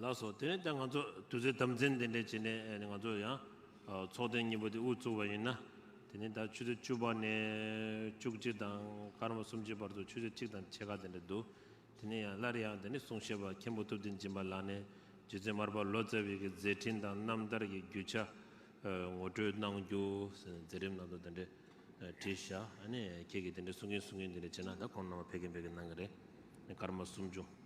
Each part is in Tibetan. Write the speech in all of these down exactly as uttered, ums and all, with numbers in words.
ལགས་སོ། དེ་ནས་ད་ང་ཚོ་དུས་ཚོད་དམ་འཛིན་དེ་འདྲས་བྱས་ནས་ཨ་ནི་ང་ཚོ་ཡང་ཨ་ཚོགས་ཐེངས་གཉིས་པ་དེ་དབུ་བཙུགས་པ་ཡིན་ན། དེ་ནས་ད་ཆུ་ཚོད་བཅུ་པ་ནས་བཅུ་གཅིག་དང་སྐར་མ་སུམ་ཅུ་བར་དུ་ཆུ་ཚོད་གཅིག་དང་ཕྱེད་ཀ་དེ་འདྲ་འདུག་དེ་ནས་ཡང་སླར་ཡང་དེ་ནས་གསུང་བཤད་པ་མཁན་པོ་ཐུབ་བསྟན་སྦྱིན་པ་ལགས་ནས་རྗེ་བཙུན་མར་པ་ལོ་ཙཱ་བའི་གི་མཛད་འཕྲིན་དང་རྣམ་ཐར་གྱི་རྒྱུ་ཆ་ཨ་ངོ་སྤྲོད་གནང་རྒྱུ་ཟེར་ནས་མཛད་རིམ་ནང་དུ་དེ་འདྲས་ཨ་བྲིས་བཞག་ཨ་ནི་ཁྱེད་ཀྱིས་དེ་འདྲས་གསུང་གིན་གསུང་གིན་དེ་འདྲས་བྱས་ན་ད་ཁོང་རྣམ་པ་ཕེབས་གིན་ཕེབས་གིན་གནང་གི་རེད། སྐར་མ་སུམ་ཅུ།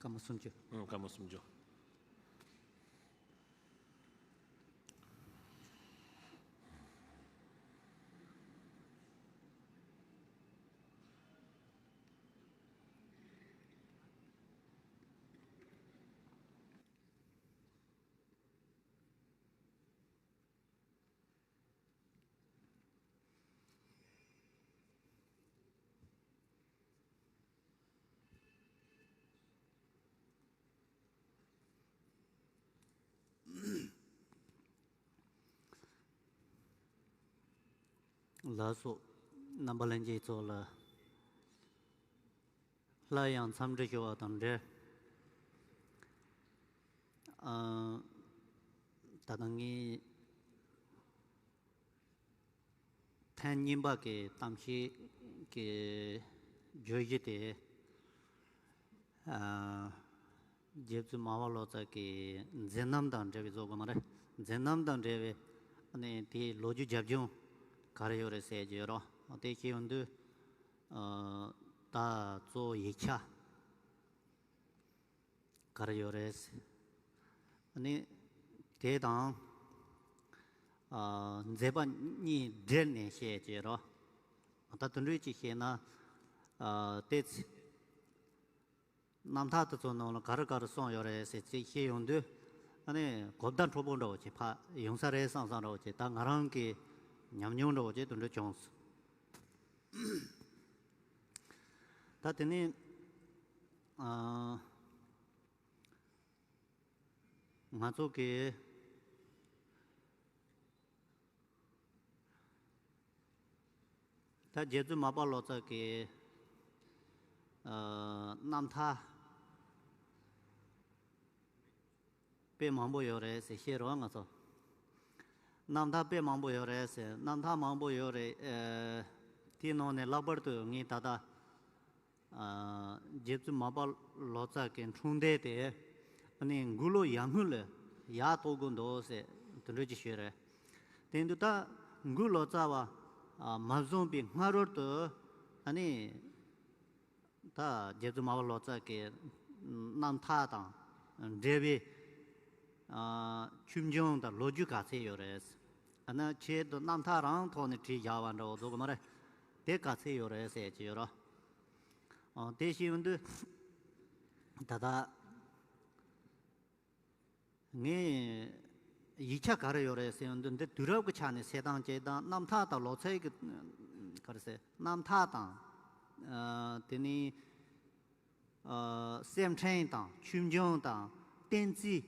སྐར་མ་སུམ་ཅུ། ཨང་། སྐར་མ་སུམ་ཅུ། ལགས་སོ། རྣམ་པ་ལྷན་རྒྱས་ཚོ་ལ་སླར་ཡང་འཚམས་འདྲི་ཞུ་བ་དང་འབྲེལ། ཨ། ད་ལྟ་ངས་ཐེངས་གཉིས་པ་གི་གཏམ་བཤད་ཀྱི་བརྗོད་གཞི་དེ། ཨ། རྗེ་བཙུན་མར་པ་ལོ་ཙཱ་གི་མཛད་རྣམ་དང་འབྲེལ་བའི་བཟོ་དགོས་མ་རེད། མཛད་རྣམ་དང་འབྲེལ་བའི་ཨ་ནི་དེའི་ལོ་རྒྱུས་རྒྱབ་ལྗོངས་ག་རེ་ཡོད་རེད་ཟེར་གྱི་ཡོད་རོགས། དེ་བཤད་ཡོང་དུས། ཨ། ད་གཙོ་བོ་ཡིག་ཆ་ག་རེ་ཡོད་རེད། ཨ་ནི་དེ་དང་། ཨ། མཛད་པ་གཉིས་སྦྲེལ་ནས་བཤད་ཀྱི་རོགས། ད་དུང་འགྲོས་ཅིག་བཤད་ན། ཨ། ཏེ་ཚེ། རྣམ་ཐར་དེ་ཚོ་ནང་ལ་ག་རེ་ག་རེ་གསུངས་ཡོད་རེད་ཟེར་ཅིག་བཤད་ཡོང་དུས། ཨ་ནི་གོ་བརྡ་འཕྲོད་པོ་འདྲ་བོ་ཅིག་ཕར་ཡོང་ས་རེད་བསམ་བསམ་འདྲ་བོ་ཅིག་ད་ང་རང་གི་ཉམས་མྱོང་འདྲ་བོ་ཅིག་དུང་འགྲོས་བྱུང་སོང་། ད་དེ་ནས། ཨ། ང་ཚོ་གི་ད་རྗེ་བཙུན་མར་པ་ལོ་ཙཱ་གི་ཨ། རྣམ་ཐར་དཔེ་མང་པོ་ཡོད་རེད་ཟེར་བཤད་རོགས་ང་ཚོ། རྣམ་ཐར་དཔེ་མང་པོ་ཡོད་རེད་ཟེར། རྣམ་ཐར་མང་པོ་ཡོད་རེད། ཨ། དེའི་ནང་ནས་ལྷག་པར་དུ་ངས་ད་ལྟ། ཨ། རྗེ་བཙུན་མར་པ་ལོ་ཙཱ་གི་འཁྲུངས་འདས་དེ། ཨ་ནི་འགོས་ལོ་ཡར་སྔོན་ལ་ཡར་གཏོང་དགོས་འདུག་ཟེར་དེ་འདྲ་ཅིག་ཞུས་རེད། དེ་འདུག་ད་འགོས་ལོ་ཙཱ་བ། ཨ། མ་བཟུང་པའི་སྔ་རོལ་དུ། ཨ་ནི་ད་རྗེ་བཙུན་མར་པ་ལོ་ཙཱ་གི་རྣམ་ཐར་དང་འབྲེལ་བའི། ཨ། ཆོས་འབྱུང་དང་ལོ་རྒྱུས་ག་ཚད་ཡོད་རེད། ཨ་ནི་ཆེད་དུ་རྣམ་ཐར་རང་ཐོག་ནས་བྲིས་བཞག་པ་འདྲ་བོ་འདུག་གི་མ་རེད། དེ་ག་ཚད་ཡོད་རེད་ཟེར་གྱི་ཡོད་རོགས། ཨ། དེ་བཤད་ཡོང་དུས། ད་ལྟ་ངས་ཡིག་ཆ་ག་རེ་ཡོད་རེད་ཟེར་ཡོང་དུས། འདི་དུས་རབས་ཀྱི་ཆ་ནས་བཤད་སྟངས་བྱས་དང་། རྣམ་ཐར་དང་ལོ་ཙཱ་གི་ག་རེ་ཟེར། རྣམ་ཐར་དང་། ཨ། དེ་ནས། ཨ། སེར་ཕྲེང་དང་ཆོས་འབྱུང་དང་བསྟན་རྩིས་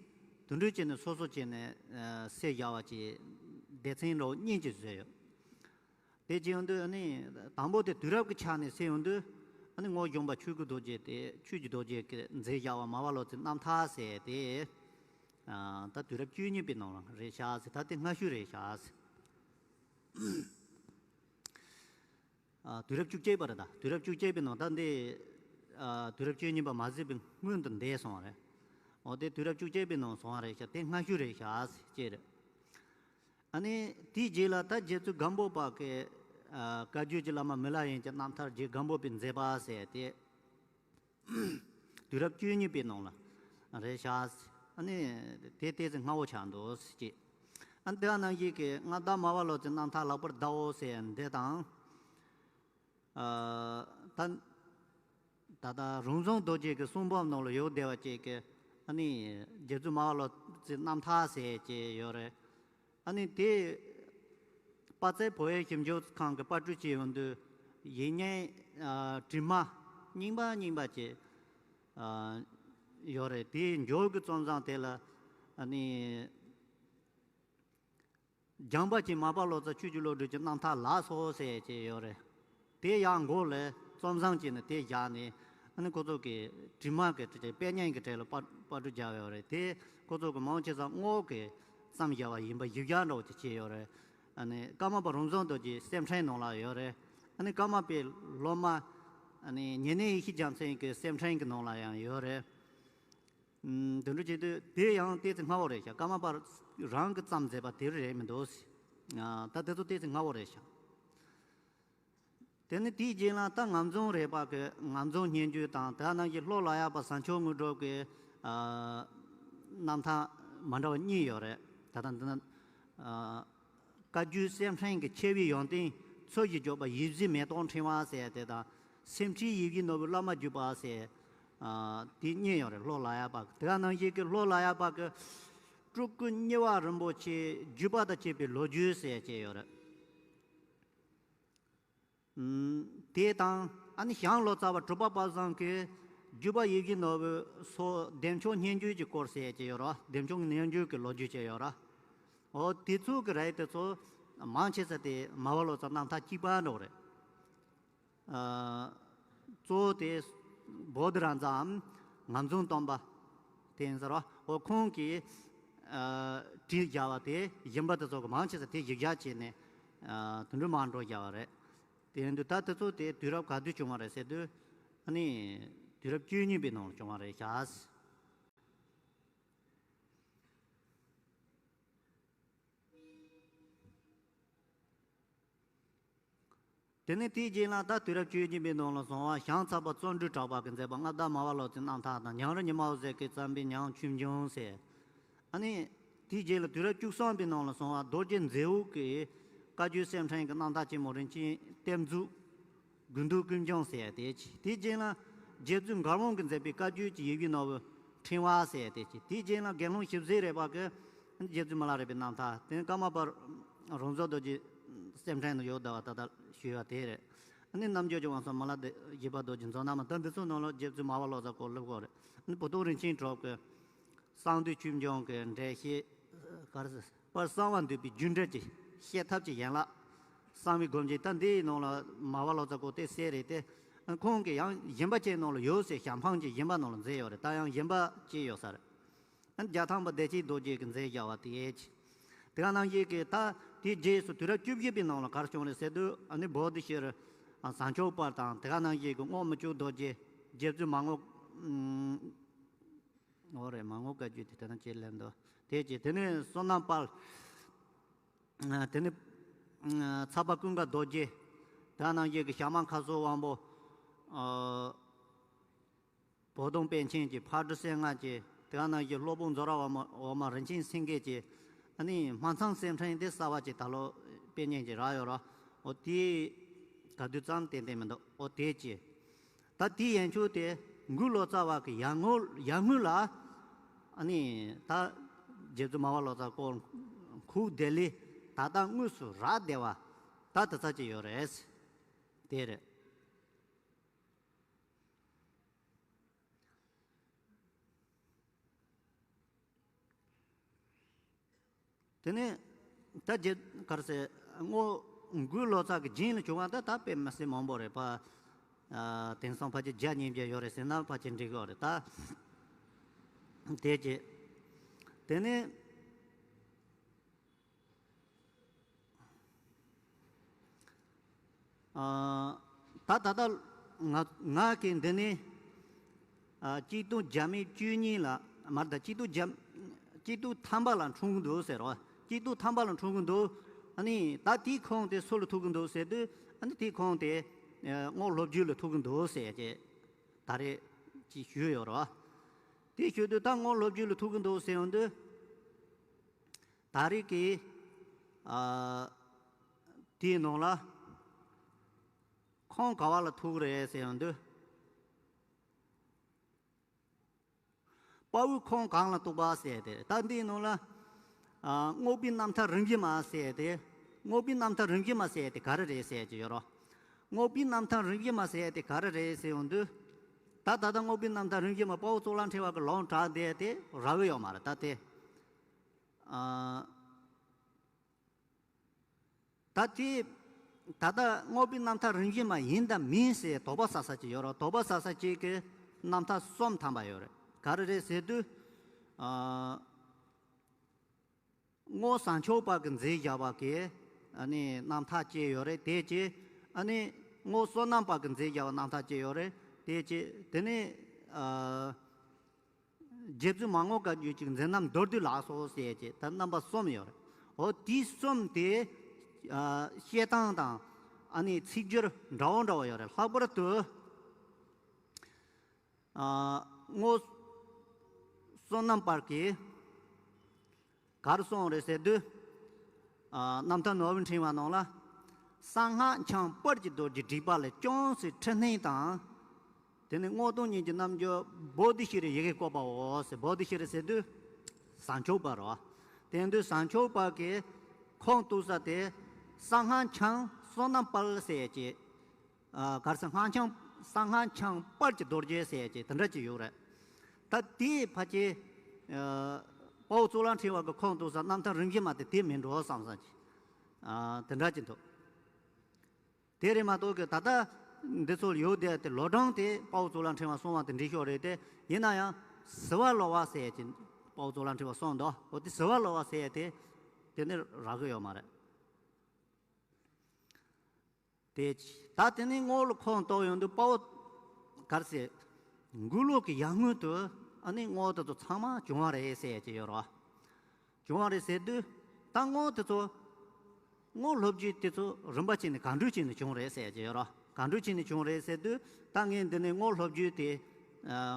དེ་འདྲ་བྱས་ནས་སོ་སོ་བྱས་ནས། ཨ། བཤད་བཞག་པ་ཅིག་སྡེ་ཚན་འདྲ་བོ་གཉིས་ཅིག་བཟོས་ཡོད། དེ་བྱས་ཡོང་དུས་ཨ་ནི་དང་པོ་དེ་དུས་རབས་ཀྱི་ཆ་ནས་བཤད་ཡོང་དུས། ཨ་ནི་ངོར་བྱུང་བ་ཆོས་ཀྱི་རྡོ་རྗེ་དེ། ཆོས་ཀྱི་རྡོ་རྗེ་གིས་མཛད་བཞག་པ་མར་པ་ལོ་ཙཱའི་རྣམ་ཐར་ཟེར་དེ། ཨ། ད་དུས་རབས་བཅུ་གཉིས་པའི་ནང་ལ་རེད་ཤག་ཟེར། ད་དེ་སྔ་ཤོས་རེད་ཤག་ཟེར། ཨ། དུས་རབས་བཅུ་གཅིག་པ་རེད་ད། དུས་རབས་བཅུ་གཅིག་པའི་ནང་ད་འདི། ཨ། དུས་རབས་བཅུ་གཉིས་པ་མ་ཟིན་པའི་སྔོན་དུ་འདས་སོང་བ་རེད། འོ་དེ་དུས་རབས་བཅུ་གཅིག་པའི་ནང་སོང་བ་རེད་ཤག། དེ་སྔ་ཤོས་རེད་ཤག་ཟེར་ཅེས་རེད། ཨ་ནི་དེའི་རྗེས་ལ་ད་རྗེ་བཙུན་སྒམ་པོ་པ་གི། ཨ། བཀའ་བརྒྱུད་ཀྱི་བླ་མ་མི་ལ་ཡིན་གྱི་རྣམ་ཐར་རྗེ་སྒམ་པོ་པའི་མཛད་པ་ཟེར་དེ། དུས་རབས་བཅུ་གཉིས་པའི་ནང་ལ་རེད་ཤག། ཨ་ནི་དེ་ཏོག་ཙམ་སྔ་བོ་ཆགས་འདུག་ཅེས། ཨ་ནི་དེ་ནང་བཞིན་གྱི་མངའ་བདག་མར་པ་ལོ་ཙཱའི་རྣམ་ཐར་ལྷག་པར་ཟླ་བོ་ཟེར་འདི་དང་། ཨ། ད་ད་ལྟ་རོང་ཟོམ་རྡོ་རྗེ་གི་གསུང་འབུམ་ནང་ལ་ཡོད་བསྡད་པ་ཅིག་གི། ཨ་ནི་རྗེ་བཙུན་མར་པ་ལོ་ཙཱའི་རྣམ་ཐར་ཟེར་གྱི་ཡོད་རེད། ཨ་ནི་དེ་དཔལ་བརྩེགས་བོད་ཡིག་ཞིབ་འཇུག་ཁང་གི་པར་སྐྲུན་བྱས་ཡོང་དུས་ཡིག་རྙིང་ཨ་བྲིས་མ་རྙིང་པ་རྙིང་པ་ཅིག་ཨ་ཡོད་རེད། དེའི་མཇུག་གི་རྩོམ་བཟང་དེ་ལ་ཨ་ནི། སྦྱངས་པ་ཅན་མར་པ་ལོ་ཙཱ་ཆོས་ཀྱི་བློ་གྲོས་ཀྱི་རྣམ་ཐར་ལགས་སོ་ཟེར་གྱི་ཡོད་རེད། དེ་ཡང་མགོ་ལ་རྩོམ་བཟང་བྱས་ནས་དེ་བཞག་ནས་ཨ་ནི་ཁོ་ཚོ་གི་བྲིས་མ་གི་གྲས་དཔེ་རྙིང་གི་གྲས་ལ་པར་པར་སྐྲུན་བརྒྱབ་ཡོད་རེད། དེ་ཁོ་ཚོ་གི་མང་ཆེ་ས་རྔོག་གི་བརྩམས་བཞག་པ་ཡིན་པ་གཞི་བཞག་འདྲ་བོ་ཅིག་བྱས་ཡོད་རེད། ཨ་ནི་ཀརྨ་པ་རོང་ཟོམ་རྡོ་རྗེའི་སེམས་ཕྲེང་ནང་ལ་ཡོད་རེད། ཨ་ནི་ཀརྨ་པའི་སློབ་མ་ཨ་ནི་ཉེ་གནས་ཡེ་ཤེས་རྒྱལ་མཚན་གྱི་སེམས་ཕྲེང་གི་ནང་ལ་ཡང་ཡོད་རེད། ཨུམ། དེ་འདྲ་བྱེད་དུས་དེ་ཡང་ཏོག་ཙམ་སྔ་བོ་རེད་ཤག་ཀརྨ་པ་རང་གིས་བརྩམས་མཛད་པ་དེ་རེད་མི་འདུག་ཨ། ད་དེ་ཚོ་ཏོག་ཙམ་སྔ་བོ་རེད་ཤག་དེ་ནི་དེའི་རྗེས་ལ་ད་ངམ་རྫོང་རས་པ་གི་ངམ་རྫོང་སྙན་བརྒྱུད་དང་དེ་ནང་བཞིན་ལྷོ་ལ་ཡག་པ་ཟངས་ཆུ་དངོས་གྲུབ་ཀྱི་ཨ་རྣམ་ཐར་མ་འདྲ་བ་གཉིས་ཡོད་རེད། ད་ལྟ་འདི་ན་ཨ། བཀའ་བརྒྱུད་སེམས་ཕྲེང་གི་ཆེ་བའི་ཡོན་ཏན་ཚོ་བཞིར་འཇོག་པ་ཡིད་བཞིན་མེ་ཏོག་ཕྲེང་བ་ཟེར་དེ་དང་། སེམས་ཁྲིད་ཡིད་བཞིན་ནོར་བུའི་བླ་མ་བརྒྱུད་པ་ཟེར། ཨ། དེ་གཉིས་ཡོད་རེད། ལྷོ་ལ་ཡག་པ་གི། དེ་ག་ནང་བཞིན་གྱི་ལྷོ་ལ་ཡག་པ་གི་སྤྲུལ་སྐུ་གཉེར་བ་རིན་པོ་ཆེ་བརྒྱུད་པ་དང་བཅས་པའི་ལོ་རྒྱུས་ཟེར་བཅས་ཡོད་རེད། ཨུམ། དེ་དང་ཨ་ནི་ཞང་ལོ་ཙཱ་བ་གྲུབ་པ་དཔལ་བཟང་གི་བརྒྱུད་པ་ཡིད་བཞིན་ནོར་བུ་སོགས་བདེ་མཆོག་སྙན་བརྒྱུད་ཀྱི་སྐོར་ཟེར་བཅས་ཡོད་རེད། བདེ་མཆོག་སྙན་བརྒྱུད་ཀྱི་ལོ་རྒྱུས་བཅས་ཡོད་རེད། འོ་དེ་ཚོ་གི་རིགས་དེ་ཚོ་མང་ཆེ་ས་དེ་མར་པ་ལོ་ཙཱ་རྣམ་ཐར་གཅིག་པ་འདྲ་བོ་རེད། ཨ། གཙོ་བོ་དེ་བོ་དྷི་རཱ་ཛའམ་ངམ་རྫོང་སྟོན་པ་དེ་ཡིན་ཟེར་བ། འོ་ཁོང་གིས་ཨ་བྲིས་བཞག་པ་དེ་ཡིན་པ་དེ་ཚོ་གི་མང་ཆེ་ས་དེ་གཞི་བཞག་བྱས་ནས་ཨ་དེ་འདྲ་མར་འགྲོ་བཞག་པ་རེད། དེ་ཡིན་དུས་ད་དེ་ཚོ་དེ་དུས་རབས་ག་དུས་བྱུང་བ་རེད་ཟེར་དུས་ཨ་ནི་དུས་རབས་བཅུ་གཉིས་པའི་ནང་ལ་བྱུང་བ་རེད་ཤག་དེ་ནས་དེའི་རྗེས་ལ་ད་དུས་རབས་བཅུ་གཉིས་པའི་ནང་ལ་སོང་བ་ཞང་ཚ་པ་བརྩོན་འགྲུས་གྲགས་པ་གིས་མཛད་པ་མངའ་བདག་མར་པ་ལོ་ཙཱའི་རྣམ་ཐར་དང་། ཉང་རལ་ཉི་མ་འོད་ཟེར་གྱིས་བརྩམས་པའི་ཉང་ཆོས་འབྱུང་ཟེར། ཨ་ནི་དེའི་རྗེས་ལ་དུས་རབས་བཅུ་གསུམ་པའི་ནང་ལ་སོང་བ་རྡོ་རྗེ་མཛེས་པོ་གིས་བཀའ་བརྒྱུད་སེམས་ཕྲེང་གི་རྣམ་ཐར་ཆེན་མོ་རིན་ཆེན་གཏེར་མཛོད། དགོངས་འདུས་ཀུན་འབྱུང་ཟེར་ཡ་དེ་ཅི། དེའི་རྗེས་ལ་རྗེ་བཙུན་མགར་དབང་གིས་མཛད་པའི་བཀའ་བརྒྱུད་ཀྱི་ཡིད་བཞིན་ནོར་བུ་ཕྲེང་བ་ཟེར་ཡ་དེ་ཅི། དེའི་རྗེས་ལ་དགེ་སློང་ཞིབ་བཟོའི་རས་པ་གིས་རྗེ་བཙུན་མི་ལ་རས་པའི་རྣམ་ཐར། དེ་ནས་ཀརྨ་པ་རོང་ཟོམ་རྡོ་རྗེ་སེམས་ཕྲེང་ནང་ཡོད་བསྡད་པ་ད་ལྟ་ཞུས་པ་དེ་རེད། ཨ་ནི་རྣམ་འགྱུར་གྱི་དབང་ཕྱུག་མི་ལ་དེ་བཞི་པ་རྡོ་རྗེ་མཛོ་ནག་མ། ད་འདི་ཚོའི་ནང་ལ་རྗེ་བཙུན་མར་པ་ལོ་ཙཱ་སྐོར་སླེབས་ཀྱི་ཡོད་རེད། ཨ་ནི་བུ་སྟོན་རིན་ཆེན་གྲགས་པ་གིས་གསང་འདུས་ཆོས་འབྱུང་གི་འགྲེལ་བཤད། ག་རེ་ཟེར། པར་གསང་བ་འདུས་པའི་རྒྱུད་འགྲེལ་གྱི་བཤད་ཐབས་ཀྱི་ཡན་ལག། གསང་བའི་སྒོམ་བྱེད། ད་འདིའི་ནང་ལ་མར་པ་ལོ་ཙཱ་སྐོར་དེ་གསལ་རེད་དེ། ཁོང་གིས་ཡང་ཡིན་པ་ཅན་ནང་ལ་ཡོད་ཟེར་ཞལ་འཕངས་ཀྱི་ཡིན་པ་ནང་ལ་མཛད་ཡོད་རེད། ད་ཡང་ཡིན་པ་ཅིག་ཡོད་ས་རེད། རྒྱ་ཐམ་པ་བདེ་ཆེན་རྡོ་རྗེ་གིས་མཛད་བཞག་པ་དེ་ཅི། དེ་ག་ནང་བཞིན་གྱི་ད་དེའི་རྗེས་སུ་དུས་རབས་བཅུ་བཞི་པའི་ནང་ལ་ག་རེ་བྱུང་རེད་ཟེར་དུས། ཨ་ནི་བོ་དྷི་ཤྭ་ར་ཟངས་ཆུ་པར་དང་། དེ་ག་ནང་བཞིན་གྱི་རྔོག་མི་བཅུ་རྡོ་རྗེ། རྗེ་བཙུན་མར་རྔོག་འོ་རེད། མར་རྔོག་བཀའ་བརྒྱུད་དེ་དེ་ན་ཅིག་སླེབས་འདུག་དེ་ཅི། དེ་ནས་བསོད་ནམས་དཔལ། ཨ། དེ་ནས་ཨ་ཚ་བ་ཀུན་དགའ་རྡོ་རྗེ། དེ་ནང་བཞིན་གྱི་ཞྭ་དམར་མཁའ་སོར་དབང་པོ། ཨ། བོ་དོང་པཎ་ཆེན་གྱི། ཕག་གྲུ་གསེར་མངའ་གྱི། དེ་ནང་བཞིན་སློབ་དཔོན་རྫོགས་ར་འོག་མ། འོག་མ་རིན་ཆེན་སེང་གེ་གྱི། ཨ་ནི་སྨར་ཚང་སེམས་ཕྲེང་དེ་གསར་པ་ཅིག་ད་ལོ་དཔེ་རྙིང་ཅིག་རག་ཡོད་ར། འོ་དེ་ག་དུས་བརྩམས་ཏན་ཏན་མི་འདུག་འོ་དེ་ཅི། ད་དེའི་ཡན་ཆོད་དེ་འགོས་ལོ་ཙཱ་བ་གི་ཡར་སྔོན། ཡར་སྔོན་ལ་ཨ་ནི་ད་རྗེ་བཙུན་མར་པ་ལོ་ཙཱ་སྐོར་ཁུག་དེ་ལས་ད་ལྟ་དངོས་སུ་རག་བསྡད་པ་ད་དེ་ཙམ་ཅིག་ཡོད་རེད། དེ་རེད། དེ་ནས་ད་རྗེ་ག་རེ་ཟེར། རྔོག་འགོས་ལོ་ཙཱ་གི་རྗེས་ལ་བྱུང་བ་ད་ད་དཔེ་མི་སྲིད་མང་པོ་རེད་པ། ཨ། དེང་སང་ཕལ་ཆེར་བརྒྱ་ཉིས་བརྒྱ་ཡོད་རེད་ཟེར་ན་ཕལ་ཆེར་འགྲིག་གི་རེད་ད། དེ་རྗེས་དེ་ནས། ཨ། ད་ད་ལྟ་ང་ང་གིས་འདི་ནས་ཨ་གཅིག་སྟོང་བརྒྱ་མེད་བཅུ་གཉིས་ལ། མ་རེད་ད། གཅིག་སྟོང་བརྒྱ། གཅིག་སྟོང་ཐམ་པ་ལ་འཁྲུངས་ཀྱི་འདུག་ཟེར་རོ། གཅིག་སྟོང་ཐམ་པ་ལ་འཁྲུངས་ཀྱི་འདུག་ཨ་ནི་ད་དེའི་ཁུངས་དེ་སུ་ལ་ཐུག་གི་འདུག་ཟེར་དུས། ཨ་ནི་དེའི་ཁུངས་དེ་ཨ་རྔོག་ལོ་རྒྱུས་ལ་ཐུག་གི་འདུག་ཟེར་གྱི་ད་རེས་ཅིག་ཞུས་ཡོད་རོ། དེ་ཞུ་དུས་ད་རྔོག་ལོ་རྒྱུས་ལ་ཐུག་གི་འདུག་ཟེར་ཡོང་དུས། ད་རེས་ཀྱི་ཨ་དེའི་ནང་ལ་ཁུངས་ག་བ་ལ་ཐུག་རེད་ཟེར་ཡོང་དུས། དཔའ་བོའི་ཁོངས་གང་ལ་གཏུགས་པ་ཟེར་ཏེ། ད་འདིའི་ནང་ལ་ཨ་རྔོག་པའི་རྣམ་ཐར་རིམ་བཞིན་མ་ཟེར་ཏེ། རྔོག་པའི་རྣམ་ཐར་རིམ་བཞིན་མ་ཟེར་ཏེ་ག་རེ་རེད་ཟེར་གྱི་ཡོད་རོ། རྔོག་པའི་རྣམ་ཐར་རིམ་བཞིན་མ་ཟེར་ཏེ་ག་རེ་རེད་ཟེར་ཡོང་དུས། ད་ད་ལྟ་རྔོག་པའི་རྣམ་ཐར་རིམ་བཞིན་མ་དཔའ་བོ་གཙུག་ལག་ཕྲེང་བ་གི་ལུང་དྲངས་བསྡད་དེ་རག་གི་ཡོད་མ་རེད་ད་དེ། ཨ། ད་དེ་ད་ལྟ་རྔོག་པའི་རྣམ་ཐར་རིམ་བཞིན་མ་ཡིན་དང་མིན་ཟེར་དོགས་པ་ཟ་ས་ཅིག་ཡོད་རོ། དོགས་པ་ཟ་ས་ཅིག་གི་རྣམ་ཐར་གསུམ་ཐམ་པ་ཡོད་རེད། ག་རེ་རེད་ཟེར་དུས། ཨ། རྔོག་བཟང་ཆོག་པ་གི་མཛད་བྱ་བ་གི་ཨ་ནི་རྣམ་ཐར་བཅས་ཡོད་རེད་དེ་བཅས། ཨ་ནི་རྔོག་བསོད་ནམས་པ་གི་མཛད་བྱ་བ་རྣམ་ཐར་བཅས་ཡོད་རེད་དེ་བཅས། དེ་ནས་ཨ། རྗེ་བཙུན་མ་རྔོག་དཀར་རྒྱུད་ཀྱི་མཛད་རྣམ་མདོར་བསྡུས་ལ་སོགས་ཟེར་གྱི་ད་རྣམ་པ་གསུམ་ཡོད་རེད། འོ་དེ་གསུམ་དེ་ཨ་བཤད་སྟངས་དང་ཨ་ནི་ཚིག་སྦྱོར་འདྲ་བོ་འདྲ་བོ་ཡོད་རེད། ལྷག་པར་དུ་ཨ་རྔོག་བསོད་ནམས་པར་གྱིས་ག་རེ་གསུངས་རེད་ཟེར་དུས། ཨ་རྣམ་ཐར་ནོར་བུའི་ཕྲེང་བ་ནང་ལ། གསང་སྔགས་འཆང་དཔལ་གྱི་རྡོ་རྗེ་བསྒྲིགས་པ་ལས། ཅུང་ཟད་འཁྲུལ་སྣང་དང་། དེ་ནས་རྔོག་སྟོང་ཉིད་ཀྱི་རྣལ་འབྱོར་བོ་དྷི་ཤྭ་རའི་ཡི་གེ་བཀོད་པའོ་ཟེར། བོ་དྷི་ཤྭ་ར་ཟེར་དུས་བཟང་ཕྱོགས་པ་རེད་བ། དེ་དུས་བཟང་ཕྱོགས་པ་གི་ཁུངས་གཏུགས་ས་དེ་གསང་སྔགས་འཆང་བསོད་ནམས་དཔལ་ཟེར་གྱི། ཨ་ག་རེ་ཟེར། སྔགས་འཆང་། གསང་སྔགས་འཆང་དཔལ་གྱི་རྡོ་རྗེ་ཟེར་གྱི་དེ་འདྲ་ཅིག་ཡོད་རེད། ད་དེའི་ཕལ་ཆེར་ཨ་དཔའ་བོ་གཙུག་ལག་ཕྲེང་བ་གི་ཁུངས་གཏུགས་ས་རྣམ་ཐར་རིམ་བཞིན་མ་དེ་དེ་མིན་འགྲོ་བསམ་བསམ་གྱི་ཨ་དེ་འདྲ་ཅིག་འདུག་དེ་རེད་མ་གཏོགས་ཀྱི་ད་ལྟ་འདི་ཚོ་ཡོད་བསྡད་དེ་ལོ་གྲངས་དེ་དཔའ་བོ་གཙུག་ལག་ཕྲེང་བ་གསུང་བ་དེ་འགྲིག་ཤོས་རེད་དེ། ཡིན་ན་ཡང་ཟིལ་བ་ལོག་པ་ཟེར་ཡས་ཀྱི་དཔའ་བོ་གཙུག་ལག་ཕྲེང་བ་གསུངས་འདུག་འོ་དེ་ཟིལ་བ་ལོག་པ་ཟེར་ཡས་དེ་དེ་ནི་རག་གི་ཡོད་མ་རེད། དེ་ད་དེ་ནི་རྔོག་ལ་ཁུངས་གཏུགས་ཡོང་དུས་དཔའ་བོ་ག་རེ་ཟེར། མགོ་ལོག་གི་ཡར་སྔོན་དུ་ཨ་ནི་རྔོག་དེ་ཚོ་ཚང་མ་བྱུང་བ་རེད་ཟེར་ཡས་ཀྱི་ཡོད་རེད་བ། བྱུང་བ་རེད་ཟེར་དུས་ད་རྔོག་དེ་ཚོ་རྔོག་ལྷོ་བརྒྱུད་དེ་ཚོ་རིམ་པ་བྱས་ནས་ག་འདྲ་བྱས་ནས་བྱུང་རེད་ཟེར་གྱི་ཡོད་རེད། ག་འདྲ་བྱས་ནས་བྱུང་རེད་ཟེར་དུས་ད་ངས་འདི་ནས་རྔོག་ལྷོ་བརྒྱུད་དེ་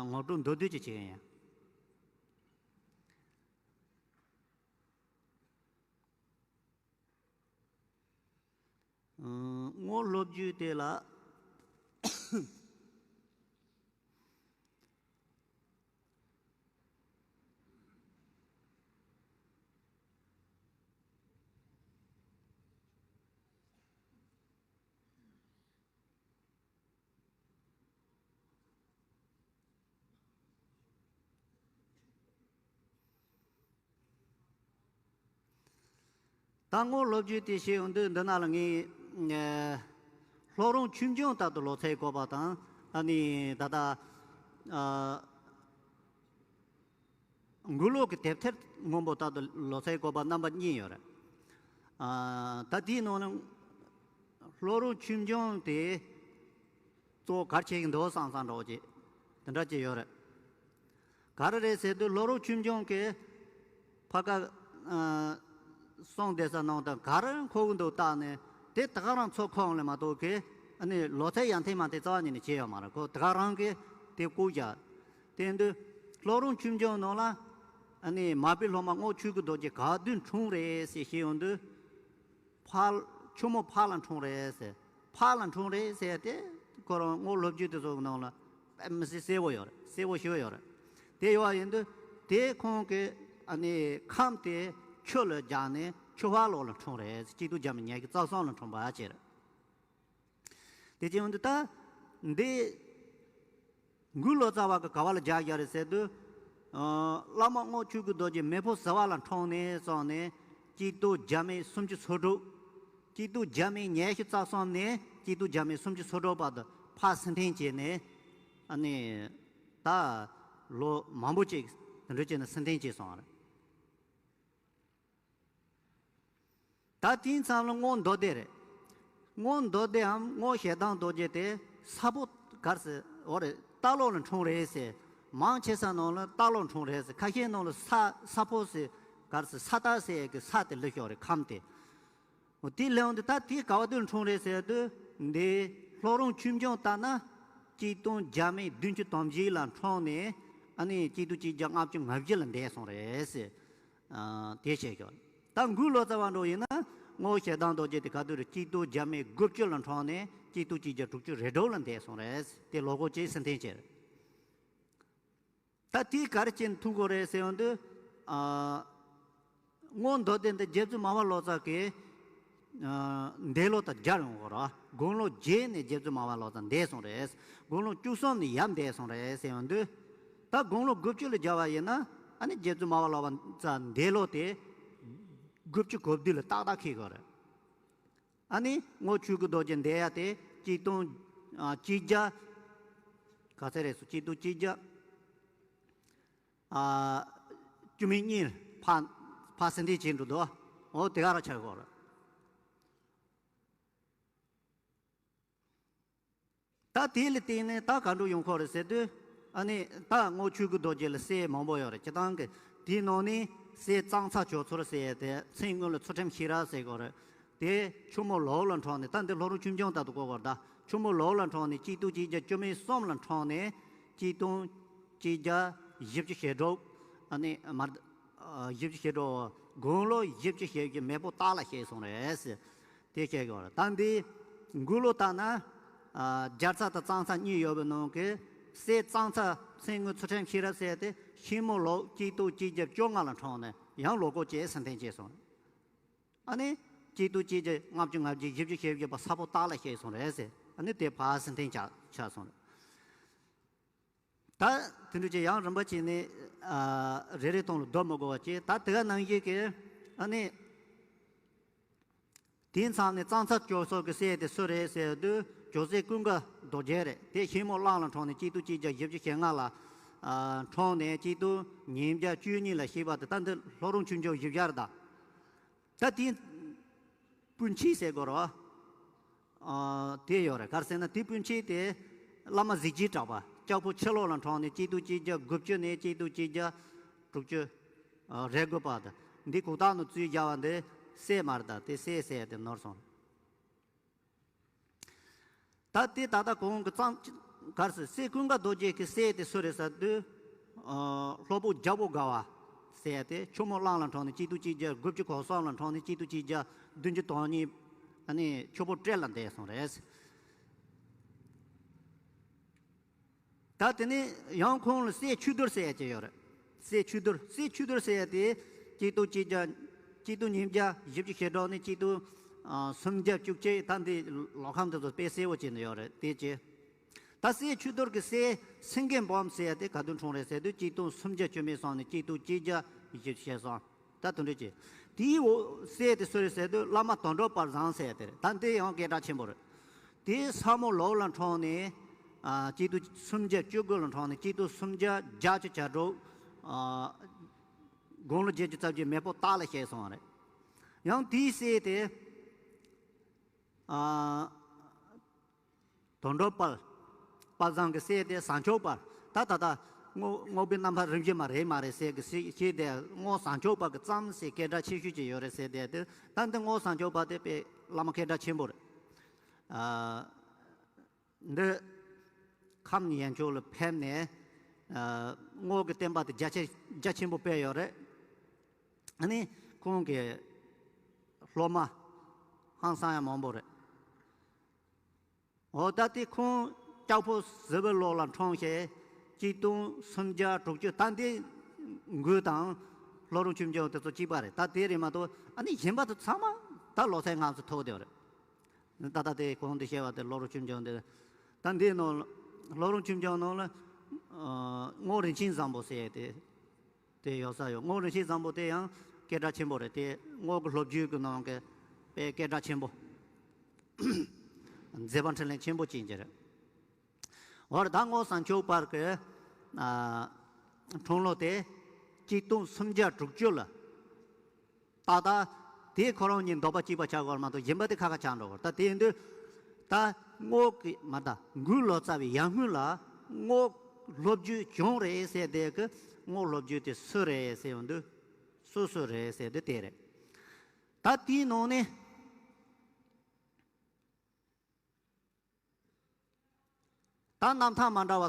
ངོ་སྤྲོད་མདོར་བསྡུས་ཅིག་བྱེད་ཡིན། རྔོག་ལྷོ་བརྒྱུད་དེ་ལ། ད་རྔོག་ལྷོ་བརྒྱུད་དེ་བཤད་ཡོང་དུས་འདི་ན་ལ་ངས་ཨ་ལྷོ་རོང་ཆོས་འབྱུང་ལྟར་དུ་ལོ་ཚད་བཀོད་པ་དང་། ཨ་ནི་ད་ལྟ་ཨ་མགོ་ལོག་གི་དེབ་ཐེར་སྔོན་པོ་ལྟར་དུ་ལོ་ཚད་བཀོད་པ་རྣམ་པ་གཉིས་ཡོད་རེད། ཨ་ད་དེའི་ནང་ནས་ལྷོ་རོང་ཆོས་འབྱུང་དེ་གཙོ་བོ་ག་རེ་བྱེད་ཀྱི་འདུག་བསམ་བསམ་འདྲ་བོ་ཅིག་དེ་འདྲ་ཅིག་ཡོད་རེད། ག་རེ་རེད་ཟེར་དུས་ལྷོ་རོང་ཆོས་འབྱུང་གི་ཕ་ག་ཨ་གསུང་བསྡད་ས་ནང་དུ་ག་རེ་འཁོར་གི་འདུག་བལྟས་ནས་དེ་ད་ག་རང་ཚོ་ཁོངས་ལ་མ་གཏོགས་གི་ཨ་ནི་ལོ་ཚད་ཡང་ཐེངས་མ་དེ་རྩ་བ་ཉིད་ནས་བྱས་ཡོད་མ་རེད། ཁོ་ད་ག་རང་གི་དེ་བཀོད་བཞག་དེ་འདི་ལྷོ་རོང་ཆོས་འབྱུང་ནང་ལ་ཨ་ནི་མར་པའི་སློབ་མ་རྔོག་ཆོས་ཀྱི་རྡོ་རྗེ་ག་དུས་འཁྲུངས་རེད་ཟེར་བཤད་ཡོང་དུས། ཕར་ཆུ་མོ་ཕར་ལ་འཁྲུངས་རེད་ཟེར། ཕར་ལ་འཁྲུངས་རེད་ཟེར་དེ་ཁོ་རང་རྔོག་ལྷོ་བརྒྱུད་དེ་ཚོ་གི་ནང་ལ་དཔེ་མི་སྲིད་གསལ་བོ་ཡོད་རེད། གསལ་བོ་ཞེ་པོ་ཡོད་རེད། དེ་ཡོད་པ་ཡིན་དུས་དེ་ཁོང་གི་ཨ་ནི་ཁམས་དེ་ཆུ་ལ་སྦྱར་ནས་ཆུ་ཕར་ལོགས་ལ་འཁྲུངས་རེད། གཅིག་སྟོང་བརྒྱ་མེད་ཉི་ཤུ་རྩ་གསུམ་ལ་འཁྲུངས་པ་བྱས་རེད། དེ་ཅི་ཡོང་དུས་ད་འདི་མགོ་ལོག་རྩ་བ་གི་ག་བ་ལ་སྦྱར་བཞག་རེད་ཟེར་དུས། ཨ་བླ་མ་རྔོག་ཆོས་ཀྱི་རྡོ་རྗེ་མེ་ཕོ་ཟླ་བ་ལ་འཁྲུངས་ནས་བཟུང་ནས་གཅིག་སྟོང་བརྒྱ་མེད་སུམ་ཅུ་སོ་དྲུག་གཅིག་སྟོང་བརྒྱ་མེད་ཉི་ཤུ་རྩ་གསུམ་ནས་གཅིག་སྟོང་བརྒྱ་མེད་སུམ་ཅུ་སོ་དྲུག་བར་དུ་ཕར་སུན་འཐེན་བྱས་ནས་ཨ་ནི་ད་ལོ་མང་པོ་ཅིག་དེ་འདྲ་བྱས་ནས་སུན་འཐེན་བྱས་སོང་བ་རེད། ད་དེའི་མཚམས་ལ་རྔོག་མདོ་སྡེ་རེད། རྔོག་མདོ་སྡེའམ་རྔོག་ཞེ་སྡང་རྡོ་རྗེ་དེ་ས་ཕོ་ག་རེ་ཟེར་བ་རེད། རྟ་ལོག་ལ་འཁྲུངས་རེད་ཟེར། མང་ཆེ་ས་ནང་ལ་རྟ་ལོག་འཁྲུངས་རེད་ཟེར། ཁ་ཤས་ནང་ལ་ས་ས་ཕོ་ཟེར་ག་རེ་ཟེར། ས་རྟ་ཟེར་གི་ས་དེ་ལ་ཤོག་རེད། ཁམས་དེ། འོ་དེ་ལས་འོང་དུས་ད་དེ་ག་བ་དུ་འཁྲུངས་རེད་ཟེར་དུས་འདི་ལྷོ་རོང་ཆོས་འབྱུང་ལྟར་ན་གཅིག་སྟོང་བརྒྱ་མེད་བདུན་ཅུ་དོན་བཞི་ལ་འཁྲུངས་ནས་ཨ་ནི་གཅིག་སྟོང་གཅིག་བརྒྱ་ལྔ་བཅུ་ང་བཞི་ལ་འདས་སོང་རེད་ཟེར། ཨ་དེ་བཤད་ཤོག་ད་མགོ་ལོག་རྩ་བ་འགྲོ་ཡིན་ན་རྔོག་ཞེ་སྡང་རྡོ་རྗེ་དེ་ག་དུས་རེད། གཅིག་སྟོང་བརྒྱ་མེད་དགུ་བཅུ་ལ་འཁྲུངས་ནས་གཅིག་སྟོང་གཅིག་བརྒྱ་དྲུག་ཅུ་རེ་དྲུག་ལ་འདས་སོང་རེད། དེ་ལོ་འཁོར་གཅིག་སུན་འཐེན་བྱས་རེད། ད་དེའི་ག་རེ་བྱས་ནས་ཐུག་དགོས་རེད་ཟེར་ཡོང་དུས། ཨ། སྔོན་མདོ་སྡེ་འདི་རྗེ་བཙུན་མར་པ་ལོ་ཙཱ་གི། ཨ། འདས་ལོ་དང་སྦྱར་ཡོང་དགོས་རེད། དགུང་ལོ་བརྒྱད་ནས་རྗེ་བཙུན་མར་པ་ལོ་ཙཱ་འདས་སོང་རེད། དགུང་ལོ་བཅུ་གསུམ་ནས་ཡབ་འདས་སོང་རེད་ཟེར་ཡོང་དུས། ད་དགུང་ལོ་དགུ་བཅུ་ལ་སྦྱར་བ་ཡིན་ན། ཨ་ནི་རྗེ་བཙུན་མར་པ་ལོ་ཙཱ་འདས་ལོ་དེ་དགུ་བཅུ་གོ་བདུན་ལ་ཏག་ཏག་འཁེལ་དགོས་རེད། ཨ་ནི་རྔོག་ཆོས་སྐུ་རྡོ་རྗེ་འདས་ཡ་དེ་གཅིག་སྟོང་། ཨ། གཅིག་བརྒྱ། ག་ཚོད་རེད་སོ། གཅིག་སྟོང་གཅིག་བརྒྱ། ཨ། བཅུ་མེད་གཉིས་ཕར་ཕར་ཕྱིན་འཐེན་བྱས་འགྲོ་འདུག་འོ་དེ་ག་རང་ཆགས་ཡོད་རེད། ད་དེ་ལ་བརྟེན་ནས་ད་ག་འདྲ་ཡོང་གི་ཡོད་རེད་ཟེར་དུས། ཨ་ནི་ད་རྔོག་ཆོས་སྐུ་རྡོ་རྗེ་ལ་སྲས་མང་པོ་ཡོད་རེད། སྤྱིར་བཏང་གི་དེའི་ནང་ནས་སྲས་གཙང་ཚ་ཇོ་ཚོར་ཟེར་ཡ་དེ། མཚན་སྔོན་ལ་ཚུལ་ཁྲིམས་ཤེས་རབ་ཟེར་གྱི་ཡོད་རེད། དེ་ཆུ་མོ་ལོག་ལ་འཁྲུངས་ནས། ད་འདི་ལྷོ་རོང་ཆོས་འབྱུང་ལྟར་དུ་གོ་དགོས་རེད། ད་ཆུ་མོ་ལོག་ལ་འཁྲུངས་ནས་གཅིག་སྟོང་གཅིག་བརྒྱ་བཅུ་མེད་གསུམ་ལ་འཁྲུངས་ནས་གཅིག་སྟོང་གཅིག་བརྒྱ་བཞི་བཅུ་ཞེ་དྲུག་ཨ་ནི་མར། ཨ། བཞི་བཅུ་ཞེ་དྲུག་དགུང་ལོ་བཞི་བཅུ་ཞེ་བཞི་མེས་པོ་སྟག་ལ་གཤེགས་སོང་རེད་ཟེར། དེ་བཤད་ཀྱི་ཡོད་རེད། ད་འདི་མགུར་ལོ་ལྟར་ན། ཨ། རྒྱ་ཚ་དང་གཙང་ཚ་གཉིས་ཡོད་པའི་ནང་གི་སྲས་གཙང་ཚ་མཚན་སྔོན་ཚུལ་ཁྲིམས་ཤེས་རབ་ཟེར་དེ་ཤིང་མོ་ལོ་གཅིག་སྟོང་གཅིག་བརྒྱ་བཅོ་ལྔ་ལ་འཁྲུངས་ནས་ཡང་ལོ་འཁོར་བཅས་ཟིན་ཐོན་བྱས་སོང་། ཨ་ནི་གཅིག་སྟོང་གཅིག་བརྒྱ་ལྔ་བཅུ་ང་བརྒྱད་བཞི་བཅུ་ཞེ་བརྒྱད་པ་ས་ཕོ་སྟག་ལ་གཤེགས་སོང་རེད་ཟེར། ཨ་ནི་དེ་ཕར་ཟིན་ཐོན་ཆགས་ཆགས་སོང་རེད། ད་དེ་འདྲ་ཅིག་ཡང་རིམ་པ་བྱས་ནས། ཨ། རེ་རེ་སྟེང་ལ་བསྡོམས་མི་དགོས་པ་བྱས། ད་དེ་ག་ནང་བཞིན་གྱི། ཨ་ནི་དེའི་མཚམས་ནས་གཙང་ཚ་ཇོ་ཚོ་གི་སྲས་དེ་སུ་རེད་ཟེར་དུས་ཇོ་སྲས་ཀུན་དགའ་རྡོ་རྗེ་རེད། དེ་ཤིང་མོ་གླང་ལ་འཁྲུངས་ནས་གཅིག་སྟོང་གཅིག་བརྒྱ་བཞི་བཅུ་ཞེ་ལྔ་ལ། ཨ། འཁྲུངས་ནས་གཅིག་སྟོང་ཉིས་བརྒྱ་བཅུ་གཉིས་ལ་གཤེགས་པ་དེ། ད་འདི་ལྷོ་རོང་ཆོས་འབྱུང་བཞི་བརྒྱ་རེད་ད། ད་དེའི་སྤུན་མཆེད་ཟེར་དགོས་རེད་བ། ཨ། དེ་ཡོད་རེད། ག་རེ་ཟེར་ན་དེའི་སྤུན་མཆེད་དེ་བླ་མ་གཟི་བརྗིད་གྲགས་པ། ལྕགས་ཕོ་ཕྱི་ལོགས་ལ་འཁྲུངས་ནས་གཅིག་སྟོང་གཅིག་བརྒྱ་དགུ་བཅུ་ནས་གཅིག་སྟོང་གཅིག་བརྒྱ་དྲུག་ཅུ། ཨ། རེ་དགུ་བར་དུ། འདི་གུག་རྟགས་ནང་བཙུགས་བཞག་པ་འདི་སྲས་མ་རེད་ད། དེ་སྲས་ཟེར་ཡ་དེ་ནོར་སོང་། ད་དེ་ད་ལྟ་གོང་གི་གཙང་། ག་རེ་ཟེར། སྲས་ཀུན་དགའ་རྡོ་རྗེ་གི་སྲས་དེ་སུ་རེད་ཟེར་དུས། ཨ། ལྷོ་པོ་རྒྱལ་པོ་དགའ་བ་ཟེར་ཡ་དེ་ཆུ་མོ་གླང་ལ་འཁྲུངས་ནས་གཅིག་སྟོང་གཅིག་བརྒྱ་དགུ་བཅུ་གོ་གསུམ་ལ་འཁྲུངས་ནས་གཅིག་སྟོང་གཅིག་བརྒྱ་བདུན་ཅུ་དོན་གཉིས། ཨ་ནི་ཆུ་ཕོ་སྤྲེལ་ལ་འདས་སོང་རེད། ད་དེ་ནས་ཡང་ཁོང་ལ་སྲས་ཆོས་རྡོར་ཟེར་ཡ་ཅིག་ཡོད་རེད། སྲས་ཆོས་རྡོར། སྲས་ཆོས་རྡོར་ཟེར་ཡ་དེ་གཅིག་སྟོང་གཅིག་བརྒྱ། གཅིག་སྟོང་ཉིས་བརྒྱ་བཞི་བཅུ་ཞེ་དྲུག་ནས་གཅིག་སྟོང་། ཨ། སུམ་བརྒྱ་བཅུ་གཅིག་ད་འདི་ལོ་ཁམས་དེ་ཚོ་དཔེ་གསལ་པོ་བྱས་ནས་ཡོད་རེད། དེ་ཅི། ད་སྲས་ཆོས་རྡོར་གྱི་སྲས་སེང་གེ་འབུམ་ཟེར་ཡ་དེ་ག་དུས་འཁྲུངས་རེད་ཟེར་དུས་གཅིག་སྟོང་སུམ་བརྒྱ་བཅུ་མེད་གསུམ་ནས་གཅིག་སྟོང་གཅིག་བརྒྱ་བཞི་བཅུ་ཞེ་གསུམ། ད་དེ་འདྲ་ཅིག། དེའི་འོག་སྲས་དེ་སུ་རེད་ཟེར་དུས་བླ་མ་དོན་གྲུབ་དཔལ་བཟང་ཟེར་ཡ་དེ་རེད། ད་འདི་ཡང་སྐད་གྲགས་ཆེན་པོ་རེད། དེ་ས་མོ་ལོག་ལ་འཁྲུངས་ནས། ཨ། གཅིག་སྟོང་སུམ་བརྒྱ་བཅུ་དགུ་ལ་འཁྲུངས་ནས་གཅིག་སྟོང་སུམ་བརྒྱ་བརྒྱད་ཅུ་གྱ་དྲུག་ཨ། དགུང་ལོ་བརྒྱད་ཅུ་རྩ་བརྒྱད་མེ་ཕོ་སྟག་ལ་གཤེགས་སོང་བ་རེད། ཡང་དེའི་སྲས་དེ། ཨ། དོན་གྲུབ་དཔལ། དཔལ་བཟང་གི་སྲས་དེ་བཟང་མཆོག་དཔལ། ད་ད་ལྟ་རྔོག་རྔོག་པའི་རྣམ་པ་རིམ་བཞིན་མ་རེད་མ་རེད་ཟེར་གི་སྲས་ཤིག་དེ་རྔོག་བཟང་མཆོག་དཔལ་གྱི་རྩམ་ཟེར་སྐད་གྲགས་ཆེ་ཤོས་ཅིག་ཡོད་རེད་ཟེར། དེ་དེ་ད་འདི་རྔོག་བཟང་མཆོག་དཔལ་དེ་དཔེ་བླ་མ་སྐད་གྲགས་ཆེན་པོ་རེད། ཨ། འདི་ཁམས་ཡན་ཆོད་ལ་ཕེབས་ནས། ཨ། རྔོག་གི་བསྟན་པ་དེ་རྒྱ་ཆེ་རྒྱ་ཆེན་པོ་སྤེལ་ཡོད་རེད། ཨ་ནི་ཁོང་གི་སློབ་མ་ཧང་སང་ཡང་མང་པོ་རེད། འོ་ད་དེ་ཁོང་ལྕགས་ཕོ་གཟི་འོད་ལོ་ལ་འཁྲུངས་བྱས་གཅིག་སྟོང་སུམ་བརྒྱ་དྲུག་ཅུ། ད་འདི་མགུར་དང་ལྷོ་རོང་ཆོས་འབྱུང་དེ་ཚོ་གཅིག་པ་རེད། ད་དེ་རེད་མ་གཏོགས་ཨ་ནི་གཞན་པ་དེ་ཚང་མ་ད་ལོ་ཚད་ང་ཚོ་ཐུག་བསྡད་པ་རེད། ད་ལྟ་དེ་གོང་དུ་བཤད་པ་དེ་ལྷོ་རོང་ཆོས་འབྱུང་དེ། ད་འདིའི་ནང་ལྷོ་རོང་ཆོས་འབྱུང་ནང་ལ། ཨ། རྔོག་རིན་ཆེན་བཟང་པོ་ཟེར་ཡས་དེ། དེ་ཡོད་ས་ཡོད། རྔོག་རིན་ཆེན་བཟང་པོ་དེ་ཡང་སྐད་གྲགས་ཆེན་པོ་རེད། དེ་རྔོག་གི་སློབ་བརྒྱུད་ཀྱི་ནང་གི་དཔེ་སྐད་གྲགས་ཆེན་པོ། མཛད་པ་འཕྲིན་ལས་ཆེན་པོ་ཅན་ཅིག་རེད། འོ་རེད། ད་རྔོག་བཟང་མཆོག་དཔལ་གྱི། ཨ། འཁྲུངས་ལོ་དེ་གཅིག་སྟོང་སུམ་བརྒྱ་དྲུག་ཅུ་ལ། ད་ལྟ་དེ་ཁོ་རང་གཉིས་འདོད་པ་གཅིག་པ་ཆགས་དགོས་མ་གཏོགས་གཞན་པ་དེ་ཁ་ཁ་ཆགས་འགྲོ་དགོས། ད་དེ་ཡིན་དུས་ད་རྔོག་གི་མ་ད་མགུར་ལོ་ཙཱ་བའི་ཡར་སྔོན་ལ་རྔོག་སློབ་བརྒྱུད་གང་རེད་ཟེར་དེ་གི་རྔོག་སློབ་བརྒྱུད་དེ་སུ་རེད་ཟེར་ཡོང་དུས་སུ་སུ་རེད་ཟེར་དུས་དེ་རེད། ད་དེའི་ནང་ནས། ད་རྣམ་ཐར་མ་འདྲ་བ་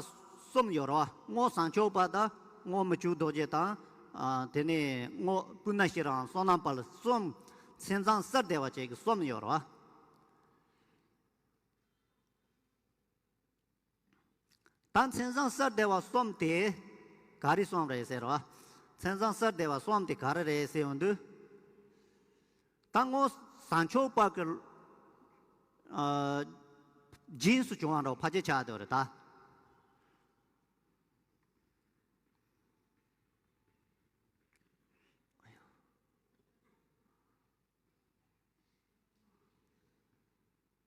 གསུམ་ཡོད་རེད་བ། རྔོག་བཟང་མཆོག་དཔལ་དང་རྔོག་མི་བསྐྱོད་རྡོ་རྗེ་དང་། ཨ། དེ་ནས་རྔོག་སྤུ་ན་ཤེས་རབ་བསོད་ནམས་དཔལ་གསུམ། མཚན་བཟང་གསེར་ལྡན་པ་བཅས་ཀྱི་གསུམ་ཡོད་རེད་བ། ད་མཚན་བཟང་གསེར་ལྡན་པ་གསུམ་དེ་ག་ ག་རེ་གསུམ་རེད་ཟེར་བ། མཚན་བཟང་གསལ་བདེ་བ་གསུམ་དེ་ག་རེ་རེད་ཟེར་ཡོང་དུས། ད་སྔོ་བཟང་ཕྱོགས་པ་གི་ཨ་རྗེས་སུ་བྱུང་བ་འདྲ་བོ་ཕལ་ཆེར་ཆགས་བསྡད་ཡོད་རེད་ད།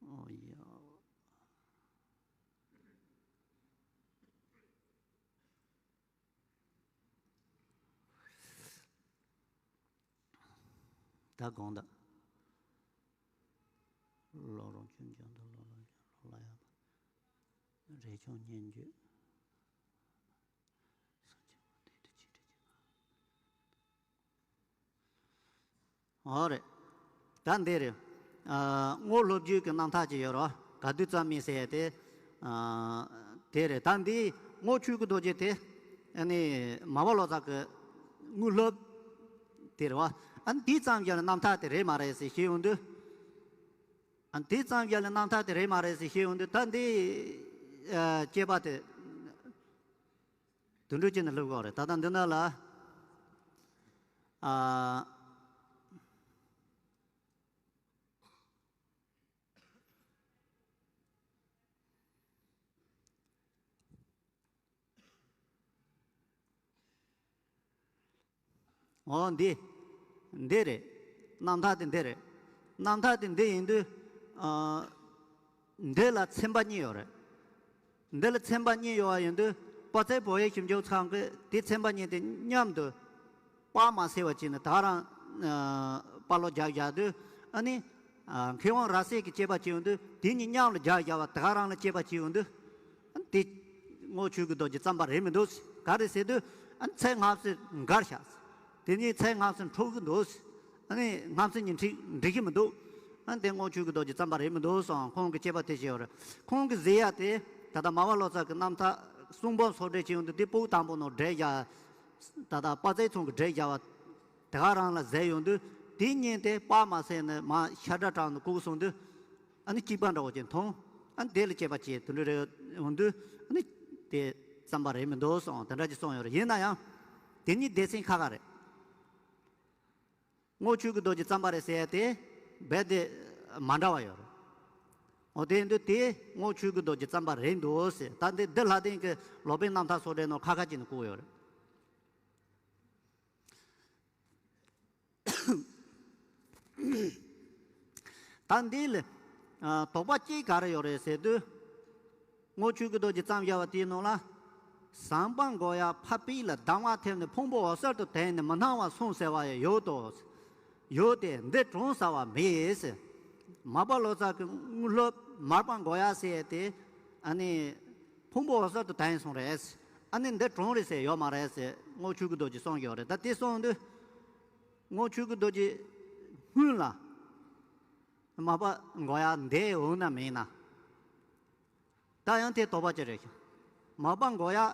ཨོ་ཡ། ད་དགོངས་དག་བློ་རང་ཆོས་འཇམ་དང་བློ་རང་ཆོས་བློ་ལ་ཡག་པ། རས་ཆུང་སྙན་བརྒྱུད། ཨོ་རེད། ད་འདི་རེད། ཨ་སྔོ་སློབ་བརྒྱུད་ཀྱི་རྣམ་ཐར་ཅིག་ཡོད་རོ། ག་དུས་བརྩམས་མིན་ཟེར་ཡ་དེ། ཨ་དེ་རེད། ད་འདི་སྔོ་ཆོས་ཀྱི་རྡོ་རྗེ་དེ། ཨ་ནི་མར་པ་ལོ་ཙཱ་གི་དངོས་སློབ་དེ་རེད་བ། ཨ་ནི་དེ་བརྩམས་ཡ་ལ་རྣམ་ཐར་དེ་རེད་མ་རེད་ཟེར་བཤད་ཡོང་དུས། ཨ་ནི་དེ་བརྩམས་ཡ་ལ་རྣམ་ཐར་དེ་རེད་མ་རེད་ཟེར་བཤད་ཡོང་དུས། ད་འདི་ཨ་དཔྱད་པ་དེ་དུད་འགྲོ་ཅན་ནས་སླེབས་དགོས་རེད། ད་ལྟ་འདི་ན་ལ་ཨ། འོ་འདི། འདི་རེད། རྣམ་ཐར་དེ་འདི་རེད། རྣམ་ཐར་དེ་འདི་ཡིན་དུས། ཨ། འདི་ལ་ཚན་པ་གཉིས་ཡོད་རེད། འདི་ལ་ཚན་པ་གཉིས་ཡོད་པ་ཡིན་དུས། དཔག་ཚད་བོད་ཡིག་ཞིབ་འཇུག་ཚང་གིས་དེ་ཚན་པ་གཉིས་དེ་མཉམ་དུ་དཔག་མ་ཟེར་བ་བྱས་ནས་ད་ག་རང་། ཨ། དཔག་ལོག་རྒྱག་བཞག་དུས། ཨ་ནི། ཨ། མཁས་དབང་རབ་གསལ་གྱིས་དཔྱད་པ་བྱས་ཡོང་དུས། དེ་གཉིས་མཉམ་ལ་རྒྱག་བཞག་པ་ད་ག་རང་ལ་དཔྱད་པ་བྱས་ཡོང་དུས། ཨ་ནི་དེ་སྔོ་ཆོས་ཀྱི་རྡོ་རྗེ་བརྩམས་པ་རེད་མི་འདུག་ག་རེ་ཟེར་དུས། ཨ་ནི་ཚད་སྔ་ཕྱི་འགལ་ཤག་དེ་གཉིས་ཚད་སྔ་ཕྱི་འཁྲུག་གི་འདུག་ཨ་ནི་སྔ་ཕྱི་གཉིས་འགྲིག་འགྲིག་གི་མི་འདུག་ཨ་ནི་དེ་སྔོ་ཆོས་ཀྱི་རྡོ་རྗེ་བརྩམས་པ་རེད་མི་འདུག་གསུངས། ཁོང་གིས་དཔྱད་པ་དེ་བྱས་ཡོད་རེད། ཁོང་གིས་བཟོས་ཡ་དེ་ད་ལྟ་མར་པ་ལོ་ཙཱ་གི་རྣམ་ཐར་གསུང་འབུམ་སོགས་སྦྲེལ་བྱས་ཡོང་དུས། དེ་པོད་དང་པོ་ནང་སྦྲེལ་བཞག་ད་ལྟ་དཔག་ཚད་ཚང་གིས་སྦྲེལ་བཞག་པ་དེ་ག་རང་ལ་ཟེར་ཡོང་དུས། དེ་གཉིས་དེ་དཔག་མ་ཟེར་ནས་མར་ཤ་ཁྲག་དྲངས་ནས་བཀོད་སོང་དུས། ཨ་ནི་གཅིག་པ་འདྲ་བོ་ཅིག་མཐོང་། ཨ་ནི་དེ་ལ་དཔྱད་པ་བྱས་དེ་འདྲ་རེད་ཡོང་དུས། ཨ་ནི་དེ་བརྩམས་པ་རེད་མི་འདུག་གསུངས། དེ་འདྲ་ཅིག་གསུངས་ཡོད་རེད། ཡིན་ན་ཡང་དེ་གཉིས་སྡེ་ཚན་ཁ་ཁ་རེད། སྔོ་ཆོས་ཀྱི་རྡོ་རྗེ་བརྩམས་པ་རེད་ཟེར་ཡ་དེ་རྦད་དེ་མ་འདྲ་བ་ཡོད་རེད། འོ་དེ་ཡིན་དུས་དེ་སྔོ་ཆོས་ཀྱི་རྡོ་རྗེ་བརྩམས་པ་རེད་འདུག་ཟེར། ད་འདི་འདི་ལྷ་ལྡན་གྱི་ལོ་པཎ་རྣམ་ཐར་སོགས་སྦྲེལ་ནང་ཁ་ཁ་ཅིག་ནས་བཀོད་ཡོད་རེད། ད་འདི་ལ་ཨ་དོགས་པ་གཅིག་ག་རེ་ཡོད་རེད་ཟེར་དུས། སྔོ་ཆོས་ཀྱི་རྡོ་རྗེ་བརྩམས་བཞག་པ་དེའི་ནང་ལ། ཟམ་པ་མགོ་ཡག་ཕ་པི་ལ་གདམས་ངག་ཐེབས་ནས་ཕུང་པོ་འོད་གསལ་དུ་དེངས་ནས་མི་སྣང་བར་སོང་ཟེར་བ་ཡང་ཡོད་དོ། ཡོད་དེ་འདི་གྲུང་ཟེར་བ་མེད་ཟེར། མར་པ་ལོ་ཙཱ་གི་དངོས་སློབ་མར་པ་མགོ་ཡག་ཟེར་དེ། ཨ་ནི་ཕུང་པོ་འོད་གསལ་དུ་དེངས་སོང་རེད། ཨ་ནི་འདི་གྲུང་རེད་ཟེར་ཡོད་མ་རེད་ཟེར་སྔོ་ཆོས་ཀྱི་རྡོ་རྗེ་གསུངས་ཡོད་རེད། ད་དེ་གསུངས་དུས། སྔོ་ཆོས་ཀྱི་རྡོ་རྗེ་སྔོན་ལ་མར་པ་མགོ་ཡག་འདས་འོང་ན་མེད་ན། ད་ཡང་དེ་དོགས་པ་ཅིག་རེད་ཤག་མར་པ་མགོ་ཡག་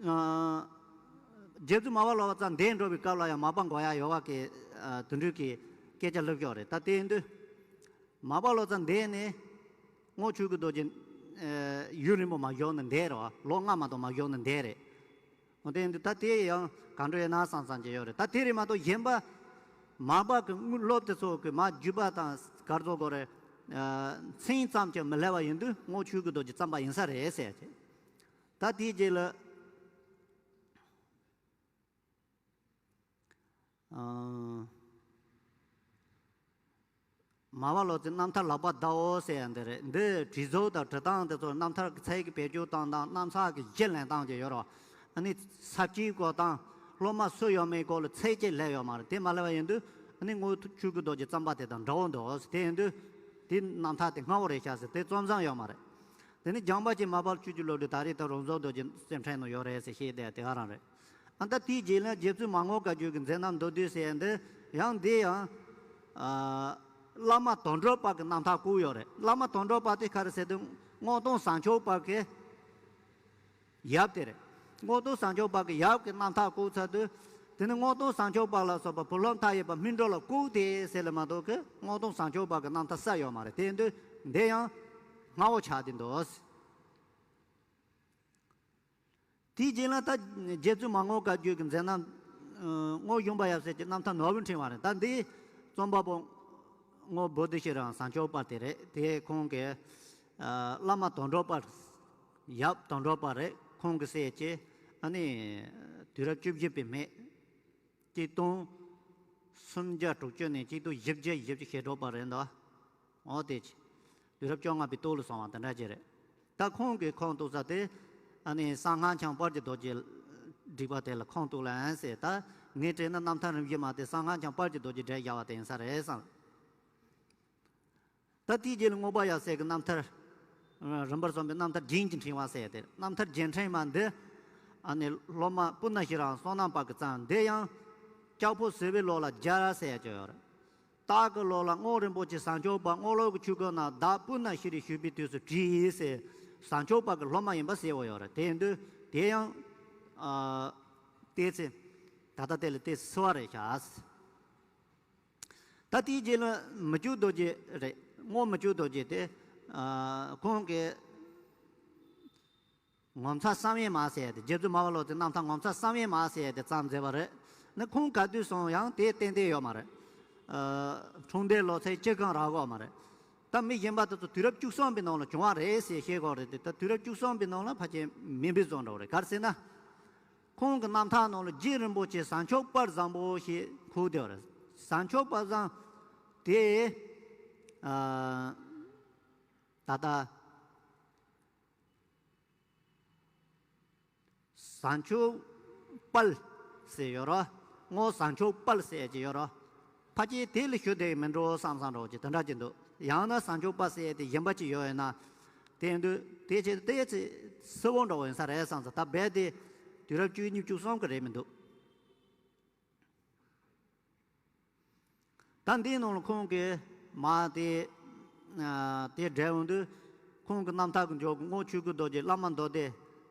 ཨ། རྗེ་བཙུན་མར་པ་ལོ་ཙཱ་འདས་འགྲོ་བའི་སྐབས་ལ་ཡང་མར་པ་མགོ་ཡག་ཡོད་པ་གི་ཨ་དེ་འདྲ་གི་སྐད་ཆ་སླེབས་ཀྱི་ཡོད་རེད། ད་དེ་ཡིན་དུས། མར་པ་ལོ་ཙཱ་འདས་ནས་སྔོ་ཆོས་ཀྱི་རྡོ་རྗེ་ཨ་ཡུན་རིང་པོ་མ་བཞུགས་ནས་འདས་རེད་བ། ལོ་ལྔ་མ་གཏོགས་མ་བཞུགས་ནས་འདས་རེད། འོ་དེ་ཡིན་དུས་ད་དེ་ཡང་ག་འདྲ་ཡོད་ན་བསམ་བསམ་གྱི་ཡོད་རེད། ད་དེ་རེད་མ་གཏོགས་གཞན་པ་མར་པ་གི་དངོས་སློབ་དེ་ཚོ་གི་མར་བརྒྱུད་པ་དང་ག་རེ་ཟེར་དགོས་རེད། ཨ་མཚན་ཙམ་གྱིས་མི་ལེགས་པ་ཡིན་དུས་སྔོ་ཆོས་ཀྱི་རྡོ་རྗེ་བརྩམས་པ་ཡིན་ས་རེད་ཟེར་ཡ་ཅིག་ད་དེའི་རྗེས་ལ་ཨ། མར་པ་ལོ་ཙཱའི་རྣམ་ཐར་ལག་པ་བརྡབ་འོ་ཟེར་ཡ་འདི་རེད། འདི་བྲིས་ཚུལ་དང་འབྲི་སྟངས་དེ་ཚོ། རྣམ་ཐར་གྱི་ཚིག་གི་བེད་སྤྱོད་སྟངས་དང་། རྣམ་ཐར་གྱི་གཞི་ལེན་སྟངས་ཀྱི་ཡོད་རེད་བ། ཨ་ནི་ས་བཅད་བཀོད་སྟངས། སློབ་མ་སུ་ཡོད་མེད་སྐོར་ལ་ཚིག་གཅིག་ལབ་ཡོད་མ་རེད། དེ་མ་ལབ་པ་ཡིན་དུས་ཨ་ནི་སྔོ་ཆོས་ཀྱི་རྡོ་རྗེ་བརྩམས་པ་དེ་དང་འདྲ་བོ་འདུག་ཟེར། དེ་ཡིན་དུས་དེ་རྣམ་ཐར་དེ་སྔ་བོ་རེད་ཤག་ཟེར། དེ་རྩོམ་བཟང་ཡོད་མ་རེད། དེ་ནི་སྦྱངས་པ་ཅན་མར་པ་ཆོས་ཀྱི་སློབ་གྲྭ་ད་རེས་ད་རོང་ཟོམ་རྡོ་རྗེ་རྩེ་ཕྲན་ནང་ཡོད་རེད་ཟེར་བཤད་བསྡད་དེ་ག་རང་རེད། ཨ་ད་དེའི་རྗེས་ལ་རྗེ་བཙུན་མ་དངུལ་དཀར་ཆོས་ཀྱི་མཛད་རྣམ་མདོར་བསྡུས་ཟེར་ཡ་འདི་ཡང་འདི་ཡང་། ཨ། བླ་མ་དོན་གྲུབ་པ་གི་རྣམ་ཐར་བཀོད་ཡོད་རེད། བླ་མ་དོན་གྲུབ་པ་དེ་ག་རེ་ཟེར་དུས་སྔོག་སྟོང་བཟང་ཕྱོགས་པ་གི་ཡབ་དེ་རེད། སྔོག་སྟོང་བཟང་ཕྱོགས་པ་གི་ཡབ་ཀྱི་རྣམ་ཐར་བཀོད་ཚར་དུས། དེ་ནི་སྔོག་སྟོང་བཟང་ཕྱོགས་པ་ལ་སོགས་པ་བུ་སློབ་མཐའ་ཡས་པ་སྨིན་གྲོལ་ལ་བཀོད་དེ་ཟེར་ལ་མ་གཏོགས་ཀི་སྔོག་སྟོང་བཟང་ཕྱོགས་པ་གི་རྣམ་ཐར་ས་ཡོད་མ་རེད། དེ་ཡིན་དུས་འདི་ཡང་སྔ་བོ་ཆགས་བསྡད་འདུག་དེའི་རྗེས་ལ་ད་རྗེ་བཙུན་མ་དངུལ་བཀའ་བརྒྱུད་ཀྱི་མཛད་རྣམ། ཨ། དངུལ་གཞུང་པ་ཡབ་སྲས་ཀྱི་རྣམ་ཐར་ནོར་བུ་འཕྲེང་བ་རེད། ད་འདི་རྩོམ་པ་པོ་དངུལ་བོ་དྷི་ཤི་ར་བཟང་སྐྱོང་དཔལ་དེ་རེད། དེ་ཁོང་གི་ཨ་བླ་མ་དོན་གྲུབ་དཔལ། ཡབ་དོན་གྲུབ་དཔལ་རེད། ཁོང་གི་སྲས་ཀྱི་ཨ་ནི་དུས་རབས་བཅུ་བཞི་པའི་སྨད། གཅིག་སྟོང་སུམ་བརྒྱ་དྲུག་ཅུ་ནས་གཅིག་སྟོང་བཞི་བརྒྱ་བཞི་བཅུ་ཞེ་དྲུག་བར་རེད་འདུག་འོ་དེ་ཅི། དུས་རབས་བཅོ་ལྔ་པའི་སྟོད་ལ་སོང་བ་དེ་འདྲ་ཅིག་རེད། ད་ཁོང་གིས་ཁོང་གཏུགས་ས་དེ། ཨ་ནི་གསང་སྔགས་འཆང་དཔལ་གྱི་རྡོ་རྗེ་བསྒྲིགས་པ་དེ་ལ་ཁོང་གཏུགས་ལ་ཨན་ཟེར། ད་ངས་བྲིས་ན་རྣམ་ཐར་རིམ་བཞི་མ་དེ་གསང་སྔགས་འཆང་དཔལ་གྱི་རྡོ་རྗེ་འགྲེལ་བཞག་པ་དེ་ཡིན་ས་རེད་བསམ། ད་དེའི་རྗེས་ལ་དངོས་པ་ཡབ་སྲས་ཀྱི་རྣམ་ཐར། རིམ་པར་གསུངས་པའི་རྣམ་ཐར་རྒྱན་གྱི་འཕྲེང་བ་ཟེར་ཏེ། རྣམ་ཐར་རྒྱན་འཕྲེང་མ་འདི་ཨ་ནི་སློབ་མ་པུར་ན་ཤྲཱི་བསོད་ནམས་དཔལ་གྱིས་བརྩམས། འདི་ཡང་ལྕགས་ཕོ་བཟི་བའི་ལོ་ལ་སྦྱར་ཟེར་ཡ་ཅིག་ཡོད་རེད། སྟག་གི་ལོ་ལ་དངུལ་རིན་པོ་ཆེ་བཟང་སྐྱོང་དཔལ་དངུལ་ལོར་གྱི་ཆོས་སྐུ་ན་བདག་པུར་ན་ཤྲཱི་བཞུགས་པའི་དུས་སུ་བྲིས་ཟེར། བཟང་སྐྱོང་དཔལ་གྱི་སློབ་མ་ཡིན་པ་གསལ་བོ་ཡོད་རེད། དེ་ཡིན་དུས་དེ་ཡང་ཨ་ཏོག་ཙམ་ད་ལྟ་དེ་ལ་ཏོག་ཙམ་བསིལ་བ་རེད་ཤག་ད་དེའི་རྗེས་ལ་མི་བསྐྱོད་རྡོ་རྗེ་རེད། དངུལ་མི་བསྐྱོད་རྡོ་རྗེ་དེ། ཨ་ཁོང་གིས་ངོ་མཚར་བསམ་ཡས་མ་ཟེར་ཏེ། རྗེ་བཙུན་མར་པ་ལོ་ཙཱའི་རྣམ་ཐར་ངོ་མཚར་བསམ་ཡས་མ་ཟེར་ཏེ་བརྩམས་མཛད་པ་རེད། ནི་ཁོང་ག་དུས་སོང་ཡང་དེ་ཏན་ཏན་ཡོད་མ་རེད། ཨ་འཁྲུངས་འདས་ལོ་ཚད་གཅིག་ཀྱང་རག་གི་ཡོད་མ་རེད། ད་མི་གཞན་པ་དེ་ཚོ་དུས་རབས་བཅུ་གསུམ་པའི་ནང་ལ་བྱུང་བ་རེད་ཟེར་བཤད་གི་ཡོད་རེད་དེ། ད་དུས་རབས་བཅུ་གསུམ་པའི་ནང་ལ་ཕལ་ཆེར་མིན་པའི་བཟོ་འདྲ་བོ་རེད། ག་རེ་ཟེར་ན། ཁོང་གི་རྣམ་ཐར་ནང་ལ་རྗེ་རིན་པོ་ཆེ་བཟང་སྐྱོང་དཔལ་བཟང་པོ་ཞེས་འཁོད་བསྡད་པ་རེད། བཟང་སྐྱོང་དཔལ་བཟང་དེ་ཨ་ད་ལྟ་བཟང་སྐྱོང་དཔལ་ཟེར་ཡོད་རེད། དངུལ་བཟང་སྐྱོང་དཔལ་ཟེར་གྱི་ཡོད་རེད། ཕལ་ཆེར་དེ་ལ་ཞུ་བསྡད་ཀྱི་མིན་འགྲོ་བསམ་བསམ་འདྲ་བོ་ཅིག་དེ་འདྲ་ཅིག་འདུག་ཡང་ན་བཟང་སྐྱོང་དཔལ་ཟེར་ཡས་དེ་གཞན་པ་ཅིག་ཡོད་ཡོད་ན། དེ་འདུག་དེ་ཆེད་དུ་ཏོག་ཙམ་བསིལ་བོ་འདྲ་བོ་ཡིན་ས་རེད་བསམ་སོང་། ད་རྦད་དེ་དུས་རབས་བཅུ་གཉིས་བཅུ་གསུམ་གྱི་རེད་མི་འདུག་ད་འདིའི་ནང་ལ་ཁོང་གིས་མ་དེ་ཨ་དེ་འགྲེལ་ཡོང་དུས། ཁོང་གི་རྣམ་ཐར་གྱི་མཇུག་གི་དངུལ་ཆོས་སྐུའི་རྡོ་རྗེ་བླ་མ་མདོ་སྡེ།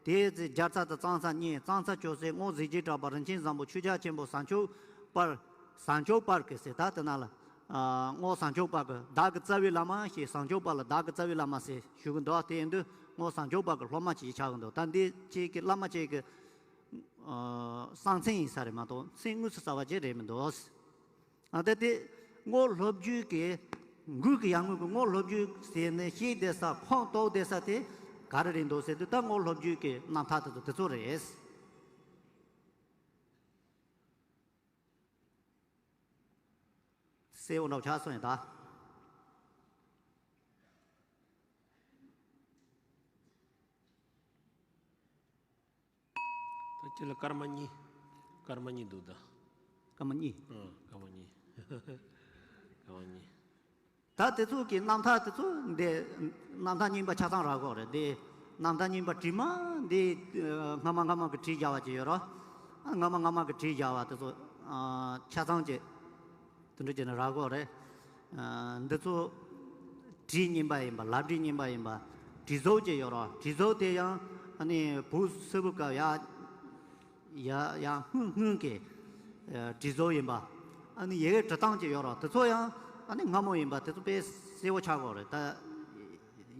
དེའི་ཚེ་རྒྱལ་ཚབ་དང་གཙང་ས་གཉིས། གཙང་ས་ཆོས་སྲིད་དངུལ་གཟི་བརྗིད་གྲགས་པ་རིན་ཆེན་བཟང་པོ་ཆོས་རྒྱལ་ཆེན་པོ་བཟང་སྐྱོང་དཔལ། བཟང་སྐྱོང་དཔལ་གྱི་ཟེར། ད་དེ་ན་ལ་ཨ་དངུལ་བཟང་སྐྱོང་དཔལ་གྱི་བདག་གི་རྩ་བའི་བླ་མ་ཞེས། བཟང་སྐྱོང་དཔལ་ལ་བདག་གི་རྩ་བའི་བླ་མ་ཟེར་ཞུ་གི་འདུག་དེ་ཡིན་དུས་དངུལ་བཟང་སྐྱོང་དཔལ་གྱི་སློབ་མ་ཅིག་ཆགས་ཀྱི་འདུག་ད་འདི་གཅིག་གི་བླ་མ་གཅིག་གི་ཨ་གསང་མཚན་ཡིན་ས་རེད་མ་གཏོགས་མཚན་དངོས་སུ་གསལ་བ་ཅིག་རེད་མི་འདུག་ཨ་ད་དེ་དངུལ་སློབ་བརྒྱུད་ཀྱི་འགུགས་ཀྱི་ཡར་ངོས་ཀྱི་དངུལ་སློབ་བརྒྱུད་ཟེར་ནས་བཤད་བསྡད་ས་ཁོངས་གཏོགས་བསྡད་ས་དེ་ག་རེ་རེད་འདུག་ཟེར་དུས། ད་དངུལ་སློབ་བརྒྱུད་ཀྱི་རྣམ་ཐར་དེ་ཚོ་དེ་ཚོ་རེད། གསལ་བོ་འདྲ་བོ་ཆགས་སོང་ཡིན་ད། ད་ཁྱེད་ལ་སྐར་མ་གཉིས། སྐར་མ་གཉིས་འདུག་ད། སྐར་མ་གཉིས། ཨ་སྐར་མ་གཉིས། སྐར་མ་གཉིས། ད་དེ་ཚོ་གི་རྣམ་ཐར་དེ་ཚོ་འདི་རྣམ་ཐར་རྙིང་པ་ཆ་ཚང་རག་གི་རེད། འདི་རྣམ་ཐར་རྙིང་པ་བྲིས་མ་འདི་སྔ་མ་སྔ་མ་གི་བྲིས་བཞག་པ་ཅིག་ཡོད་རེད། སྔ་མ་སྔ་མ་གི་བྲིས་བཞག་པ་དེ་ཚོ་ཨ་ཆ་ཚང་ཅིག་དེ་འདྲ་བྱས་ནས་རག་གི་རེད། ཨ་འདི་ཚོ་བྲིས་རྙིང་པ་ཡིན་པ། ལག་བྲིས་རྙིང་པ་ཡིན་པ། བྲིས་གཟུགས་ཅིག་ཡོད་རེད། བྲིས་གཟུགས་དེ་ཡང་ཨ་ནི་བོད་སིལ་བུ་སྐབས་ཡ་ཡ་ཡ་སྔོན་སྔོན་གྱི་ཨ་བྲིས་གཟུགས་ཡིན་པ། ཨ་ནི་ཡི་གེ་འབྲི་སྟངས་ཅིག་ཡོད་རེད། དེ་ཚོ་ཡང་ཨ་ནི་སྔ་མོ་ཡིན་པ་དེ་ཚོ་དཔེ་གསལ་བོ་ཆགས་ཀྱི་རེད། ད་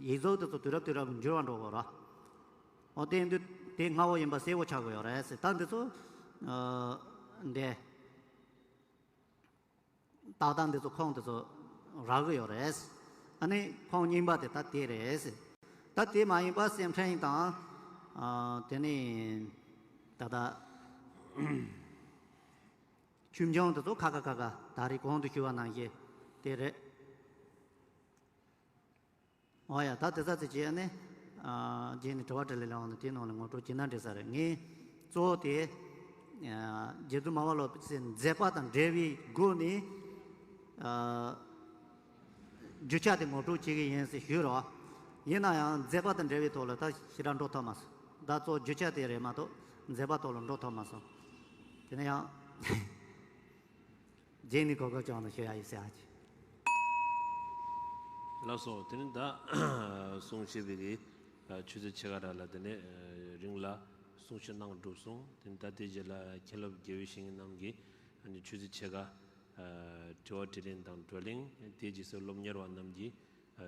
ཡིག་གཟུགས་དེ་ཚོ་དུས་རབས་དུས་རབས་འགྱུར་བ་འགྲོ་གི་རེད། འོ་དེ་འདི་དེ་སྔ་བོ་ཡིན་པ་གསལ་བོ་ཆགས་ཀྱི་ཡོད་རེད་ཟེར། ད་འདི་ཚོ་ཨ་འདི། ཏག་ཏག་འདི་ཚོ་ཁོངས་འདི་ཚོ་རག་གི་ཡོད་རེད། ཨ་ནི་ཁོངས་རྙིང་པ་དེ་ད་དེ་རེད། ད་དེ་མ་ཡིན་པ་སེམས་ཕྲེང་དང་། ཨ་དེ་ནས་ད་ལྟ་ཆོས་འབྱུང་དེ་ཚོ་ཁ་ཁ་ཁ་ཁ་ད་རེས་གོང་དུ་ཞུས་པ་ནང་བཞིན་དེ་རེད། འོ་ཡ། ད་དེ་ཚ་ཚེ་བྱས་ནས་ཨ་རྗེས་ནས་དྲི་བ་དྲིས་ལན་ལ་འོང་ན་དེའི་ནང་ལ་ངོ་སྤྲོད་བྱས་ན་འགྲིག་ས་རེད། ངས་གཙོ་བོ་དེ་ཨ་རྗེ་བཙུན་མར་པ་ལོ་ཙཱའི་མཛད་པ་དང་འབྲེལ་བའི་སྒོ་ནས་ཨ་རྒྱུ་ཆ་དེ་ངོ་སྤྲོད་བྱེད་ཀྱི་ཡིན་ཟེར་ཞུས་རོགས། ཡིན་ན་ཡང་མཛད་པ་དང་འབྲེལ་བའི་ཐོག་ལ་ད་ཞེ་དྲག་འགྲོ་ཐུབ་མ་སོང་། ད་གཙོ་བོ་རྒྱུ་ཆ་དེ་རེད་མ་གཏོགས་མཛད་པ་ཐོག་ལ་འགྲོ་ཐུབ་མ་སོང་། དེ་ནས་ཡང་། རྗེས་ནས་གོ་སྐབས་བྱུང་ན་ཞུ་ཡ་ཡིན་ཟེར་ཨ་ཅེ། ལགས་སོ། དེ་ནི་ད་གསུང་བཤད་པའི་གི་ཆུ་ཚོད་ཕྱེད་ཀ་ར་ལ་དེ་ནས་རིང་ལ་གསུང་བཤད་གནང་གྲུབ་སོང་། དེ་ནི་ད་དེ་རྗེས་ལ་མཁན་སློབ་དགེ་བའི་བཤེས་གཉེན་རྣམས་ཀྱིས་ཆུ་ཚོད་ཕྱེད་ཀ་དྲི་བ་དྲིས་ལན་དང་བགྲོ་གླེང་། དེའི་རྗེས་སུ་སློབ་གཉེར་བ་རྣམས་ཀྱིས་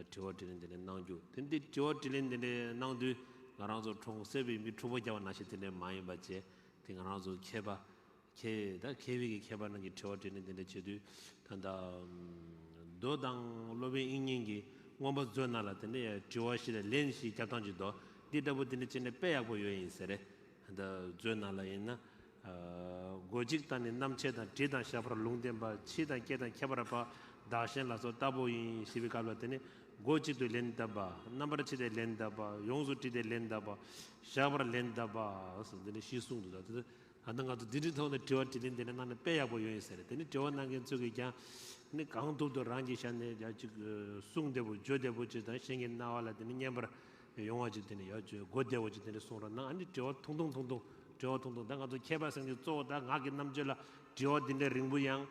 དྲི་བ་དྲིས་ལན་དེ་འདྲ་གནང་རྒྱུ། དེ་འདི་དྲི་བ་དྲིས་ལན་དེ་འདྲ་གནང་དུས་ ང་རང་ཚོ་གྲོང་གསེབ་པའི་མི་འཁྲུག་པ་རྒྱག་པ་ནང་བཞིན་དེ་འདྲས་མ་ཡིན་པ་བྱས། དེ་ང་རང་ཚོ་མཁས་པ། མཁས་ད་མཁས་པའི་གི་མཁས་པ་རྣམས་ཀྱི་དྲི་བ་དྲིས་ལན་དེ་འདྲ་བྱེད་དུས། ད་ལྟ་མདོ་དང་སློབ་དཔོན་དབྱིག་གཉེན་གྱི་མངོན་པ་མཛོད་ནང་ལ་དེ་འདྲ་ཡང་དྲི་བ་ཞིག་ལ་ལན་ཞིག་རྒྱབ་སྟངས་ཅིག་འདུག་འདི་ལྟ་བུ་དེ་འདྲ་བྱས་ནས་དཔེ་ཡག་པོ་ཡོད་ཡིན་ཟེར་རེད། ད་མཛོད་ནང་ལ་ཡིན་ན། སྒོ་གཅིག་བཏང་ནས་རྣམ་བཅད་དང་དྲི་དང་བཞག་པར་ལུང་བསྟན་པ། ཕྱིས་དང་སྐྱེ་དང་ཁྱད་པར་བ། བདག་གཞན་ལ་སོགས་ལྟ་བུ་ཡིན་ཞེས་པའི་སྐབས་ལ་དེ་ནི་སྒོ་གཅིག་ཏུ་ལན་བཏབ་པ། རྣམ་པར་ཕྱེ་སྟེ་ལན་བཏབ་པ། ཡོངས་སུ་དྲིས་ཏེ་ལན་བཏབ་པ། བཞག་པར་ལན་བཏབ་པ་སོགས་འདི་ནི་ཞེས་གསུངས་འདུག་ད་དེ་ད་ལྟ་ང་ཚོ་འདི་འདྲའི་ཐོག་ནས་དྲི་བ་དྲིས་ལན་འདི་ནི་གནང་ན་དཔེ་ཡག་པོ་ཡོད་ཡིན་ཟེར། དེ་ནི་དྲི་བ་གནང་མཁན་ཚོས་ཀྱིས་ཀྱང་ནི་གང་ཐུབ་ཐུབ་རང་གི་ཞལ་ནས་ཡ་གཅིག་གསུང་བདེ་པོ་བརྗོད་བདེ་པོ་ཅིག་དང་གཞན་གྱི་རྣ་བ་ལ་དེ་ནི་སྙན་པར་ཡོང་བ་ཅིག་དེ་ནི་ཡ་གཅིག་གོ་བདེ་པོ་ཅིག་དེ་ནི་གསུང་རོགས་གནང་། ཨ་ནི་དྲི་བ་ཐུང་ཐུང་ཐུང་ཐུང་། དྲི་བ་ཐུང་ཐུང་། ད་ང་ཚོ་མཁས་པ་ཟེར་མཁན་གཙོ་བོ་ད་ངག་གི་རྣམ་དཔྱོད་ལ་དྲི་བ་འདི་འདྲའི་རིང་པོ་ཡང་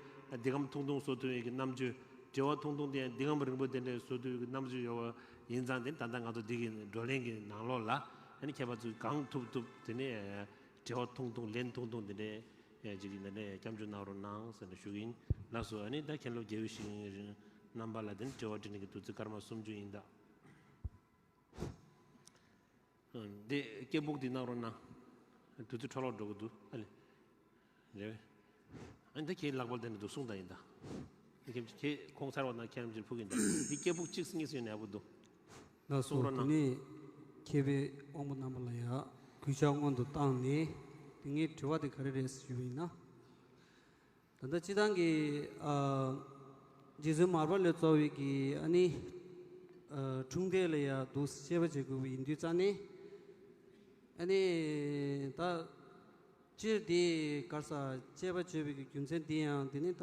འདི་གམ་ཐུང་ཐུང་བཟོ་ཐུབ་ཡས་ཀྱི་རྣམ་དཔྱོད། དྲི་བ་ཐུང་ཐུང་དེ་ཡང་འདི་གམ་རིང་པོ་དེ་འདྲའི་བཟོ་ཐུབ་ཡས་ཀྱི་རྣམ་དཔྱོད་ཡོད་པ་ཡིན་ཙང་། དེ་ད་ལྟ་ང་ཚོ་འདི་གི་བགྲོ་གླེང་གི་ནང་ལོགས་ལ་ཨ་ནི་མཁས་པ་ཚོས་གང་ཐུབ་ཐུབ་དེ་ནས་དྲི་བ་ཐུང་ཐུང་ལན་ཐུང་ཐུང་དེ་འདྲའི་ཅིག་གི་འདི་འདྲའི་སྐྱབས་འཇུག་གནང་རོགས་གནང་ཟེར་ནས་ཞུ་གི་ཡིན། ལགས་སོ། ཨ་ནི་ད་མཁན་སློབ་དགེ་བའི་བཤེས་གཉེན་རྣམ་པ་ལ་དེ་ནི་དྲི་བ་དྲིས་ལན་གྱི་དུས་ཚོད་སྐར་མ་སུམ་ཅུ་ཡིན་ད། འདི་སྐད་སྦུག་འདི་གནང་རོགས་གནང་། དུས་ཚོད་འཕྲོ་བརླག་འགྲོ་གི་འདུག་ཨ་ལེ། རེད་བས། ཨ་འདི་ཁྱེད་ལག་པ་དེ་ནས་འདུག་གསུང་དང་ཡིན་ད། འདི་ཁྱེད་ཁྱེད་ཁོང་ཚར་བ་ན་ཁྱེད་རང་ཅིར་ཕུག་གིན་ད། འདི་སྐད་སྦུག་གཅིག་གཉིས་སུ་ཡོད་ན་ཡག་པོ་འདུག་ལགས་སོ། གསུང་རོགས་དེ་གནང་། ནས་མཁས་པའི་དབང་པོ་རྣམ་པ་ལ་ཡང་གུས་ཕྱག་སྔོན་དུ་བཏང་ནས། དེ་ངའི་དྲི་བ་དེ་ག་རེ་རེད་ཞུས་པ་ཡིན་ན། ད་ལྟ་སྤྱི་བཏང་གི་ཨ་རྗེ་བཙུན་མར་པ་ལོ་ཙཱ་བའི་གི་ཨ་ནི་ཨ་འཁྲུངས་འདས་ལ་ཡང་འདུག་དཔྱད་པ་བྱེད་དགོས་པ་ཡིན་དུས་ཙང་ནས། ཨ་ནི་ད་སྤྱིར་དེ་གར་ས་དཔྱད་པ་བྱེད་པའི་གི་རྒྱུ་མཚན་འདི་ཡང་དེ་ནི་ད་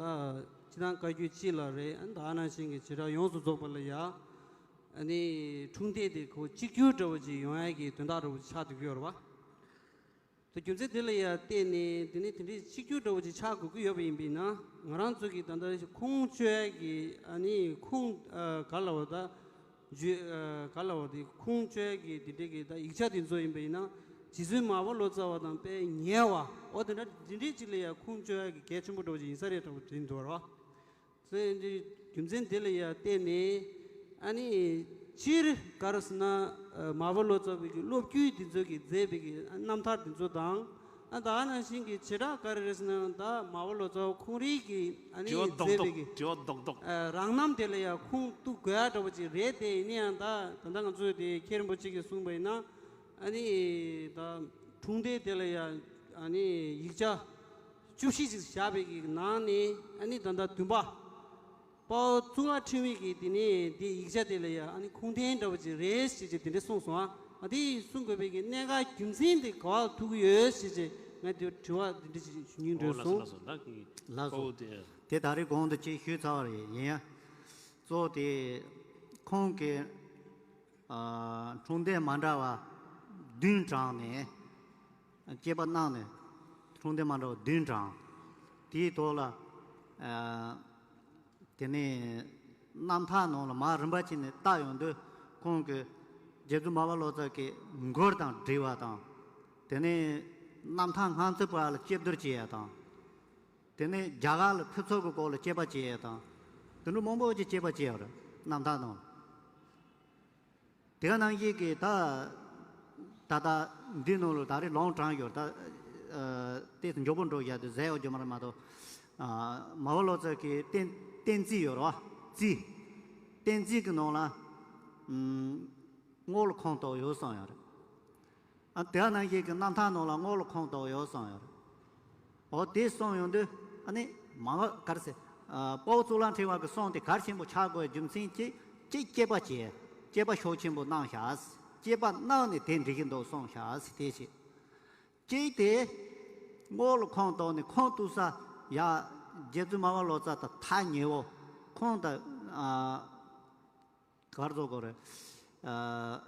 སྤྱི་བཏང་བཀའ་བརྒྱུད་སྤྱི་ལ་རེད། ཨ་ནི་ད་ནང་བཞིན་གྱི་བྱེ་བྲག་ཡོངས་སུ་རྫོགས་པ་ལ་ཡང་ཨ་ནི་འཁྲུངས་འདས་དེ་ཁོ་གཅིག་གྱུར་འདྲ་བོ་ཅིག་ཡོང་ཡ་གི་དོན་དག་འདྲ་བོ་ཆགས་འདུག་ཡོད་རེད་བ། ད་རྒྱུ་མཚན་དེ་ལ་ཡང་བརྟེན་ནས་དེ་ནི་དེ་འདྲའི་གཅིག་གྱུར་འདྲ་བོ་ཅིག་ཆགས་དགོས་ཀྱི་ཡོད་པ་ཡིན་པས་ན། ང་རང་ཚོ་གིས་ད་ལྟ་ཁུངས་བཅོལ་ཡ་གི་ཨ་ནི་ཁུངས་ཨ་ག་ལ་བ་ད་བརྗོད་ཨ་ག་ལ་བ་དེ་ཁུངས་བཅོལ་ཡ་གི་དེ་འདྲའི་གི་ད་ཡིག་ཆ་དེ་ཚོ་ཡིན་པ་ཡིན་ན། རྗེ་བཙུན་མར་པ་ལོ་ཙཱ་བ་དང་དཔེ་ཉེ་བ་འོ་དེ་འདྲ་དེ་འདྲའི་ཅིག་ལ་ཡང་ཁུངས་བཅོལ་ཡ་གི་གལ་ཆེན་པོ་འདྲ་བོ་ཅིག་ཡིན་ས་རེད་འདྲ་བོ་དྲན་འདུག་ར། ཟེར་འདི་རྒྱུ་མཚན་དེ་ལ་ཡང་བརྟེན་ནས་ཨ་ནི་སྤྱིར་ག་རེ་ཟེར་ན་ཨ་མར་པ་ལོ་ཙཱ་བའི་གི་སློབ་བརྒྱུད་འདི་ཚོ་གིས་མཛད་པའི་གི་རྣམ་ཐར་འདི་ཚོ་དང་། ཨ་ད་ནང་བཞིན་གྱི་བྱེ་བྲག་ག་རེ་རེད་ཟེར་ན་ད་མར་པ་ལོ་ཙཱ་བ་ཁོང་རང་གིས་ཨ་ནི་དྲི་བ་རྡོག་མཛད་པའི་རྡོག་གི་དྲི་བ་རྡོག་རྡོག་ཨ་རང་རྣམ་དེ་ལ་ཡང་ཁུངས་གཏུག་དགོས་ཡ་འདྲ་བོ་ཅིག་རེད་དེ། ཡིན་ན་ཡང་ད་ད་ལྟ་ང་ཚོས་དེ་མཁན་རིན་པོ་ཆེ་གིས་གསུངས་པ་ཡིན་ན་ཨ་ནི་ད་འཁྲུངས་འདས་དེ་ལ་ཡང་ཨ་ནི་ཡིག་ཆ་བཅུ་བཞི་ཅིག་བཞག་པའི་གི་ནང་ནས་ཨ་ནི་ད་ལྟ་བདུན་པ། དཔའ་བོ་གཙུག་ལག་ཕྲེང་བའི་གི་དེ་ནས་དེ་ཡིག་ཆ་དེ་ལ་ཡང་ཨ་ནི་ཁུངས་ལྡན་འདྲ་བོ་ཅིག་རེད་ཞེས་ཅིག་དེ་འདྲ་གསུངས་སོང་ཨ། ཨ་དེ་གསུང་དགོས་པའི་གི་གནད་འགག་རྒྱུ་མཚན་དེ་ག་པར་ཐུག་གི་ཡོད་ཞེས་ཅིག་ང་དེ་དྲི་བ་དེ་འདྲ་ཅིག་ཞུ་སྙིང་འདོད་ཨོ་ལགས་སོ། སོང་། ལགས་སོ། ད་གི་ལགས་སོ། དཔའ་བོ་དེ། དེ་ད་རེས་གོང་དུ་ཅིག་ཞུས་ཚར་བ་རེད། ཡིན་ཡང་གཙོ་བོ་དེ་ཁོང་གི་ཨ་འཁྲུངས་འདས་མ་འདྲ་བ་བདུན་དྲངས་ནས་དཔྱད་པ་གནང་ནས། འཁྲུངས་འདས་མ་འདྲ་བ་བདུན་དྲངས། དེའི་ཐོག་ལ་ཨ་དེ་ནས་རྣམ་ཐར་ནང་ལ་མར་རིམ་པ་བྱས་ནས་བལྟ་ཡོང་དུས། ཁོང་གིས་རྗེ་བཙུན་མར་པ་ལོ་ཙཱ་གི་མགུར་དང་འབྲེལ་བ་དང་། དེ་ནས་རྣམ་ཐར་སྔ་ཕྱི་བར་ལ་དཔྱད་བསྡུར་བྱེད་ཡ་དང་། དེ་ནས་རྒྱ་གར་ལ་ཕེབས་ཚུལ་གྱི་སྐོར་ལ་དཔྱད་པ་བྱེད་ཡ་དང་། དེ་འདྲ་མང་པོ་ཅིག་དཔྱད་པ་བྱས་ཡོད་རེད་རྣམ་ཐར་ནང་ལ། དེ་ག་ནང་བཞིན་གྱི་ད་ད་ལྟ་འདི་ནང་ལ་ད་རེས་ལུང་དྲངས་ཡོད། ད་ཨ་དེ་མགྱོགས་པོ་འགྲོ་ཡ་དེ་ཟེར་ཡོད་རྒྱུ་མ་རེད་མ་གཏོགས། ཨ་མར་པ་ལོ་ཙཱ་གི་བསྟན་བསྟན་རྩིས་ཡོད་རེད་བ། རྩིས། བསྟན་རྩིས་ཀྱི་ནང་ལ་ཨམ་དངོས་ལ་ཁུངས་གཏུགས་ཡོད་གསུངས་ཡོད་རེད། ཨ་དེ་ག་ནང་བཞིན་གྱི་རྣམ་ཐར་ནང་ལ་དངོས་ལ་ཁུངས་གཏུགས་ཡོད་གསུངས་ཡོད་རེད། འོ་དེ་གསུངས་ཡོང་དུས་ཨ་ནི་མ་ག་རེ་ཟེར། ཨ་དཔའ་བོ་གཙུག་ལག་ཕྲེང་བ་གི་གསུང་དེ་གལ་ཆེན་པོ་ཆགས་དགོས་རྒྱུ་མཚན་གཅིག་གཅིག་དཔྱད་པ་བྱས། དཔྱད་པ་ཤུགས་ཆེན་པོ་གནང་ཤག་དཔྱད་པ་གནང་ནས་དེ་འགྲིག་གི་འདུག་གསུངས་ཤག་དེ་བྱས། གཅིག་དེ་དངོས་ལ་ཁུངས་གཏུགས་ནས་ཁུངས་གཏུགས་ས་ཡ་རྗེ་བཙུན་མར་པ་ལོ་ཙཱ་དང་ཐག་ཉེ་བོ། ཁོང་དང་ཨ་ག་རེ་ཟེར་དགོས་རེད། ཨ་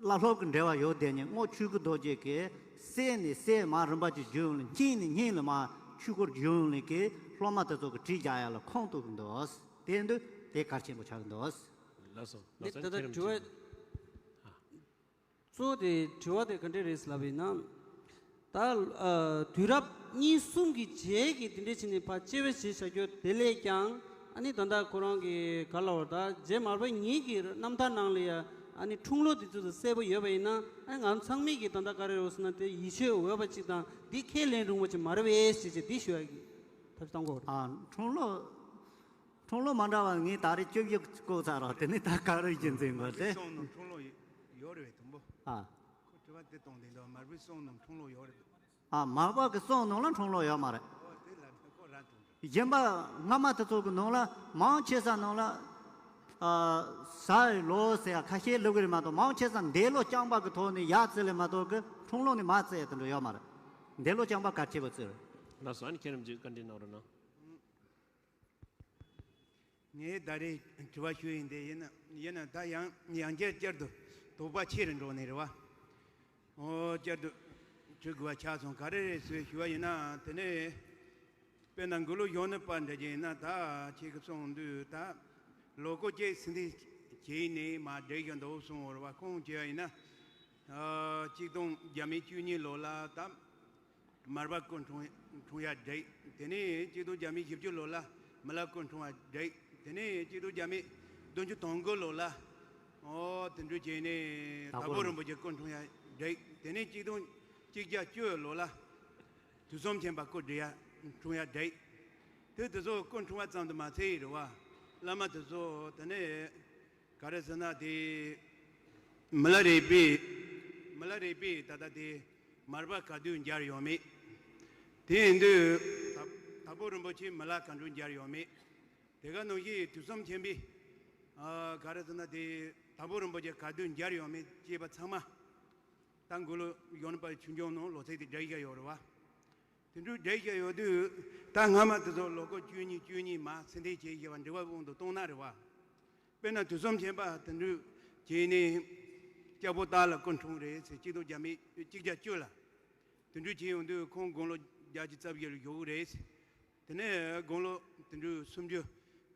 བླ་སློབ་ཀྱི་འབྲེལ་བ་ཡོད་དེ་ནི་དངོས་ཆོས་སྐུ་རྡོ་རྗེ་གིས་སྲས་ནས་སྲས་མར་རིམ་པ་ཅིག་བརྒྱུད་ཡོང་ནས། སྙིང་ནས་སྙིང་ལ་མར་ཆོས་སྐུར་བརྒྱུད་ཡོང་ནས་གི་སློབ་མ་དེ་ཚོ་གི་གྲས་རྒྱག་ཡ་ལ་ཁུངས་གཏུགས་གི་འདུག་དེ་འདུག་དེ་གལ་ཆེན་པོ་ཆགས་གི་འདུག་ལགས་སོ། ལགས་སོ། འདི་ད་ལྟ་དྲི་བ་གཙོ་བོ་དེ་དྲི་བ་དེ་ག་འདྲས་རེད་ལབ་པ་ཡིན་ན། ད་ཨ་དུས་རབས་གཉིས་གསུམ་གྱི་རྗེས་ཀྱི་དེ་འདྲས་བྱས་ནས་ཕར་དཔྱད་པ་བྱས་བཞག་རྒྱུ་དེ་ལས་ཀྱང་། ཨ་ནི་ད་ལྟ་ཁོ་རང་གི་ག་ལབ་དགོས་རེད། ད་རྗེ་མར་པ་ཉིད་ཀྱི་རྣམ་ཐར་ནང་ལ་ཡ་ ཨ་ནི་འཁྲུངས་ལོ་དེ་ཚོ་དང་གསལ་པོ་ཡོད་པ་ཡིན་ན། ཨ་ནི་ང་ཚང་མས་ཀྱི་ད་ལྟ་ག་རེ་རེད་ཟེར་ན། དེ་ཡིད་ཆེས་འོས་པ་ཅིག་དང་། འདི་ཁས་ལེན་རུང་བ་ཅིག་མ་རེད་པས་ཞེས་བྱས་འདི་ཞུ་ཡ་གི་ཐབས་བཏང་གོ་རེད། ཨ། འཁྲུངས་ལོ། འཁྲུངས་ལོ་མ་འདྲ་བ་ངས་ད་རེས་བཅུ་བཞི་བཀོད་ཚར་རོགས། དེ་ནས་ད་ག་རེ་ཡིན་ཟེར་དགོས་ཏེ། སོང་ནང་འཁྲུངས་ལོ་ཡོད་རེད་པས། དུམ་བུ། ཨ། ཁོ་དྲི་བ་དེ་གཏོང་དེ་འདུག་མར་པའི་སོང་ནང་འཁྲུངས་ལོ་ཡོད་རེད། ཨ། མར་པ་གི་སོང་ནང་ལ་འཁྲུངས་ལོ་ཡོད་མ་རེད། ཨོ་དེ་ལ་ཁོ་ར་འཁྲུངས་རེད། གཞན་པ་སྔ་མ་དེ་ཚོ་གི་ནང་ལ་མང་ཆེ་ས་ནང་ལ། ཨ། གཟའ་ཡི་ལོ་ཟེར་ཡ་ཁ་ཤས་ལབ་གི་རེད་མ་གཏོགས། མང་ཆེ་ས་འདས་ལོ་རྐྱང་པ་གི་ཐོག་ནས་ཡར་བརྩི་ལེ་མ་གཏོགས་གི་འཁྲུངས་ལོ་ནས་མར་བརྩི་ཡ་དེ་འདྲ་ཡོད་མ་རེད། འདས་ལོ་རྐྱང་པ་གལ་ཆེ་བ་བརྩི་རེད། ལགས་སོ། ཨ་ནི་ཁྱེད་རྣམས་ཀྱིས་བཀའ་འདྲི་གནང་རོགས་གནང་། ངས་ད་རེས་དྲི་བ་ཞུ་ཡིན་དེ། ཡིན་ན་ཡིན་ན་ད་ཡང་ཡང་བསྐྱར་བསྐྱར་དུ་དོགས་པ་ཆེ་རུ་འགྲོ་ནས་རེད་པ། ཨོ་བསྐྱར་དུ་དྲི་དགོས་པ་ཆགས་སོང་། ག་རེ་རེད་ཟེར་ཞུ་བ་ཡིན་ན། དེ་ནས་དཔེར་ན་མགོ་ལོག་གཞོན་ནུ་པ་འདྲ་ཅིག་ཡིན་ན། ད་ཁྱེད་ཀྱིས་གསུངས་དུས་ད་ལོ་འཁོར་གཅིག་ཟིན་ཐོ་བྱས་ནས་མར་བསྒྲིགས་ཀྱི་འདུག་གསུངས་པ་རེད་པ། ཁོང་བྱས་པ་ཡིན་ན། ཨ། གཅིག་སྟོང་བརྒྱ་མེད་བཅུ་གཉིས་ལོ་ལ་ད་མར་པ་སྐུ་འཁྲུངས་འཁྲུངས་ཡ་བསྒྲིགས། དེ་ནས་གཅིག་སྟོང་བརྒྱ་མེད་བཞི་བཅུ་ལོ་ལ་མི་ལ་སྐུ་འཁྲུངས་ཡ་བསྒྲིགས། དེ་ནས་གཅིག་སྟོང་བརྒྱ་མེད་བདུན་ཅུ་དོན་དགུ་ལོ་ལ། ཨོ་དེ་འདྲ་བྱས་ནས་དྭགས་པོ་རིན་པོ་ཆེ་སྐུ་འཁྲུངས་ཡ་བསྒྲིགས། དེ་ནས་གཅིག་སྟོང་གཅིག་བརྒྱ་བཅུ་ལོ་ལ་དུས་གསུམ་མཁྱེན་པ་སྐུ་བསྒྲིགས་ཡ་འཁྲུངས་ཡ་བསྒྲིགས། དེ་དེ་ཚོ་སྐུ་འཁྲུངས་པ་ཙམ་དུ་མ་ཚད་རེད་པ། བླ་མ་དེ་ཚོ་དེ་ནས་ག་རེ་ཟེར་ན་དེ། མི་ལ་རས་པས། མི་ལ་རས་པས་ད་ལྟ་དེ་མར་པ་ག་དུས་མཇལ་ཡོད་མེད། དེ་ཡིན་དུས་དྭགས་དྭགས་པོ་རིན་པོ་ཆེ་མི་ལ་ག་འདྲ་མཇལ་ཡོད་མེད། དེ་ག་ནང་བཞིན་དུས་གསུམ་མཁྱེན་པས། ཨ། ག་རེ་ཟེར་ན་དེ་དྭགས་པོ་རིན་པོ་ཆེ་ག་དུས་མཇལ་ཡོད་མེད་ཅེས་པ་ཚང་མ་ད་མགོ་ལོག་གཞོན་ནུ་པ་ཆོས་འབྱུང་ནང་ལོ་ཚིགས་དེ་བསྒྲིགས་བཞག་ཡོད་རེད་པ། དེ་འདྲ་བསྒྲིགས་བཞག་ཡོད་དུས། ད་སྔ་མ་དེ་ཚོ་ལོ་འཁོར་བཅུ་གཉིས་བཅུ་གཉིས་མར་ཟིན་ཐོ་བྱས་བཞག་པ་འབྲི་བའི་དབང་དུ་བཏང་ན་རེད་པ། དཔེར་ན་དུས་གསུམ་མཁྱེན་པ་དེ་འདྲ་བྱས་ནས་སྐྱབས་པོ་སྟག་ལ་སྐུ་འཁྲུངས་རེད་ཟེར། གཅིག་སྟོང་བརྒྱ་མེད་གཅིག་བརྒྱ་བཅུ་ལ། དེ་འདྲ་བྱས་ཡོང་དུས་ཁོང་དགུང་ལོ་བརྒྱད་ཅུ་རྩ་བཞི་ལ་བཞུགས་རེད་ཟེར། དེ་ནས་དགུང་ལོ་དེ་འདྲ་སུམ་ཅུ་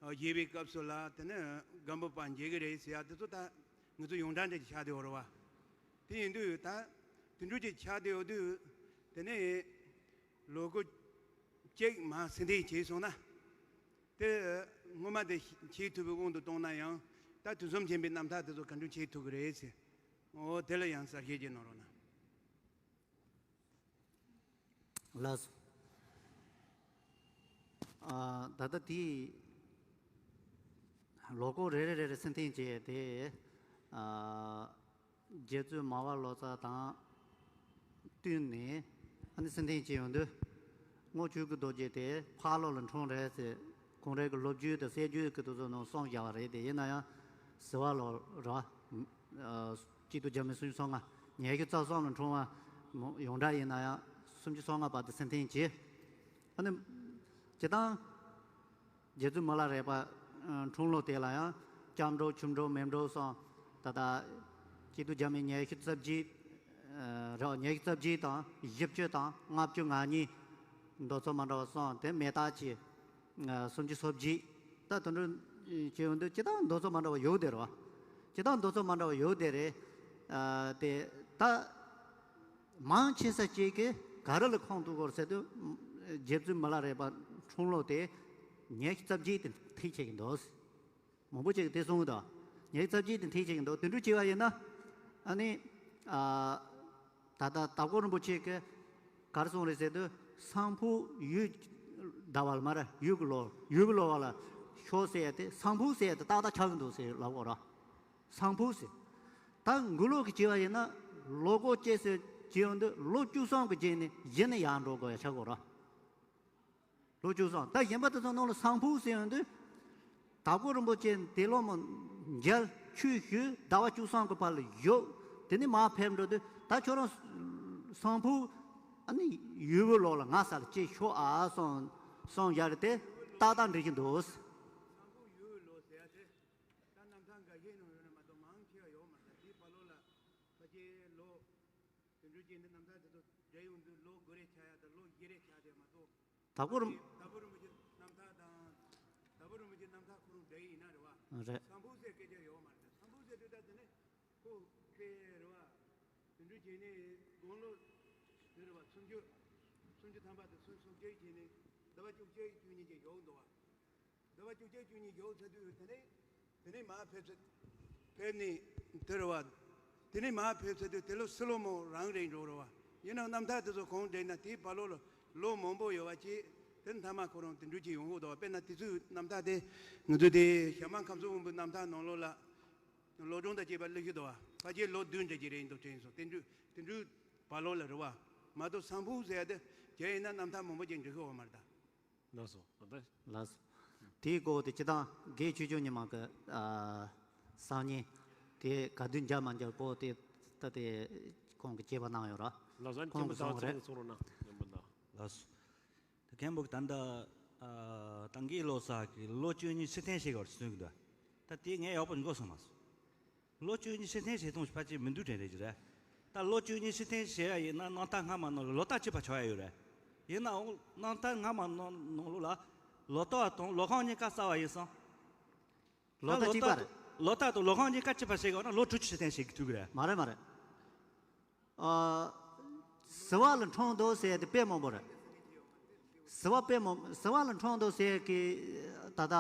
བཞེས་པའི་སྐབས་སུ་ལ་དེ་ནས་སྒམ་པོ་པ་མཇལ་གི་རེད་ཟེར་ཡ་དེ་ཚོ་ད་ང་ཚོ་ཡོངས་གྲགས་འདྲ་ཅིག་ཆགས་བསྡད་ཡོད་རེད་པ། དེ་ཡིན་དུས་ད་དེ་འདྲ་ཅིག་ཆགས་བསྡད་ཡོད་དུས། དེ་ནས་ལོ་འཁོར་གཅིག་མར་ཟིན་ཐོ་བྱས་སོང་ན། དེ་སྔོན་མ་དེ་བྱེད་ཐུབ་པའི་དབང་དུ་བཏང་ན་ཡང་། ད་དུས་གསུམ་མཁྱེན་པའི་རྣམ་ཐར་དེ་ཚོ་ག་འདྲ་བྱེད་ཐུབ་ཀྱི་རེད་ཟེར། འོ་དེ་ལ་ཡང་གསལ་བཤད་ཅིག་གནང་རོགས་གནང་། ལགས་སོ། ཨ། ད་ལྟ་དེའི་ལོ་འཁོར་རེ་རེ་རེ་རེ་ཟིན་ཐོ་བྱས་ཏེ། ཨ། རྗེ་བཙུན་མར་པ་ལོ་ཙཱ་དང་བསྟུན་ནས། ཨ་ནི་ཟིན་ཐོ་བྱས་ཡོང་དུས། རྔོག་ཆོས་ཀྱི་རྡོ་རྗེ་དེ་ཕག་ལོ་ལ་འཁྲུངས་རེད་ཟེར། ཁོང་རང་གི་ལོ་རྒྱུས་དང་གསལ་བརྗོད་ཀྱི་དེ་ཚོ་ནང་གསུངས་བཞག་པ་རེད་དེ། ཡིན་ན་ཡང་བྱི་བ་ལོ་རེད་པ། ཨ། གཅིག་སྟོང་བརྒྱ་མེད་སུམ་ཅུ་སོ་ལྔ། ཉི་ཤུ་རྩ་གསུམ་ལ་འཁྲུངས་པ། ཡོངས་གྲགས་ཡིན་ན་ཡང་སུམ་ཅུ་སོ་ལྔ་བར་དུ་ཟིན་ཐོ་བྱས། ཨ་ནི་སྤྱིར་བཏང་རྗེ་བཙུན་མི་ལ་རས་པ་འཁྲུངས་ལོ་དེ་ལ་ཡང་སྐྱབས་འགྲོ་ཆུ་འགྲོ་མེ་འགྲོ་སོགས། ད་ལྟ་གཅིག་སྟོང་བརྒྱ་མེད་ཉི་ཤུ་རྩ་བརྒྱད། ཨ། རེད། ཉི་ཤུ་རྩ་བརྒྱད་དང་བཞི་བཅུ་དང་ལྔ་བཅུ་ང་གཉིས། འདོད་ཚུལ་མ་འདྲ་བ་གསུམ། དེ་མེ་སྟག་གཅིག། ཨ། སུམ་ཅུ་སོ་བརྒྱད། ད་དེ་འདྲ་བྱས་ཡོང་དུས་སྤྱིར་བཏང་འདོད་ཚུལ་མ་འདྲ་བ་ཡོད་དེ་རེད་པ། སྤྱིར་བཏང་འདོད་ཚུལ་མ་འདྲ་བ་ཡོད་དེ་རེད། ཨ། དེ་ད་མང་ཆེ་ས་ཅིག་གིས་ག་རེ་ལ་ཁུངས་གཏུགས་ཀྱི་ཡོད་རེད་ཟེར་དུས། རྗེ་བཙུན་མི་ལ་རས་པ་འཁྲུངས་ལོ་དེ་ཉི་ཤུ་རྩ་བརྒྱད་དེ་ཐིག་བྱེད་ཀྱི་འདུག། མང་པོ་ཅིག་གིས་དེ་གསུང་གི་འདུག། ཉི་ཤུ་རྩ་བརྒྱད་དེ་ཐིག་བྱེད་ཀྱི་འདུག། དེ་འདྲ་བྱས་པ་ཡིན་ན། ཨ་ནི། ཨ། ད་ལྟ་དྭགས་པོ་རིན་པོ་ཆེ་གིས་ག་རེ་གསུངས་རེད་ཟེར་དུས། སང་ཕོད་ཡོས་ཟླ་བ་ལ་མར་ཡོས་ཀྱི་ལོ། ཡོས་ཀྱི་ལོ་བ་ལ་ཤོག་ཟེར་ཡ་དེ། སང་ཕོད་ཟེར་ཡ་དེ་ཏག་ཏག་ཆགས་ཀྱི་འདུག་ཟེར་ལབ་ཀྱི་ཡོད་རེད། སང་ཕོད་ཟེར། ད་མགོ་ལོག་གིས་བྱས་པ་ཡིན་ན། ལོ་འཁོར་གཅིག་ཟེར་བྱས་ཡོང་དུས་ལོ་བཅུ་གསུམ་གྱི་རྗེས་ནས་གཞི་ནས་ཡར་འགྲོ་དགོས་ཡ་ཆགས་ཀྱི་ཡོད་རེད། ལོ་བཅུ་གསུམ། ད་གཞན་པ་དེ་ཚོ་ནང་ལ་སང་ཕོད་ཟེར་ཡོང་དུས། དྭགས་པོ་རིན་པོ་ཆེ་དེ་ལོ་མོ་མཇལ། ཆོས་ཞུས། ཟླ་བ་བཅུ་གསུམ་གྱི་བར་ལ་བཞུགས། དེ་ནས་མར་ཕེབས་འགྲོ་དུས། ད་ཁྱོད་རང་སང་ཕོད་ཨ་ནི་ཡོས་པའི་ལོ་ལ་ང་ས་ལ་སྐྱེས་ཤོག་ཨ་གསུངས་གསུངས་བཞག་རེད་དེ། ཏག་ཏག་འགྲིག་གི་འདུག། སང་ཕོད་ཡོས་པའི་ལོ་ཟེར་ཡ་དེ། ད་རྣམ་ཐར་འགའ་ཤས་ནང་ཡོད་ན་མ་གཏོགས་མང་ཆེ་བ་ཡོད་མ་རེད། དེའི་བར་ལོ་ལ་ཕལ་ཆེར་ལོ། དེ་འདྲ་བྱས་ནས་རྣམ་ཐར་དེ་ཚོ་བསྒྲིགས་ཡོང་དུས་ལོ་དགུ་རེ་ཆགས་ཡ་དང་ལོ་བཞི་རེ་ཆགས་བསྡད་མ་གཏོགས། དྭགས་པོ་རིན། དྭགས་པོ་རིན་པོ་ཆེ་རྣམ་ཐར་དང་། དྭགས་པོ་རིན་པོ་ཆེ་རྣམ་ཐར་ཁོ་རང་བསྒྲིགས་ཡིན་ན་རེད་པ། རེད། སང་ཕོད་ཟེར་སྐད་ཆ་ཡོད་མ་རེད། སང་ཕོད་ཟེར་དུས་ད་དེ་ནས་ཁོ་དཔེ་རེད་པ། དེ་འདྲ་བྱས་ནས་དགུང་ལོ་དེ་རེད་པ་སུམ་ཅུ། སུམ་ཅུ་ཐམ་པ་དང་སུམ་ཅུ་སོ་བརྒྱད་བྱས་ནས་ཟླ་བ་བཅུ་གཅིག་བཅུ་གཉིས་ཅིག་བཞུགས་འདུག་པ། ཟླ་བ་བཅུ་གཅིག་བཅུ་གཉིས་བཞུགས་ཚར་དུས་དེ་ནས་དེ་ནས་མར་ཕེབས་ཚར། ཕེབས་ནས་དེ་རེད་བ། དེ་ནས་མར་ཕེབས་ཚར་དུས་དེ་ལོ་སྲིད་ལོ་མོ་རང་རེད་འགྲོ་རེད་བ། ཡིན་ནའང་རྣམ་ཐར་དེ་ཚོ་གང་བསྒྲིགས་ན་དེའི་བར་ལོ་ལ་ལོ་མང་པོ་ཡོད་བ་ཅིག་དེ་མཐའ་མ་ཁོ་རང་དེ་འདྲ་ཅིག་ཡོང་གི་འདུག་བ། དཔེར་ན་དེ་ཚོའི་རྣམ་ཐར་དེ་ང་ཚོ་དེ་ཞྭ་དམར་ཁམས་གསུམ་དབོན་པོའི་རྣམ་ཐར་ནང་ལོགས་ལ་ལོ་སྒྲུང་དང་བཅས་པ་བླུགས་ཤིག་འདུག་བ། ཕལ་ཆེར་ལོ་བདུན་འདྲ་ཅིག་རེད་འདུག་དྲན་སོང་། དེ་འདྲའི་དེ་འདྲའི་བར་ལོ་ལ་རེད་བ། མ་གཏོགས་སང་ཕོད་ཟེར་ཡ་དེ་བྱས་ཡིན་ན་རྣམ་ཐར་མང་པོ་ཅིག་འབྲི་ཤེས་ཡོད་མ་རེད་ད། ལགས་སོ། ད་ལགས་སོ། དེའི་སྐོར་དེ་སྤྱིར་བཏང་དགེ་ཆོས་སྐྱོང་ཉི་མ་གི་ཨ་གསར་རྙིང་དེ་ག་དུས་མཇལ་མ་མཇལ་སྐོར་དེ་ད་དེ་ཁོང་གིས་དཔྱད་པ་གནང་ཡོད་ར། ལགས་སོ། ཁོང་གིས་གསུངས་པ་རེད། གསུང་རོགས་གནང་། ཉན་པ་ན། ལགས་སོ། དེ་མཁན་པོ་གི་ད་ལྟ་ཨ་ཏང་གི་ལོ་གསར་གི་ལོ་བཅུ་གཉིས་ཕྱིར་འཐེན་བྱེད་དགོས་ཟེར་གསུང་གི་འདུག་ད་དེ་ངས་ཡག་པོ་མགོ་ཚོས་མ་སོང་། ལོ་བཅུ་གཉིས་ཕྱིར་འཐེན་བྱེད་སྟངས་ཕལ་ཆེར་མི་འདུག་དྲན་རེད་ཀྱི་རེད། ད་ལོ་བཅུ་གཉིས་ཕྱིར་འཐེན་བྱེད་ཡ་ཡིན་ན་རྣམ་ཐར་སྔ་མ་ནང་ལ་ལོ་རྟགས་གཅིག་པ་ཆགས་ཡ་ཡོད་རེད། ཡིན་ནའང་རྣམ་ཐར་སྔ་མ་ནང་ནང་ལོགས་ལ་ལོ་ཏོག་དང་ལོ་ཁམས་གཉིས་ཀ་གསར་བ་ཡིན་སོང་། ལོ་ད་རྟགས་གཅིག་པ་རེད། ལོ་རྟགས་དང་ལོ་ཁམས་གཉིས་ཀ་གཅིག་པ་བྱེད་དགོས་ན་ལོ་དྲུག་ཅུ་ཕྱིར་འཐེན་བྱེད་དགོས་ཀྱི་རེད། མ་རེད་མ་རེད། ཨ། ཟིལ་བ་ལ་འཁྲུངས་འདུག་ཟེར་དེ་དཔེ་མང་པོ་རེད། ཟིལ་བ་དཔེ་མང་ཟིལ་བ་ལ་འཁྲུངས་འདུག་ཟེར་གི་ད་ལྟ་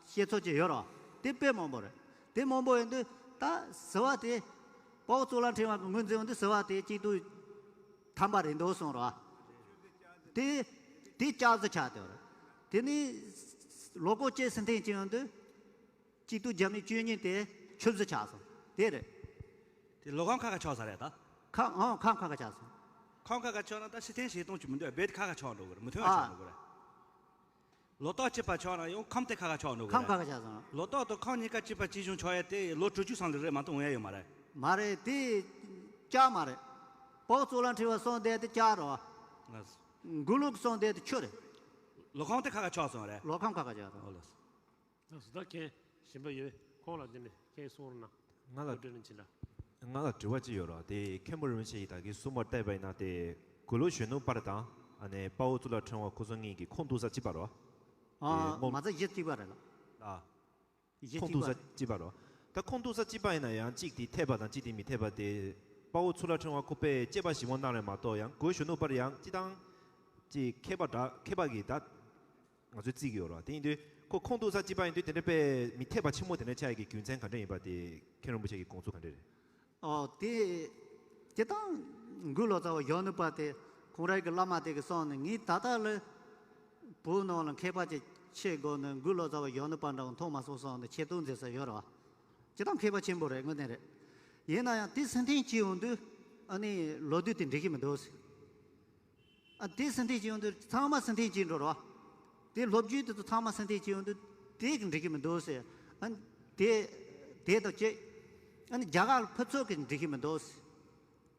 བཤད་ཚོད་ཅིག་ཡོད་རོ། དེ་དཔེ་མང་པོ་རེད། དེ་མང་པོ་ཡིན་དུས་ད་ཟིལ་བ་དེ་དཔའ་བོ་གཙུག་ལག་ཕྲེང་བ་གི་ངོས་འཛིན་འོང་དུས་ཟིལ་བ་དེ་གཅིག་ཏུ་ཐམ་པ་རེད་འདུག་གསུངས་རོ། དེ་དེ་ལྕགས་ཟིལ་ཆགས་དེ་རེད། དེ་ནི་ལོ་ཀོ་ཅེ་ཕྱིར་འཐེན་བྱེད་ཡོང་དུས། གཅིག་ཏུ་རྒྱབ་ནས་བཅུ་གཉིས་དེ་ཆུ་བཟི་ཆགས་སོང་། དེ་རེད། དེ་ལོ་ཁམས་ཁ་ཁ་ཆགས་ས་རེད་ད། ཁམས་ཨང་ཁམས་ཁ་ཁ་ཆགས་སོང་། ཁམས་ཁ་ཁ་ཆགས་ན་ད་ཕྱིར་འཐེན་བྱེད་སྟངས་ཅིག་མི་འདུག་རྦད་ཁ་ཁ་ཆགས་འགྲོ་གི་རེད། མི་མཐུན་པ་ཆགས་འགྲོ་གི་རེད། ལོ་ཏོག་གཅིག་པ་ཆགས་ན་ཡང་ཁམས་དེ་ཁ་ཁ་ཆགས་འགྲོ་གི་རེད། ཁམས་ཁ་ཁ་ཆགས་སོང་། ལོ་ཏོག་དང་ཁམས་གཉིས་ཀ་གཅིག་པ་གཅིག་མཚུངས་ཆགས་ཡ་དེ་ལོ་དྲུག་ཅུ་ཙམ་ལ་རེད་མ་གཏོགས་འོང་ཡ་ཡོད་མ་རེད། མ་རེད་དེ། ལྕགས་མ་རེད། དཔའ་བོ་གཙུག་ལག་ཕྲེང་བ་གསུངས་བསྡད་དེ་ལྕགས་རེད་བ། ལགས་སོ། མགོ་ལོག་གསུངས་བསྡད་དེ་ཆུ་རེད། ལོ་ཁམས་དེ་ཁ་ཁ་ཆགས་སོང་རེད། ལོ་ཁམས་ཁ་ཁ་ཆགས་སོང་། ཨོ་ལགས་སོ། ལགས་སོ། ད་མཁན་གཞན་པ་ཡོད། ཁོང་ལ་འདི་ནས་མཁན་གསུང་རོགས་གནང་། ང་ལ་བཀའ་དྲིན་ཆེ་ལ། ང་ལ་དྲི་བ་གཅིག་ཡོད་ར། དེ་མཁན་པོ་རིན་པོ་ཆེ་ཡིས་ད་གིན་གསུངས་པར་བལྟས་པ་ཡིན་ན་དེ་གུ་ལུ་གཞོན་ནུ་དཔལ་དང་ཨ་ནི་དཔའ་བོ་གཙུག་ལག་ཕྲེང་བ་ཁོ་ཚོ་གཉིས་ཀྱི་ཁོངས་གཏུགས་ས་གཅིག་པ་ར། ཨ་དེ་སྔོན་མ་ཚད་གཞི་གཅིག་པ་རེད་ལ། ཨ། གཞི་ཁོངས་གཏུགས་ས་གཅིག་པ་ར། ད་ཁོངས་གཏུགས་ས་གཅིག་པ་ཡིན་ན་ཡང་གཅིག་དེ་འཐད་པ་དང་གཅིག་དེ་མི་འཐད་པ་དེ་དཔའ་བོ་གཙུག་ལག་ཕྲེང་བ་ཁོ་པས་དཔྱད་པ་ཞིབ་མོ་གནང་རེད་མ་གཏོགས་ཡང་གུ་གཞོན་ནུ་དཔལ་ཡང་སྤྱི་བཏང་གཅིག་མཁས་པ་འདྲ་མཁས་པ་གི་ད། ང་ཚོས་བརྩི་གི་ཡོད་རེད་བ། དེ་ཡིན་དུས་ཁོ་ཁོངས་གཏུགས་ས་གཅིག་པ་ཡིན་དུས་དེ་འདྲ་དཔེ་མི་འཐད་པ་ཆེན་མོ་དེ་འདྲ་ཆགས་ཡ་གི་རྒྱུ་མཚན་ག་འདྲ་ཡིན་པ་དེ་མཁན་རིན་པོ་ཆེ་གི་དགོངས་ཚུལ་ག་འདྲ་རེད། ཨོ་དེ་སྤྱིར་བཏང་འགོས་ལོ་ཙཱ་བ་གཞོན་ནུ་དཔལ་དེ་ཁོང་རང་གི་བླ་མ་དེ་གི་གསུངས་ནས་ངས་ད་ལྟ་ལ་བོད་ནང་ལ་མཁས་པ་ཅིག་ཆེ་དགོས་ནས་འགོས་ལོ་ཙཱ་བ་གཞོན་ནུ་དཔལ་འདྲ་བོ་མཐོང་མ་སོང་གསུངས་ནས་ཆེ་བསྟོད་མཛད་ས་ཡོད་རེད་བ། སྤྱིར་བཏང་མཁས་པ་ཆེན་པོ་རེད། དངོས་གནས་རེད། ཡིན་ན་ཡང་དེ་ཕྱིར་འཐེན་བྱེད་ཡོང་དུས་ཨ་ནི་ལོ་དུས་དེ་འགྲིག་གི་མི་འདུག་ཟེར། ཨ་དེ་ཕྱིར་འཐེན་བྱེད་ཡོང་དུས་ཚང་མ་ཕྱིར་འཐེན་བྱེད་འགྲོ་རོགས། དེ་སློབ་བརྒྱུད་དེ་ཚོ་ཚང་མ་ཕྱིར་འཐེན་བྱེད་ཡོང་དུས་དེ་གི་འགྲིག་གི་མི་འདུག་ཟེར། ཨ་དེ་དེ་དང་གཅིག་ཨ་ནི་རྒྱ་གར་ལ་ཕུད་ཚོད་ཀྱི་འགྲིག་གི་མི་འདུག་ཟེར།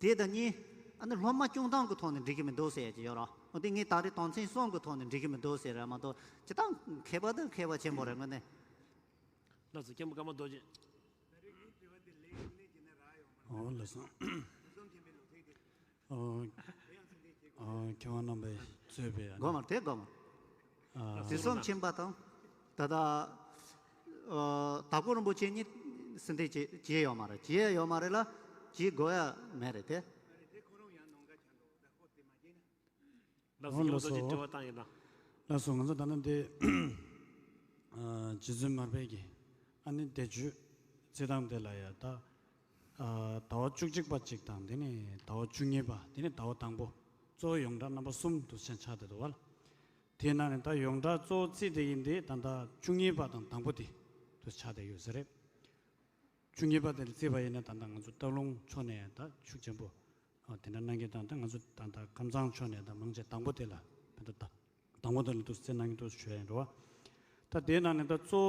དེ་དང་གཉིས་ཨ་ནི་སློབ་མ་སྐྱོང་སྟངས་ཀྱི་ཐོག་ནས་འགྲིག་གི་མི་འདུག་ཟེར་གྱི་ཡོད་རོགས། འོ་དེ་ངས་ད་རེས་དོན་ཚན་གསུམ་གྱི་ཐོག་ནས་འགྲིག་གི་མི་འདུག་ཟེར་ར་མ་གཏོགས་སྤྱིར་བཏང་མཁས་པ་དང་མཁས་པ་ཆེན་པོ་རེད་དངོས་གནས། ལགས་སོ། མཁན་པོ་ཀརྨ་རྡོ་རྗེ། ཨོ་ལགས་སོ། ཨོ། ཨོ་མཁས་དབང་རྣམ་པས་གཙོས་པའི་ཨ་ནི། དགོངས་མ་རེད་དེ་དགོངས་མ། ཨ། དེ་གསུམ་ཕྱིན་པ་དང་། ད་ལྟ་ཨོ་དྭགས་པོ་རིན་པོ་ཆེ་གཉིས་ཕྱིར་འཐེན་བྱེད་བྱེད་ཡོད་མ་རེད། བྱེད་ཡོད་མ་རེད་ལ་བྱེད་དགོས་ཡ་མེད་རེད་དེ། ལགས་སོ། ཨོ་ལགས་སོ། རྒྱལ་བ་རྡོ་རྗེ་དྲི་བ་བཏང་ཡིན་ན། ལགས་སོ། ང་ཚོ་ད་ནི་འདི་ཨ་རྗེ་བཙུན་མར་པའི་གི་ཨ་ནི་བཟླས་བརྗོད་རྩེད་ཐང་དེ་ལ་ཡ་ད་ཨ་ཟླ་བ་བཅུ་གཅིག་པ་གཅིག་དང་དེ་ནས་ཟླ་བ་བཅུ་གཉིས་པ་དེ་ནས་ཟླ་བ་དང་པོ་གཙོ་བོ་ཡོངས་གྲགས་རྣམ་པ་གསུམ་དུ་ཆ་ཆགས་བསྡད་འདུག་བ་ལ། དེའི་ནང་ནས་ད་ཡོངས་གྲགས་གཙོ་བོ་བརྩིས་བསྡད་ཡིན་དེ་ད་ལྟ་བཅུ་གཉིས་པ་དང་དང་པོ་དེ་དུ་ཆགས་བསྡད་ཡོད་ས་རེད། བཅུ་གཉིས་པ་དེ་ལ་བརྩིས་པ་ཡིན་ན་ད་ལྟ་ང་ཚོ་སྟག་ལུང་ཕྱོགས་ནས་ད་ཤུགས་ཆེན་པོ་ཨ་དེ་འདྲ་གནང་གི་དང་ད་ང་ཚོ་ད་ལྟ་ཁམས་ཚང་ཕྱོགས་ནས་ད་མང་ཆེ་དང་པོ་དེ་ལ་ཕན་ཐོགས་ད་དང་པོ་དེ་ལ་འདུག་སེ་གནང་གི་འདུག་ཞུ་ཡ་ཡིན་རེད་བ། ད་དེའི་ནང་ནས་ད་གཙོ་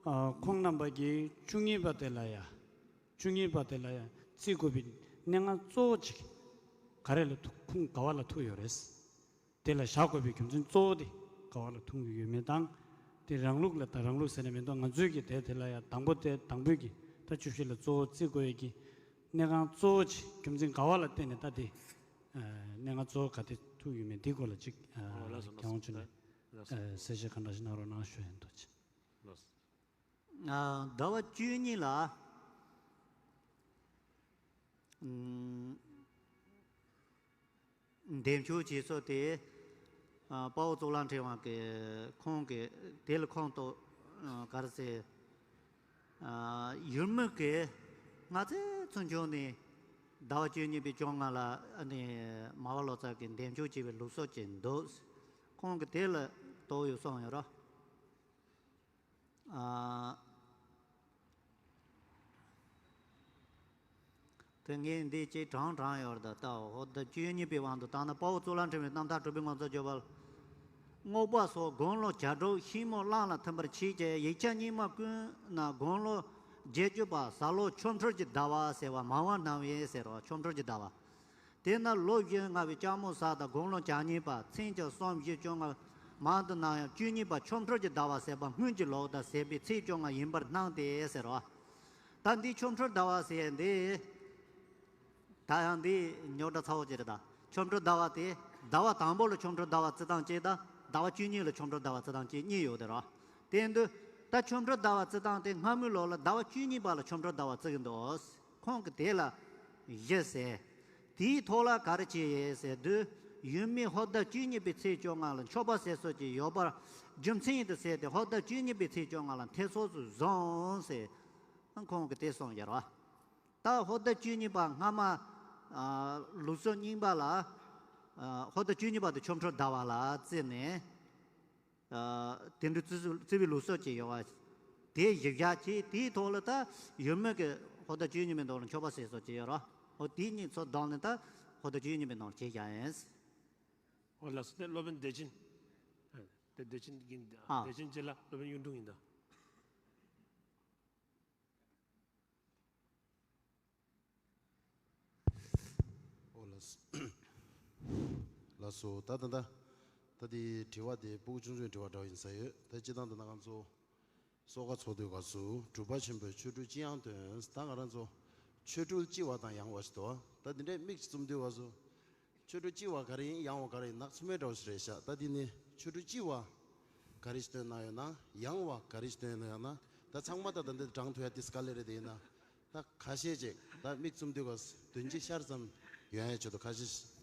བོ་ཨ་ཁོང་རྣམ་པ་གིས་བཅུ་གཉིས་པ་དེ་ལ་ཡ་བཅུ་གཉིས་པ་དེ་ལ་ཡ་བརྩི་དགོས་པའི་གནད་འགག་གཙོ་བོ་གཅིག་ག་རེ་ལ་ཐུག་ཁོང་ག་བ་ལ་ཐུག་ཡོད་རེད། དེ་ལ་བཞག་དགོས་པའི་རྒྱུ་མཚན་གཙོ་བོ་དེ་ག་བ་ལ་ཐུག་ཡོད་མེད་དང་། དེ་རང་ལུགས་ལ་ད་རང་ལུགས་ཟེར་ནས་མི་འདུག་ང་ཚོའི་གི་དེ་དེ་ལ་ཡང་དང་པོ་དེ་དང་པོའི་གི་ད་བཅུ་བཞི་ལ་གཙོ་བོ་བརྩི་དགོས་ཡས་ཀྱི་གནད་འགག་གཙོ་བོ་ཅིག་རྒྱུ་མཚན་ག་བ་ལ་བརྟེན་ནས་ད་དེ་གནད་འགག་གཙོ་བོ་ག་དེ་ཐུག་ཡོད་མེད་དེ་སྐོར་ལ་ཅིག་ཨོ་ལགས་སོ། ལགས་སོ། ཁྱེད་རང་ཚོ་ནས་ལགས་སོ། གསལ་བཤད་ག་འདྲ་ཞིག་གནང་རོགས་གནང་ཞུ་ཡ་ཡིན་འདུག་ཅིག་ལགས་སོ། ཟླ་བ་བཅུ་གཉིས་ལ། ཨམ། འདེམས་ཤོག་བྱས་ཚུལ་དེ། ཨ། དཔའ་བོ་གཙུག་ལག་ཕྲེང་བ་གི་ཁོང་གི་དེ་ལ་ཁོང་གཏོགས། ཨ། ག་རེ་ཟེར། ཨ། ཡུལ་མི་གིས་སྔ་ཚེ་ཚུན་ཆོད་ནས་ཟླ་བ་བཅུ་གཉིས་པའི་བཅོ་ལྔ་ལ་ཨ་ནི་མར་པ་ལོ་ཙཱ་གིས་འདེབས་འཇོག་བྱས་པའི་ལུགས་སྲོལ་ཅིག་འདུག། ཁོང་གིས་དེ་ལ་དོགས་ཡོད་གསུངས་ཡོད་རེད། ཨ། དེ་ངས་འདི་ཅིག་དྲངས་དྲངས་ཡོད་རེད། ད་ལྟ་འོ་ད་བཅུ་གཉིས་པའི་དབང་དུ་བཏང་ན། དཔའ་བོ་གཙུག་ལག་ཕྲེང་བའི་རྣམ་ཐར་གྲུབ་པའི་ངོ་མཚར་བརྗོད་པ་ལ། རྔོག་པ་སོགས་དགུང་ལོ་བརྒྱད་དྲུག་ཤིང་མོ་གླང་ལ་ཐིམ་པར་བྱེད་ཀྱི། ཡིག་ཆ་རྙིང་མ་ཀུན་ན་དགུང་ལོ་བརྒྱད་ཅུ་པ་གཟའ་ལོ་ཆོ་འཕྲུལ་གྱི་ཟླ་བ་ཟེར་བ་མང་བ་སྣང་བས་ཟེར་རོ། ཆོ་འཕྲུལ་གྱི་ཟླ་བ། དེ་ན་ལོ་བཞི་ལྔ་པའི་ལྕགས་མོ་གཟའ་དང་དགུང་ལོ་གྱ་གཉིས་པ། མཚན་གྱི་གསུམ་བཞི་བཅོ་ལྔ་མང་དུ་སྣང་ཡང་བཅུ་གཉིས་པ་ཆོ་འཕྲུལ་གྱི་ཟླ་བ་ཟེར་བ་སྔོན་གྱི་ལོ་དང་ཟེར་བའི་ཚེས་བཅོ་ལྔ་ཡིན་པར་སྣང་སྟེ་ཟེར་རོ། ད་འདི་ཆོ་འཕྲུལ་ཟླ་བ་ཟེར་འདི། ད་ཡང་འདི་རྙོག་དྲ་ཚ་བོ་ཅིག་རེད། ད་ཆོ་འཕྲུལ་ཟླ་བ་དེ་ཟླ་བ་དང་པོ་ལ་ཆོ་འཕྲུལ་ཟླ་བ་བརྩི་སྟངས་གཅིག་དང་ཟླ་བ་བཅུ་གཉིས་ལ་ཆོ་འཕྲུལ་ཟླ་བ་བརྩི་སྟངས་གཅིག་གཉིས་ཡོད་དེ་རོ། དེ་འདུག། ད་ཆོ་འཕྲུལ་ཟླ་བ་བརྩི་སྟངས་དེ་སྔ་མོའི་ལོ་ལ་ཟླ་བ་བཅུ་གཉིས་པ་ལ་ཆོ་འཕྲུལ་ཟླ་བ་བརྩི་གི་འདུག། ཁོང་གིས་དེ་ལ་བཞི་ཟེར། དེའི་ཐོག་ལ་ག་རེ་བྱས་ཡོད་ཟེར་དུས། ཡུལ་མིས་ཧོར་ཟླ་བཅུ་གཉིས་པའི་ཚེས་བཅོ་ལྔ་ལ་མཆོད་པ་ཟེར་སྲོལ་ཅིག་ཡོད་པར་རྒྱུ་མཚན་དུ་བྱས་ཏེ། ཧོར་ཟླ་བཅུ་གཉིས་པའི་ཚེས་བཅོ་ལྔ་ལ་འཐེབ་སྲོལ་དུ་བཟུང་ཟེར། ཁོང་གིས་དེ་གསུངས་ཡོད་རེད་བ། ད་ཧོར་ཟླ་བཅུ་གཉིས་པ་སྔ་མ། ཨ། ལུགས་སྲོལ་རྙིང་པ་ལ། ཨ། ཧོར་ཟླ་བཅུ་གཉིས་པ་དེ་ཆོ་འཕྲུལ་ཟླ་བ་ལ་བརྩིས་ནས། ཨ། དེ་འདྲའི་བརྩི་བརྩི་བའི་ལུགས་སྲོལ་ཅིག་ཡོད་པ། དེ་གཞི་བཞག་བྱས། དེའི་ཐོག་ལ་ད་ཡུལ་མི་གིས་ཧོར་ཟླ་བཅུ་གཉིས་པའི་ནང་ལ་མཆོད་པ་ཟེར་སྲོལ་ཅིག་ཡོད་རེད། ཨོ་དེ་གཉིས་ཚོ་བསྡོམས་ནས་ད་ཧོར་ཟླ་བཅུ་གཉིས་པའི་ནང་ལ་བྱས་བཞག་ཡིན། ཨོ་ལགས་སོ། དེ་སློབ་དཔོན་བདེ་ཆེན། ཨ། དེ་བདེ་ཆེན་གྱིས། ཨ། བདེ་ཆེན་རྗེ་ལ་སློབ་དཔོན་གཡུང་དྲུང་ཡིན་ད། ཨོ་ལགས་སོ། ལགས་སོ། ད་ད་ད་ད་དེ་དྲི་བ་དེ་སྤུ་གུ་ཆུང་ཆུང་དྲི་བ་འདྲ་བ་ཡིན་ས་ཡོད། ད་སྤྱིར་བཏང་དུ་ན་ང་ཚོ་གསོལ་ཁ་ཚོགས་དུས་སྐབས་སུ་གྲུབ་པ་ཆེན་པོས་ཆོ་འཕྲུལ་ལྕི་ཡང་སྟོན། ད་ང་རང་ཚོ་ཆོ་འཕྲུལ་ལྕི་བ་དང་ཡང་བ་ཞིག་འདུག། ད་འདི་འདྲའི་དམིགས་ཅིག་བཙུམ་དུས་སྐབས་སུ། ཆོ་འཕྲུལ་ལྕི་བ་ག་རེ་ཡིན། ཡང་བ་ག་རེ་ཡིན། ནག་ཚུ་མེད་འདྲ་བོ་ཞིག་རེད་ཤག། ད་འདི་ནི་ཆོ་འཕྲུལ་ལྕི་བ་ག་རེ་ཞིག་སྟོན་གནང་ཡོད་ན། ཡང་བ་ག་རེ་ཞིག་སྟོན་གནང་ཡོད་ན། ད་ཚང་མ་ད་ད་འདི་དྲངས་ཐུབ་ཡ་དེ་དཀའ་ལས་རེད། དེ་ཡིན་ན་ད་ཁ་ཤས་ཅིག་ད་མིག་བཙུམ་དུས་སྐབས་བདུན་གྱི་ཤར་ཙམ་ཡོང་ཡ་ཆེད་དུ་ཁ་ཤས་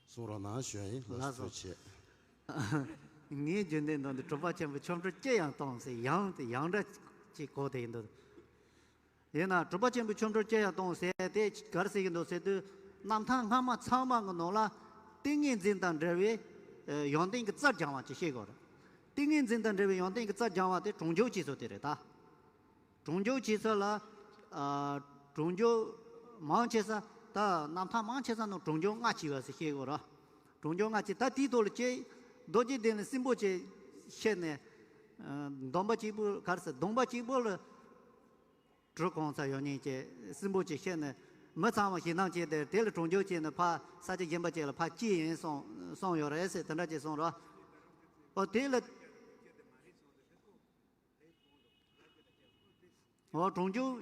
གསུང་རོགས་གནང་ཞུ་ཡ་ཡིན། ལགས་སོ། ལགས་སོ་ཆེ། ངའི་རྒྱུན་ལྡན་དོན་དུ་གྲུབ་པ་ཆེན་པོས་ཆོ་འཕྲུལ་ལྕི་ཡང་སྟོན་ཟེར། ཡང་དེ་ཡང་འདྲ་ཅིག་གོ་དེ་ཡིན་འདུག། ཡིན་ན་གྲུབ་པ་ཆེན་པོས་ཆོ་འཕྲུལ་ལྕི་ཡང་སྟོན་ཟེར་དེ་ག་རེ་ཟེར་གྱི་འདུག་ཟེར་དུས། རྣམ་ཐར་སྔ་མ་ཚང་མ་གི་ནང་ལ་ཏིང་ངེ་འཛིན་དང་འབྲེལ་བའི། ཨ། ཡོན་ཏན་གྱི་རྩལ་སྦྱང་བ་ཅིག་ཤེས་དགོས་རེད། ཏིང་ངེ་འཛིན་དང་འབྲེལ་བའི་ཡོན་ཏན་གྱི་རྩལ་སྦྱང་བ་དེ་གྲོང་འཇུག་བྱེད་ཚུལ་དེ་རེད་ད། གྲོང་འཇུག་བྱེད་ཚུལ་ལ། ཨ། གྲོང་འཇུག་མང་ཆེ་ས་ད་རྣམ་ཐར་མང་ཆེ་ས་ནང་གྲོང་འཇུག་ལྔ་བྱས་པ་ཟེར་ཤེས་དགོས་རེད། གྲོང་འཇུག་ལྔ་བྱས། ད་དེའི་ཐོག་ལ་ཅིག་རྡོ་རྗེ་གདན་ལ་སྲིན་པོ་ཅིག་ཤི་ནས། ཨ། སྡོམ་པ་གཅིག་པུ་ག་རེ་ཟེར། སྡོམ་པ་གཅིག་པུ་ལ། གྲུ་གང་ཚ་ཡོད་ཉིན་གྱི་སྲིན་པོ་ཅིག་ཤི་ནས། མི་ཚང་མ་ཞེད་སྣང་སྐྱེས་ཏེ། དེ་ལ་གྲོང་འཇུག་བྱས་ནས་ཕར་ས་ཆ་གཞན་པ་ཅིག་ལ་ཕར་སྐྱེས་ཡིན་གསུངས་གསུངས་ཡོད་རེད་ཟེར། དེ་འདྲ་ཅིག་གསུངས་རོགས། ཨོ་དེ་ལ། ཨོ་གྲོང་འཇུག།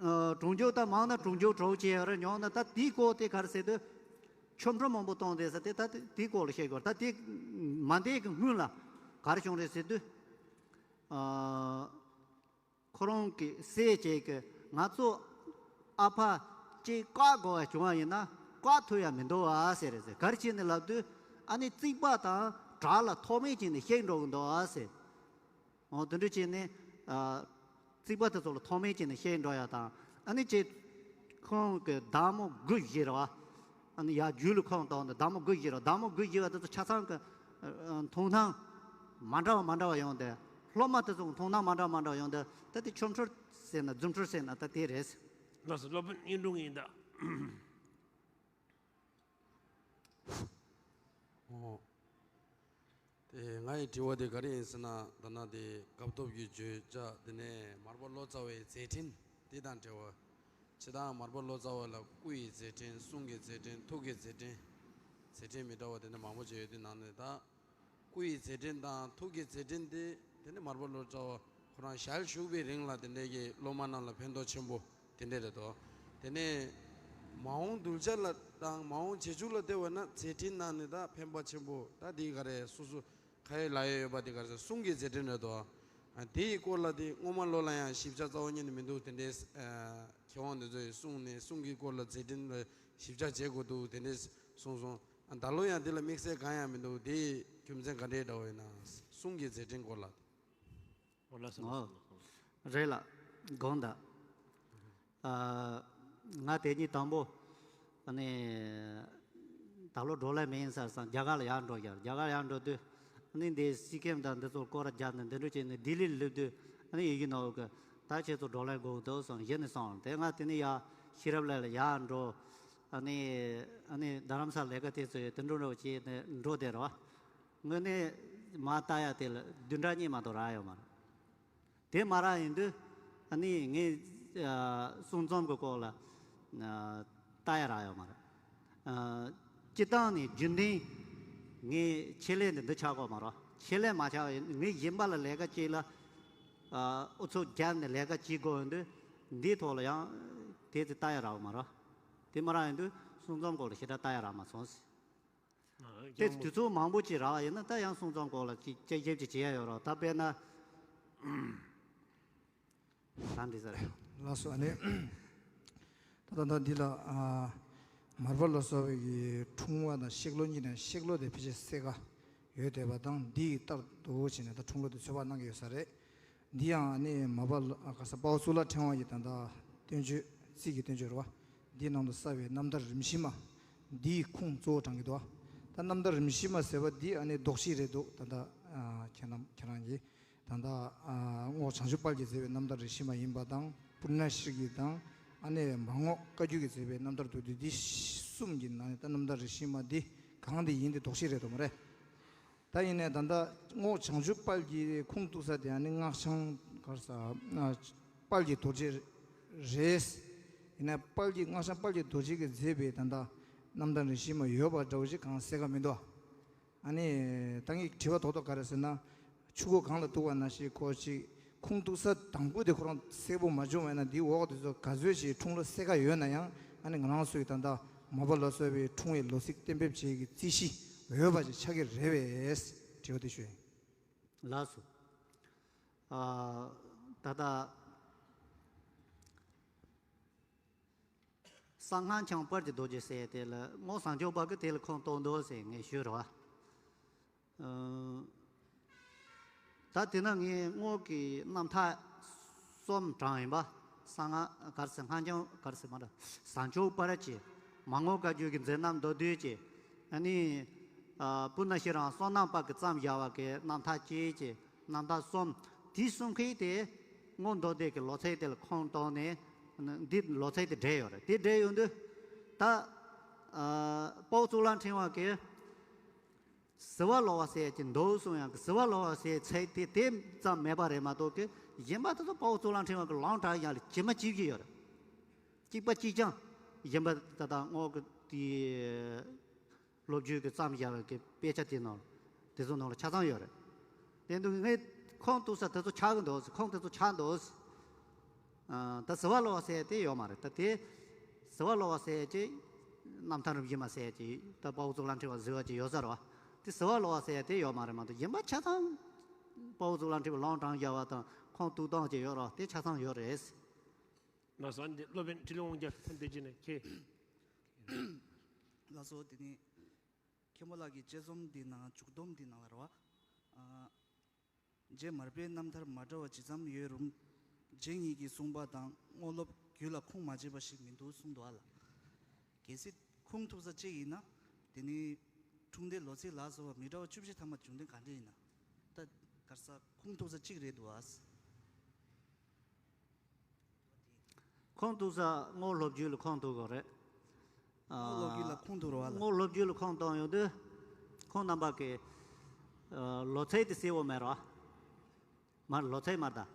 ཨ། གྲོང་འཇུག་ད་མང་ན་གྲོང་འཇུག་གྲོགས་བྱས་ཡོད་རེད། ཉུང་ན་ད་དེའི་སྐོར་དེ་ག་རེ་ཟེར་དུས། ཆོ་འཕྲུལ་མང་པོ་གཏོང་དེ་ཟེར་དེ། ད་དེའི་སྐོར་ལ་བཤད་དགོས། ད་དེ་མ་འདས་ཀྱི་སྔོན་ལ་ག་རེ་བྱུང་རེད་ཟེར་དུས། ཨ། ཁོ་རང་གི་སྲས་ཅིག་གིས་ང་ཚོ་ཨ་ཕ་ཅིག་བཀག་དགོས་པ་བྱུང་བ་ཡིན་ན་བཀག་ཐུབ་ཡ་མི་འདུག་ཨ་ཟེར་རེད་ཟེར། ག་རེ་བྱས་ནས་ལབ་དུས། ཨ་ནི་རྩིག་པ་དང་བྲག་ལ་ཐོགས་མེད་བྱས་ནས་གཤེགས་འགྲོ་གི་འདུག་ཨ་ཟེར། འོ་དེ་འདྲ་བྱས་ནས། ཨ། རྩིག་པ་དེ་ཚོ་ལ་ཐོགས་མེད་བྱས་ནས་གཤེགས་འགྲོ་ཡ་དང་། ཨ་ནི་ཅིག་ཁོང་གི་བདག་མོ་དགུ་བཞི་རེད་བ། ཨ་ནི་ཡར་རྒྱུད་ལ་ཁོང་བཏང་ནས་བདག་མོ་དགུ་བཞི་རེད། བདག་མོ་དགུ་བཞི་བ་དེ་ཚོ་ཆ་ཚང་གི། ཨ། མཐོང་སྣང་མ་འདྲ་བ་མ་འདྲ་བ་ཡོང་དུས། སློབ་མ་དེ་ཚོ་མཐོང་སྣང་མ་འདྲ་བ་མ་འདྲ་བ་ཡོང་དུས། ད་དེ་ཆོ་འཕྲུལ་ཟེར་ན་རྫུ་འཕྲུལ་ཟེར་ན་ད་དེ་རེད། ལགས་སོ། སློབ་དཔོན་གཡུང་དྲུང་ཡིན་ད། ཨོ། དེ་ང་ཡི་དྲི་བ་དེ་ག་རེ་ཡིན་ཟེར་ན། ད་ནང་དེ་སྐབས་ཐོབ་ཀྱི་བརྗོད་བྱ་དེ་ནས་མར་པ་ལོ་ཙཱ་བའི་མཛད་འཕྲིན་དེ་དང་འབྲེལ་བ། སྤྱིར་བཏང་མར་པ་ལོ་ཙཱ་བ་ལ་སྐུ་ཡི་མཛད་འཕྲིན། གསུང་གི་མཛད་འཕྲིན། ཐུགས་ཀྱི་མཛད་འཕྲིན། མཛད་འཕྲིན་མི་འདྲ་བ་དེ་འདྲ་མང་པོ་ཅིག་ཡོད་དུས། ནང་ནས་ད་སྐུ་ཡི་མཛད་འཕྲིན་དང་ཐུགས་ཀྱི་མཛད་འཕྲིན་དེ། དེ་ནི་མར་པ་ལོ་ཙཱ་བ་ཁོ་རང་ཞལ་བཞུགས་པའི་རིང་ལ་དེ་འདྲའི་གི་སློབ་མ་རྣམས་ལ་ཕན་ཐོགས་ཆེན་པོ་དེ་འདྲ་རེད་དོ། དེ་ནས་མ་འོངས་གདུལ་བྱ་ལ་དང་མ་འོངས་རྗེས་འཇུག་ལ་བལྟས་པ་ན་མཛད་འཕྲིན་ནང་ནས་ད་ཕན་པ་ཆེན་པོ་ད་དེ་ག་རེ་སོ་སོ་ག་རེ་ལབ་ཡ་ཡོད་པ་དེ་ག་རེ་ཟེར། གསུང་གི་མཛད་འཕྲིན་རེད་དོ། དེ་ཡི་སྐོར་ལ་དེ་སྔོན་མ་ལོ་ལ་ཡང་ཞིབ་ཆ་རྩ་བ་ཉིད་ནས་མི་འདུག། དེ་འདྲའི་མཁས་དབང་དེ་ཚོ་ཡི་གསུང་ནས་གསུང་གི་སྐོར་ལ་མཛད་འཕྲིན་ལ་ཞིབ་ཆ་བྱེད་དགོས་འདུག། དེ་འདྲའི་གསུངས་སོང་། ད་ལོ་ཡང་དེ་ལ་དམིགས་བསལ་གང་ཡང་མི་འདུག། དེ་རྒྱུ་མཚན་ག་འདྲའི་འདྲ་བོ་ཡིན་ན། གསུང་གི་མཛད་འཕྲིན་སྐོར་ལ། ཨོ་ལགས་སོ། ཨོ། ལགས་སོ། རེད་ལགས། དགོངས་དག་ཨ། ང་དེ་ཉིད་དང་པོ། ཨ་ནི། ད་ལོ་བགྲོ་གླེང་མེད་ཡིན་ས་རེད་བསམ། རྒྱ་གར་ལ་ཡར་འགྲོ་ཡ། རྒྱ་གར་ཡར་འགྲོ་དུས། ཨ་ནི་འདི་སི་ཀིམ་དང་འདི་ཚོར་སྐོར་ར་བརྒྱབ་ནས་འདི་འགྲོ་བྱས་ནས་ལྡི་ལི་ལ་སླེབས་དུས། ཨ་ནི་ཡི་གེ་ནོར་གི། ད་ཁྱེད་ཚོ་བགྲོ་གླེང་དགོས་འདུག་བསམ། གཞི་ནས་སོང་། དེ་ང་དེ་ནས་ཡར་ཤེས་རབ་གླིང་ལ་ཡར་འགྲོ། ཨ་ནི། ཨ་ནི་རྡ་རམ་ས་ལ་ལས་ཀ་དེ་ཚོ་ཡོད། དེ་འགྲོ་འགྲོ་བྱས་ནས་འགྲོ་བསྡད་རོགས། དངོས་གནས་མ་ལྟ་ཡ་དེ་ལ་བདུན་ཕྲག་གཉིས་མ་གཏོགས་རག་ཡོད་མ་རེད། དེ་མ་རག་ཡིན་དུས། ཨ་ནི་ངས་ཨ་གསུང་རྩོམ་གྱི་སྐོར་ལ་ཨ་ལྟ་ཡ་རག་ཡོད་མ་རེད། ཨ་སྤྱིར་བཏང་ནས་རྒྱུན་ལྡན་ངས་ཆེད་ལས་འདི་འདི་ཆགས་ཀྱི་ཡོད་མ་རེད། ཆེད་ལས་མ་ཆགས་པ་ཡིན། ངས་གཞན་པ་ལ་ལས་ཀ་བྱེད་ལ་ཨ་ཨུ་ཚུགས་བརྒྱབ་ནས་ལས་ཀ་བྱེད་དགོས་ཡོང་དུས། འདིའི་ཐོག་ལ་ཡང་དེ་ཚོ་ལྟ་ཡ་རག་ཡོད་མ་རེད། དེ་མ་རག་ཡིན་དུས་གསུང་རྩོམ་སྐོར་ལ་ཞེ་དྲག་ལྟ་ཡ་རག་མ་སོང་། དེ་དུས་ཚོད་མང་པོ་ཅིག་རག་པ་ཡིན་ན་ད་ཡང་གསུང་རྩོམ་སྐོར་ལ་ཅིག་དཔྱད་ཞིབ་ཅིག་བྱེད་ཡ་ཡོད་རེད། ད་དཔེར་ན། ད་འདི་ཟེར། ལགས་སོ། ཨ་ནི། ད་ལྟ་ད་འདི་ལ་ཨ་མར་པ་ལ་སོགས་པའི་གི་འཁྲུངས་པ་དང་གཤེགས་ལོ་གཉིས་དང་། གཤེགས་ལོ་དེ་ཕལ་ཆེར་གསལ་ཁ་ཡོད་བསྡད་པ་དང་། འདི་ཡི་ལྟར་དུ་བྱས་ནས་ད་འཁྲུངས་ལོ་དེ་ཚོད་དཔག་གནང་གི་ཡོད་ས་རེད། འདི་ཡང་ཨ་ནི་མར་པ་ལ་ག་ས་དཔའ་བོ་གཙུག་ལག་ཕྲེང་བ་ཡི་ད་ལྟ་བསྟན་བཅོས། རྩིས་ཀྱི་བསྟན་བཅོས་རེད་བ། འདིའི་ནང་དུ་གསལ་བའི་རྣམ་ཐར་རིམ་བཞི་མ། འདིའི་ཁུངས་གཙོ་བོ་དྲངས་ཀྱི་འདུག་ད་རྣམ་ཐར་རིམ་བཞི་མ་ཟེར་བ་འདི་ཨ་ནི་ལྡོག་ཕྱིས་རེད་འདུག་ད་ལྟ་ཨ་ཁྱེད་རྣམ་ཁྱེད་རང་གིས་ད་ལྟ་ཨ་རྔོག་བྱང་ཆུབ་དཔལ་གྱིས་མཛད་པའི་རྣམ་ཐར་རིམ་བཞི་མ་ཡིན་པ་དང་། པུར་ཎ་ཤྲཱི་ཀ་དང་། ཨ་ནི་མར་རྔོག་བཀའ་བརྒྱུད་ཀྱིས་མཛད་པའི་རྣམ་ཐར་མདོ་སྡེ། འདི་གསུམ་གྱི་ནང་ནས་ད་རྣམ་ཐར་རིམ་བཞི་མ་འདི་གང་དེ་ཡིན་དེ་ལྡོག་ཕྱིས་རེད་འདུག་མ་རེད། ད་ཡིན་ནའི་ད་ལྟ་རྔོག་བྱང་ཆུབ་དཔལ་གྱི་ཁུངས་གཏུགས་ས་དེ་ཨ་ནི་སྔགས་འཆང་ག་རེ་ཟ། དཔལ་གྱི་རྡོ་རྗེ་རེད། ཡིན་ནའི་དཔལ་གྱི་སྔགས་འཆང་དཔལ་གྱི་རྡོ་རྗེ་གིས་མཛད་པའི་ད་ལྟ་རྣམ་ཐར་རིམ་བཞི་མ་ཡོད་པ་འདྲ་བོ་ཞིག་གང་གསལ་ཁ་མི་འདུག་ཨ་ནི་ད་ངས་དྲི་བ་རྡོག་རྡོག་ག་རེ་ཟེར་ན། ཆུ་མགོ་གངས་ལ་གཏུགས་པ་ནང་བཞིན་ཁོ་ཅིག་ཁུངས་གཏུགས་ས་དང་པོ་དེ་ཁོ་རང་གསལ་པོ་མ་བྱུང་བས་ན། འདིའི་འོག་དེ་ཚོ་ག་ཚོད་ཅིག་འཁྲུངས་ལོ་གསལ་ཁ་ཡོད་ན་ཡང་། ཨ་ནི་ང་རང་ཚོའི་ད་ལྟ་མར་པ་ལ་སོགས་པའི་འཁྲུངས་པའི་ལོ་ཚིགས་གཏན་འབེབས་བྱེད་ཀྱི་རྩིས་གཞི་འོས་པ་ཅིག་ཆགས་ཀྱི་རེད་པས། དྲི་བ་དེ་ཞུ་ཡིན། ལགས་སོ། ཨ། ད་ལྟ་གསང་སྔགས་འཆང་དཔལ་གྱི་རྡོ་རྗེ་ཟེར་དེ་ལ་རྔོག་བྱང་ཆུབ་དཔལ་གྱིས་དེ་ལ་ཁུངས་གཏུགས་འདུག་ཟེར་ངས་ཞུས་རེད་བ། ཨ། ད་དེ་ན་ངས་རྔོག་གི་རྣམ་ཐར་གསུམ་དྲངས་ཡིན་པ། གསང་སྔགས་ག་རེ་ཟེར། སྔགས་འཆང་ག་རེ་ཟེར་མ་རེད། བྱང་ཆུབ་དཔལ་གྱི། མར་རྔོག་བཀའ་བརྒྱུད་ཀྱི་མཛད་རྣམ་མདོ་སྡེ་གྱི། ཨ་ནི། ཨ། པུར་ཎ་ཤྲཱི་ཀ་རམ་བསོད་ནམས་དཔལ་གྱིས་བརྩམས་བཞག་པ་གི་རྣམ་ཐར་བཅས་ཀྱི་རྣམ་ཐར་གསུམ། དེ་གསུམ་ཀའི་དེ་རྔོག་མདོ་སྡེ་གི་ལོ་ཚིགས་དེ་ལ་ཁུངས་གཏུགས་ནས། འདི་ལོ་ཚིགས་དེ་བསྒྲིགས་ཡོད་རེད། དེ་བསྒྲིགས་ཡོང་དུས། ད། ཨ། དཔའ་བོ་གཙུག་ལག་ཕྲེང་བ་གིས། ཟིལ་པ་ལོག་པ་ཟེར་གྱི་འདུག་གསུང་ཡག་གི། ཟིལ་པ་ལོག་པ་ཟེར་ཚིག་དེ་དེ་ཙམ་མེད་པ་རེད་མ་གཏོགས་ཀྱི། གཞན་པ་དེ་ཚོ་དཔའ་བོ་གཙུག་ལག་ཕྲེང་བ་གིས་ལུང་དྲངས་ཡག་ལ་ཇི་མ་ཇི་བཞིན་ཡོད་རེད། གཅིག་པ་གཅིག་རྐྱང་། གཞན་པ་ད་ལྟ་རྔོག་གི་དེ་སློབ་བརྒྱུད་ཀྱིས་བརྩམས་བཞག་པའི་དཔེ་ཆ་དེ་ནང་དེ་ཚོ་ནང་ལ་ཆ་ཚང་ཡོད་རེད། དེ་འདུག་ངས་ཁུངས་གཏུགས་ས་དེ་ཚོ་ཆགས་ཀྱི་འདུག་ཁུངས་དེ་ཚོ་ཆགས་འདུག་ཨ། ད་ཟིལ་པ་ལོག་པ་ཟེར་དེ་ཡོད་མ་རེད། ད་དེ་ཟིལ་པ་ལོག་པ་ཟེར་གྱི་རྣམ་ཐར་རིམ་བཞི་མ་ཟེར་གྱི། ད་དཔའ་བོ་གཙུག་ལག་ཕྲེང་བ་ཟེར་བ་ཅིག་ཡོད་ས་རེད་བ། དེ་ཟིལ་པ་ལོག་པ་ཟེར་དེ་ཡོད་མ་རེད་མ་གཏོགས། གཞན་པ་ཆ་ཚང་དཔའ་བོ་གཙུག་ལག་ཕྲེང་བ་ལུང་དྲངས་བཞག་པ་དང་ཁུངས་གཏུགས་སྟངས་ཅིག་ཡོད་རེད་བ། དེ་ཆ་ཚང་ཡོད་རེད། ལགས་སོ། འདི་སློབ་དཔོན་ཁྲི་ལོ་དབང་རྒྱལ་ཐོན་ཏེ་ཅི་ནས་ཁྱེད། ལགས་སོ། དེ་ནི་མཁན་པོ་ལགས་ཀྱི་དཔྱད་རྩོམ་འདི་ནང་མཇུག་སྡོམ་འདི་ནང་ལ་རེད་བ། ཨ། རྗེ་མར་པའི་རྣམ་ཐར་མ་འདྲ་བ་ཇི་ཙམ་ཡོད་རུང་། རྗེ་ཉིད་ཀྱིས་གསུངས་པ་དང་རྔོག་སློབ་བརྒྱུད་ལ་ཁུངས་མ་འབྱེད་པ་ཞིག་མི་འདུག་གསུངས་འདུག་ཨ་ལ། གལ་སྲིད་ཁུངས་ཐུབ་ས་གཅིག་ཡིན་ན། དེ་ནི་འཁྲུངས་འདས་ལོ་ཚིགས་ལ་སོགས་པ་མི་འདྲ་བ་བཅུ་བཞི་ཐམ་པ་བྱུང་དོན་ག་འདྲ་ཡིན་ན། ད་ག་རེ་ཟ། ཁུངས་ཐུབ་ས་གཅིག་རེད་འདུག་ཨ། ཁུངས་གཏུགས་ས་རྔོག་སློབ་བརྒྱུད་ལ་ཁུངས་གཏུགས་དགོས་རེད། ཨ། རྔོག་སློབ་བརྒྱུད་ལ་ཁུངས་གཏུགས་རེད་བ་ལ། རྔོག་སློབ་བརྒྱུད་ལ་ཁུངས་གཏུགས་ཡོང་དུས། ཁོང་རྣམ་པ་གི། ཨ། ལོ་ཚིགས་དེ་གསལ་པོ་མེད་རེད་བ། མ། ལོ་ཚིགས་མ་རེད་ད།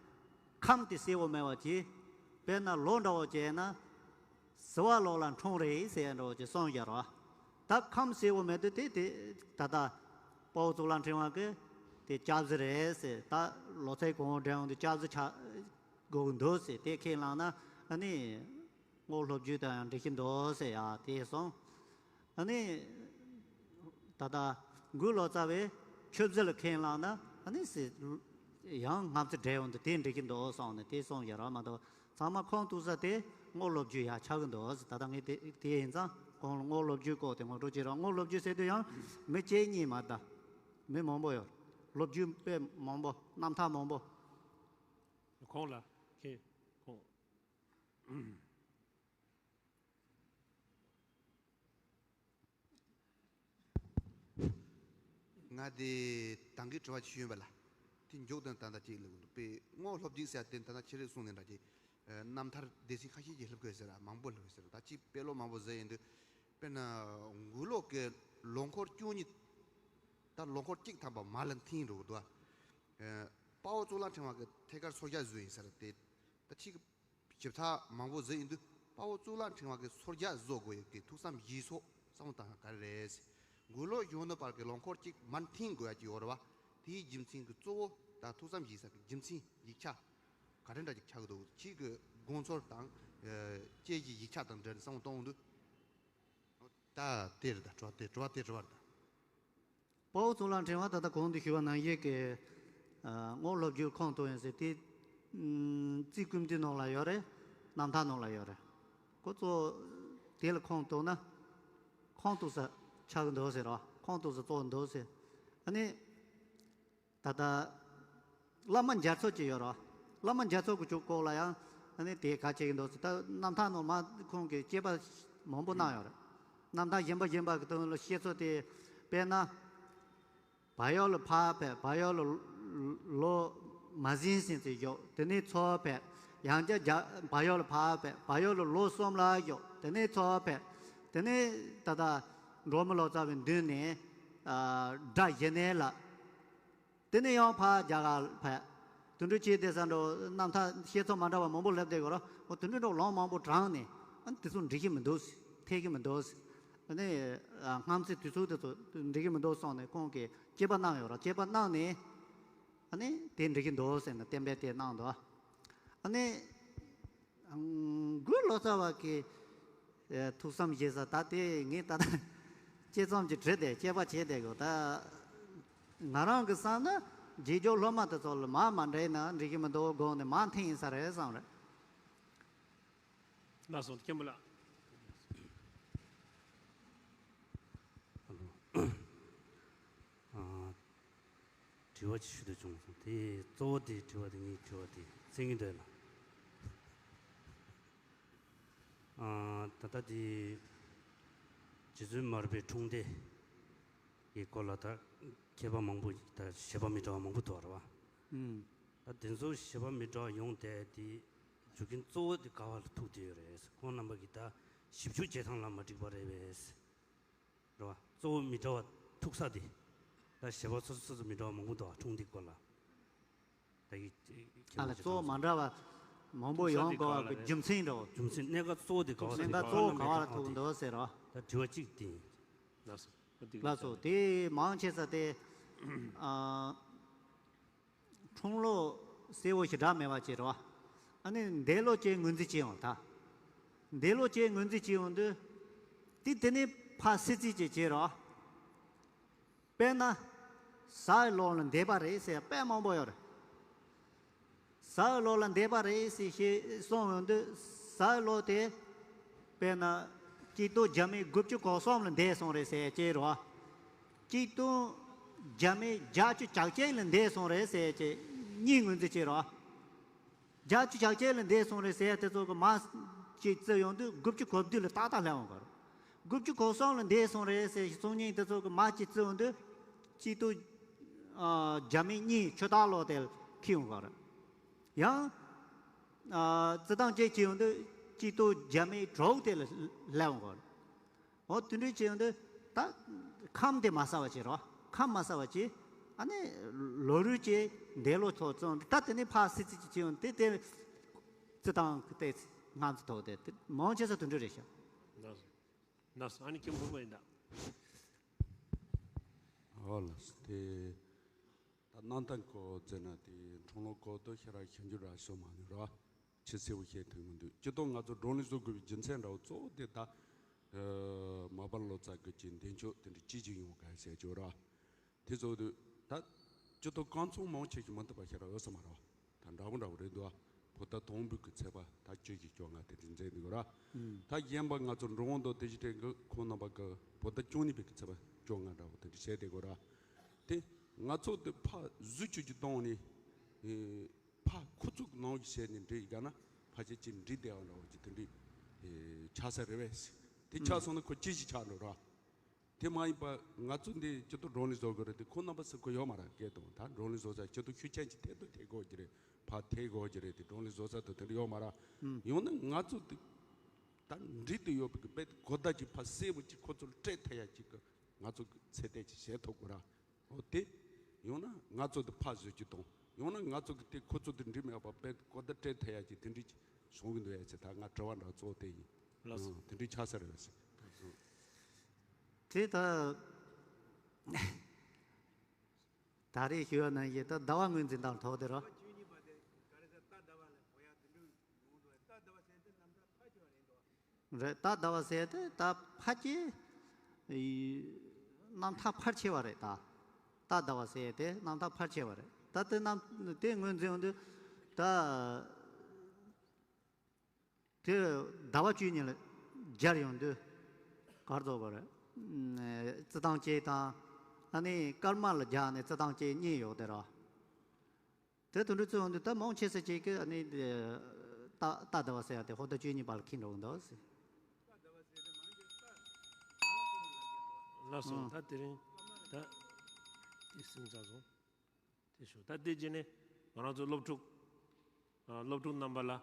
ཁམས་དེ་གསལ་པོ་མེད་པ་གྱིས། དཔེར་ན་ལོ་འདྲ་བོ་བྱས་ན། ཟིལ་པ་ལོག་ལ་འཁྲུངས་རེད་ཟེར་ཡ་འདྲ་བོ་ཅིག་གསུངས་བཞག་རེད་བ། ད་ཁམས་གསལ་པོ་མེད་དུས་དེ་དེ་ད་ལྟ་དཔའ་བོ་གཙུག་ལག་ཕྲེང་བ་གིས་དེ་སྐྱབས་རྗེ་རེད་ཟེར། ད་ལོ་ཚིགས་གོང་འོག་འདྲ་ཡོང་དུས་སྐྱབས་རྗེ་ཆགས་དགོས་ཀྱི་འདུག་ཟེར་དེ་ཁས་བླངས་ན། ཨ་ནི་རྔོག་སློབ་བརྒྱུད་དང་ཡང་འགྲིག་གི་འདུག་ཟེར་ཡ་དེ་གསུངས། ཨ་ནི། ད་ལྟ་འགོས་ལོ་ཙཱ་བས་ཆོས་རྗེ་ལ་ཁས་བླངས་ན། ཨ་ནི་ཟེར། ཡང་སྔ་ཚིག་འདྲ་ཡོང་དུས་དེ་འགྲིག་གི་འདུག་གསུངས་ནས་དེ་གསུངས་བཞག་རེད་མ་གཏོགས། ཚང་མ་ཁུངས་གཏུགས་ས་དེ་རྔོག་སློབ་བརྒྱུད་ཡར་ཆགས་ཀྱི་འདུག་ཟེར། ད་ལྟ་ངས་དེ་དེ་ཡིན་ཙང་གོང་ལ་རྔོག་སློབ་བརྒྱུད་སྐོར་དེ་ངོ་སྤྲོད་བྱེད་རོགས། རྔོག་སློབ་བརྒྱུད་ཟེར་དུས་ཡང་མི་གཅིག་གཉིས་མ་རེད་ད། མི་མང་པོ་ཡོད། སློབ་བརྒྱུད་དཔེ་མང་པོ། རྣམ་ཐར་མང་པོ། ཁོང་ལ་ ཨེ། ཁོང་། ང་དེ་དང་གི་དྲི་བ་ཅིག་ཡོད་པ་ལ། དེ་མགྱོགས་དང་ད་ལྟ་ཅིག་ལ་དཔེ་རྔོག་སློབ་སྦྱོང་ཟེར་དེ་ད་ལྟ་ཁྱེད་རེས་གསུངས་ནས་འདྲ་ཅིག་རྣམ་ཐར་སྡེ་ཚན་ཁ་ཤས་ཀྱིས་ལྷབ་དགོས་ཟེར་ར་མང་པོ་ལྷབ་དགོས་ཟེར་ར་ད་ཅིག་དཔེ་ཀློག་མང་པོ་ཟེར་ཡིན་དུས། དཔེར་ན་མགོ་ལོག་གི་ལོ་འཁོར་བཅུ་གཉིས། ད་ལོ་འཁོར་གཅིག་ཐམ་པ་མར་ལ་འཐེན་འགྲོ་གི་འདུག་དཔའ་བོ་གཙུག་ལག་ཕྲེང་བ་གི་ཐད་ཀར་སོར་རྒྱག་བཟོས་ཡིན་ཟེར་ཏེ། ད་ཕྱི་གི་ཞིབ་ཚགས་མང་པོ་བཟོས་ཡིན་དུས་དཔའ་བོ་གཙུག་ལག་ཕྲེང་བ་གི་སོར་རྒྱག་བཟོ་དགོས་ཡོད་ཀྱི་ཐུགས་བསམ་བཞེས་སོ་བསམ་བློ་བཏང་ན་ག་རེ་རེད། མགོ་ལོག་གཞོན་ནུ་བར་གྱི་ལོ་འཁོར་གཅིག་མར་འཐེན་དགོས་ཡ་ཅིག་ཡོད་རེད་བ། དེའི་རྒྱུ་མཚན་གྱི་གཙོ་བོ་དང་ཐུགས་བསམ་བཞེས་ས་གི་རྒྱུ་མཚན་ཡིག་ཆ་ག་འདྲ་འདྲ་ཅིག་ཆགས་ཀྱི་འདུག་ཕྱི་གི་དགོངས་ཚུལ་དང་། ཨ། དཔྱད་ཀྱི་ཡིག་ཆ་དང་འབྲེལ་ནས་བསམ་བློ་གཏོང་འདུག་ད་དེ་རེད་ད་དྲི་བ་དེ་དྲི་བ་དེ་དྲི་བ་རེད་ད། དཔའ་བོ་གཙུག་ལག་ཕྲེང་བ་ད་ལྟ་གོང་དུ་ཞུས་པ་ནང་བཞིན་གྱི་ཨ། རྔོག་སློབ་སྦྱོང་ཁོངས་གཏོགས་ཡིན་ཟེར་དེ། ཨམ། རྩིས་ཀུན་བཏུས་ནང་ལ་ཡོད་རེད། རྣམ་ཐར་ནང་ལ་ཡོད་རེད། ཁོ་ཚོ་དེ་ལ་ཁོངས་གཏོགས་ན་ཁོངས་གཏོགས་ས་ཆགས་ཀྱི་འདུག་ཟེར་རོ། ཁོངས་གཏོགས་ས་གཙོ་བོ་འདུག་ཟེར། ཨ་ནི། ད་ལྟ་བླ་མ་རྒྱ་མཚོ་ཅིག་ཡོད་རེད། བླ་མ་རྒྱ་མཚོ་གི་ཆོས་སྐོར་ལ་ཡང་ཨ་ནི་དེ་ག་བྱེད་ཀྱི་འདུག་ཟེར། ད་རྣམ་ཐར་ནང་མ་ཁོང་གིས་དཔྱད་པ་མང་པོ་གནང་ཡོད་རེད། རྣམ་ཐར་གཞན་པ་གཞན་པ་གི་དོན་ལ་བཤད་ཚུལ་དེ། དཔེར་ན། བལ་ཡུལ་ལ་ཕར་ཕེབས། བལ་ཡུལ་ལ་ལོ་མ་ཟིན་ཙམ་ཅིག་བཞུགས། དེ་ནས་ཚུར་ཕེབས། ཡང་བསྐྱར་རྒྱ་བལ་ཡུལ་ལ་ཕར་ཕེབས། བལ་ཡུལ་ལ་ལོ་གསུམ་ལ་བཞུགས། དེ་ནས་ཚུར་ཕེབས། དེ་ནས་ད་ལྟ་འབྲོག་མི་ལོ་ཙཱ་བའི་མདུན་ནས་ཨ། སྒྲ་ཞི་གནས་ལ། དེ་ནས་ཡང་ཕར་རྒྱ་གར་ལ་ཕེབས། དེ་འདྲ་བྱས་བསྡད་ས་འགྲོ། རྣམ་ཐར་བཤད་ཚུལ་མ་འདྲ་བ་མང་པོ་ལབ་བསྡད་ཡོད་རེད། འོ་དེ་འདྲ་འགྲོ་ལུང་མང་པོ་དྲངས་ནས་ཨ་ནི་དེ་ཚོ་འགྲིག་གི་མི་འདུག་ཟེར། འཐད་ཀྱི་མི་འདུག་ཟེར། ཨ་ནི་ཨ། སྔ་ཚིག་དུས་ཚོད་དེ་ཚོ་འགྲིག་གི་མི་འདུག་གསུངས་ནས་ཁོང་གིས་དཔྱད་པ་གནང་ཡོད་རེད། དཔྱད་པ་གནང་ནས་ཨ་ནི་དེ་འགྲིག་གི་འདུག་ཟེར་ནས་གཏན་འབེབས་དེ་གནང་འདུག་ཨ་ནི། ཨང་། མགོ་ལོག་ཙཱ་བ་གི་ཨེ། ཐུགས་བསམ་བཞེས་ས་ད་དེ་ངས་ད་ལྟ་དཔྱད་རྩོམ་གྱི་བྲིས་ཏེ་དཔྱད་པ་བྱས་བསྡད་དགོས། ད་ང་རང་གི་བསམ་ན་རྗེས་འཇུག་སློབ་མ་དེ་ཚོ་ལ་མར་མ་འདྲེས་ན་འགྲིག་གི་མི་འདུག་དགོངས་ནས་མར་འཐེན་ཡིན་ས་རེད་བསམ་རེད། ལགས་སོ། མཁན་པོ་ལགས། ཨ་ལོ། ཨ། དྲི་བ་ཅིག་ཞུ་འདོད་བྱུང་སོང་། དེ་གཙོ་བོ་དེ་དྲི་བ་དེ་ངའི་དྲི་བ་དེ་གསན་གྱི་འདུག་ལ། ཨ། ད་ལྟ་དེ་རྗེ་བཙུན་མར་པའི་འཁྲུངས་འདས་ཀྱི་སྐོར་ལ་ད་མཁས་པ་མང་པོ་ད་བཞེད་པ་མི་འདྲ་བ་མང་པོ་འདུག་རེད་བ། ཨུམ། ད་དེ་ཚོ་བཞེད་པ་མི་འདྲ་བ་ཡོང་བསྡད་དེ་རྒྱུ་རྐྱེན་གཙོ་བོ་དེ་ག་བ་ལ་ཐུག་བསྡད་ཡོད་རེད། ཁོང་རྣམ་པ་གིས་ད་ཞིབ་འཇུག་བྱེད་སྟངས་ལ་མ་འགྲིག་པ་རེད་པས། རེད་བ། གཙོ་བོ་མི་འདྲ་བ་ཐུག་ས་དེ། ད་བཞེད་པ་སོ་སོ་སོ་སོ་མི་འདྲ་བ་མང་པོ་འདུག་བ། འཁྲུངས་འདས་སྐོར་ལ། ད་ཡིག་ཨ་ལ་གཙོ་བོ་མ་འདྲ་བ་མང་པོ་ཡོང་དགོས་པ་གི་རྒྱུ་མཚན་འདྲ་བོ། རྒྱུ་མཚན་གནད་འགག་གཙོ་བོ་དེ་ག་བ་ཐུག་གནད་འགག་གཙོ་བོ་ག་བ་ལ་ཐུག་འདུག་ཟེར་རོ། ད་དྲི་བ་གཅིག་དེ་ཡིན། ལགས་སོ། ལགས་སོ། དེ་མང་ཆེ་ས་དེ་ཨ། འཁྲུངས་ལོ་གསལ་བོ་ཞེ་དྲག་མེད་པ་ཅིག་རེད་བ། ཨ་ནི་འདས་ལོ་ཅིག་ངོས་འཛིན་བྱེད་ཡོང་ད། འདས་ལོ་ཅིག་ངོས་འཛིན་བྱེད་ཡོང་དུས། དེ་དེ་ནས་ཕར་སྲིད་རྩིས་ཅིག་བྱེད་རོགས། དཔེར་ན། གཟའ་ལོ་ལ་འདས་པ་རེད་ཟེར་དཔེ་མང་པོ་ཡོད་རེད། གཟའ་ལོ་ལ་འདས་པ་རེད་ཟེར་ཞེས་གསུངས་ཡོང་དུས་གཟའ་ལོ་དེ། དཔེར་ན། གཅིག་སྟོང་བརྒྱ་མེད་དགུ་བཅུ་གོ་གསུམ་ལ་འདས་སོང་རེད་ཟེར་ཅེས་རོ། གཅིག་སྟོང་བརྒྱ་མེད་བརྒྱད་ཅུ་གྱ་བརྒྱད་ལ་འདས་སོང་རེད་ཟེར་ཅེས་གཉིས་ངོས་འཛིན་བྱེད་རོ། བརྒྱད་ཅུ་གྱ་བརྒྱད་ལ་འདས་སོང་རེད་ཟེར་དེ་ཚོ་གི་མར་ཅིག་བརྩི་ཡོང་དུས་དགུ་བཅུ་གོ་བདུན་ལ་ཏག་ཏག་སླེབས་འོང་གི་རེད། དགུ་བཅུ་གོ་གསུམ་ལ་འདས་སོང་རེད་ཟེར་གསུང་མཁན་དེ་ཚོ་གི་མར་ཅིག་བརྩི་ཡོང་དུས་གཅིག་སྟོང་། ཨ། བརྒྱ་མེད་གཉིས་ཆུ་སྟག་ལོ་དེ་ལ་འཁེལ་འོང་གི་རེད། ཡང་། ཨ། བརྩི་སྟངས་བཅས་བྱེད་ཡོང་དུས་གཅིག་སྟོང་བརྒྱ་མེད་དྲུག་དེ་ལ་སླེབས་འོང་གི་རེད། འོ་དེ་འདྲ་བྱས་ཡོང་དུས་ད་ཁམས་དེ་མ་གསལ་བ་བྱེད་རོགས། ཁམས་མ་གསལ་བ་བྱེད། ཨ་ནི་ལོ་རུས་བྱས་འདས་ལོ་ཐོག་བཙོན་ད་དེ་ནས་ཕར་སྲིད་རྩིས་བྱེད་ཡོང་དེ་དེ་རྩི་སྟངས་ཀྱི་ཏོག་ཙམ་ང་ཚོ་ཐོག་དེ་དེ་མང་ཆེ་ས་དེ་འདྲ་རེད་ཤག་ལགས་སོ། ལགས་སོ། ཨ་ནི་ཁྱེད་མགོ་མ་ཡིན་ད། ཨོ་ལགས་སོ། དེ་ད་གནང་སྟངས་སྐོར་བརྩིས་ན་དེ་འཁྲུངས་ལོ་སྐོར་དུ་ཤེས་རབ་ཞིབ་འཇུག་རག་ཤོ་མ་ནུས་རོགས། ཆེས་གསལ་པོ་བཤད་ཐུབ་མི་འདུག་སྤྱིར་བཏང་ང་ཚོ་བགྲོ་གླེང་བཟོ་དགོས་པའི་རྒྱུ་མཚན་འདྲ་བོ་གཙོ་བོ་དེ་ད། ཨ། མར་པ་ལོ་ཙཱ་གི་ཅིག་འདས་མཆོད་དེ་འདྲ་ཅི་ཅིག་ཡོང་ག་ཟེར་ཅོག་ར། དེ་ཚོ་དུ་ད་སྤྱིར་བཏང་རྐང་ཚུགས་མང་ཆེ་ཞིག་མ་ཐུབ་པ་ཤ་ར་འོས་ས་མ་ར། ད་འདྲ་བོ་འདྲ་བོ་རེད་འདུག་ཨ། བོད་ཟླ་དང་པོའི་གི་ཚེས་པ་ད་བཅུ་བཞི་བཅོ་ལྔ་དེ་འདྲ་མཛད་འདུག་ར། ཨུམ། ད་གཞན་པ་ང་ཚོ་འགྲོ་འོང་དང་དེ་བཞིན་དྲན་གི་ཁོང་རྣམ་པ་གི་བོད་ཟླ་བཅུ་གཉིས་པའི་གི་ཚེས་པ་བཅོ་ལྔ་འདྲ་བོ་དེ་འདྲ་བྱས་བསྡད་དགོས་ར། དེ་ང་ཚོ་དུ་ཕ་གཟུགས་ཆོས་ཀྱི་སྟེང་ནས། ཨེ། ཕ་ཁོ་ཚོ་གི་ནང་གི་བྱས་ནས་འདྲི་ཡི་ག་ན་ཕལ་ཆེར་ཅིག་འདྲི་བསྡད་པ་འདྲ་བོ་ཅིག་དེ་འདྲི་ཆགས་ས་རེད་བས། དེ་ཆགས་སོང་ན་ཁོ་ཅི་ཞིག་ཆགས་འགྲོ་ར། དེ་མ་ཡིན་པ་ང་ཚོ་འདི་སྤྱི་ཚོགས་བགྲོ་གླེང་བཟོ་དགོས་རེད་དེ། ཁོ་རྣམ་པ་ཚོ་ཁོ་ཡོད་མ་རེད། སྐད་གཏོང་ད་བགྲོ་གླེང་བཟོ་ས་སྤྱི་ཚོགས་ཤུགས་ཆེན་ཅིག་ཐད་དུ་ཐད་དགོས་ཀྱི་རེད། ཕ་ཐད་དགོས་ཀྱི་རེད་དེ། བགྲོ་གླེང་བཟོ་ས་དུ་དེ་འདྲ་ཡོད་མ་རེད། ཡོང་ན་ང་ཚོ་འདི་ད་འདྲི་དུ་ཡོད་པའི་གི་དཔེ་གོ་བརྡ་ཅིག་ཕ་གསལ་པོ་ཅིག་ཁོ་ཚོར་སྤྲད་ཐུབ་ཡ་ཅིག་གི་ང་ཚོ་གི་ཚད་ལྡན་ཅིག་བྱེད་ཐུབ་དགོས་ར། འོ་དེ་ཡོང་ན་ང་ཚོ་དེ་ཕ་བཟོས་ཀྱི་དང་། ཡོང་ན་ང་ཚོ་གི་དེ་ཁོ་ཚོ་དེ་འདྲི་མེད་པ་དཔེ་གོ་བརྡ་སྤྲད་ཐུབ་ཡ་ཅིག་དེ་འདྲི་ཅིག་བྱུང་གི་འདུག་ཡ་ཚེ། ད་ང་དྲི་བ་འདྲ་གཙོ་བོ་དེ་ཡིན། ལགས་སོ། ཨང་། དེ་འདྲི་ཆགས་ས་རེད་བས། དེ་ད་ད་རེས་ཞུ་བ་ནང་བཞིན་ད་ཟླ་བ་ངོས་འཛིན་དང་ཐོག་དེ་རོ། རེད། ད་ཟླ་བ་ཟེར་དེ་ད་ཕལ་ཆེར་ཡི་རྣམ་ཐར་ཕལ་ཆེ་བ་རེད་ད། ད་ཟླ་བ་ཟེར་དེ་རྣམ་ཐར་ཕལ་ཆེ་བ་རེད་ད། དེ་རྣམ་དེ་ངོས་འཛིན་ཡོང་དུས་ད་དེ་ཟླ་བ་བཅུ་གཉིས་ལ་སྦྱར་ཡོང་དུས་གར་རྫོགས་པ་རེད། རྩི་ཐང་གཅིག་དང་། ཨ་ནི་སྐར་མ་ལ་སྦྱར་ནས་རྩི་ཐང་གཅིག་གཉིས་ཡོད་དེ་ར། དེ་དུད་འགྲོ་བཙོན་འདི་ད་མང་ཆེ་ས་ཅིག་གིས་ཨ་ནི་ད་ད་ཟླ་བ་ཟེར་ཡ་དེ་ཧོར་ཟླ་བཅུ་གཉིས་པ་ལ་འཁེལ་འགྲོ་གི་འདུག་ཟེར། ལགས་སོ། ཨང་། ད་དེ་རིང་ད་དེ་སེམས་ཚ་སོང་། དེ་ཞུ་ད་དེ་རྗེས་ནས་ང་རང་ཚོ་སློབ་ཕྲུག་ཨ། སློབ་ཕྲུག་རྣམ་པ་ལ་ཨ།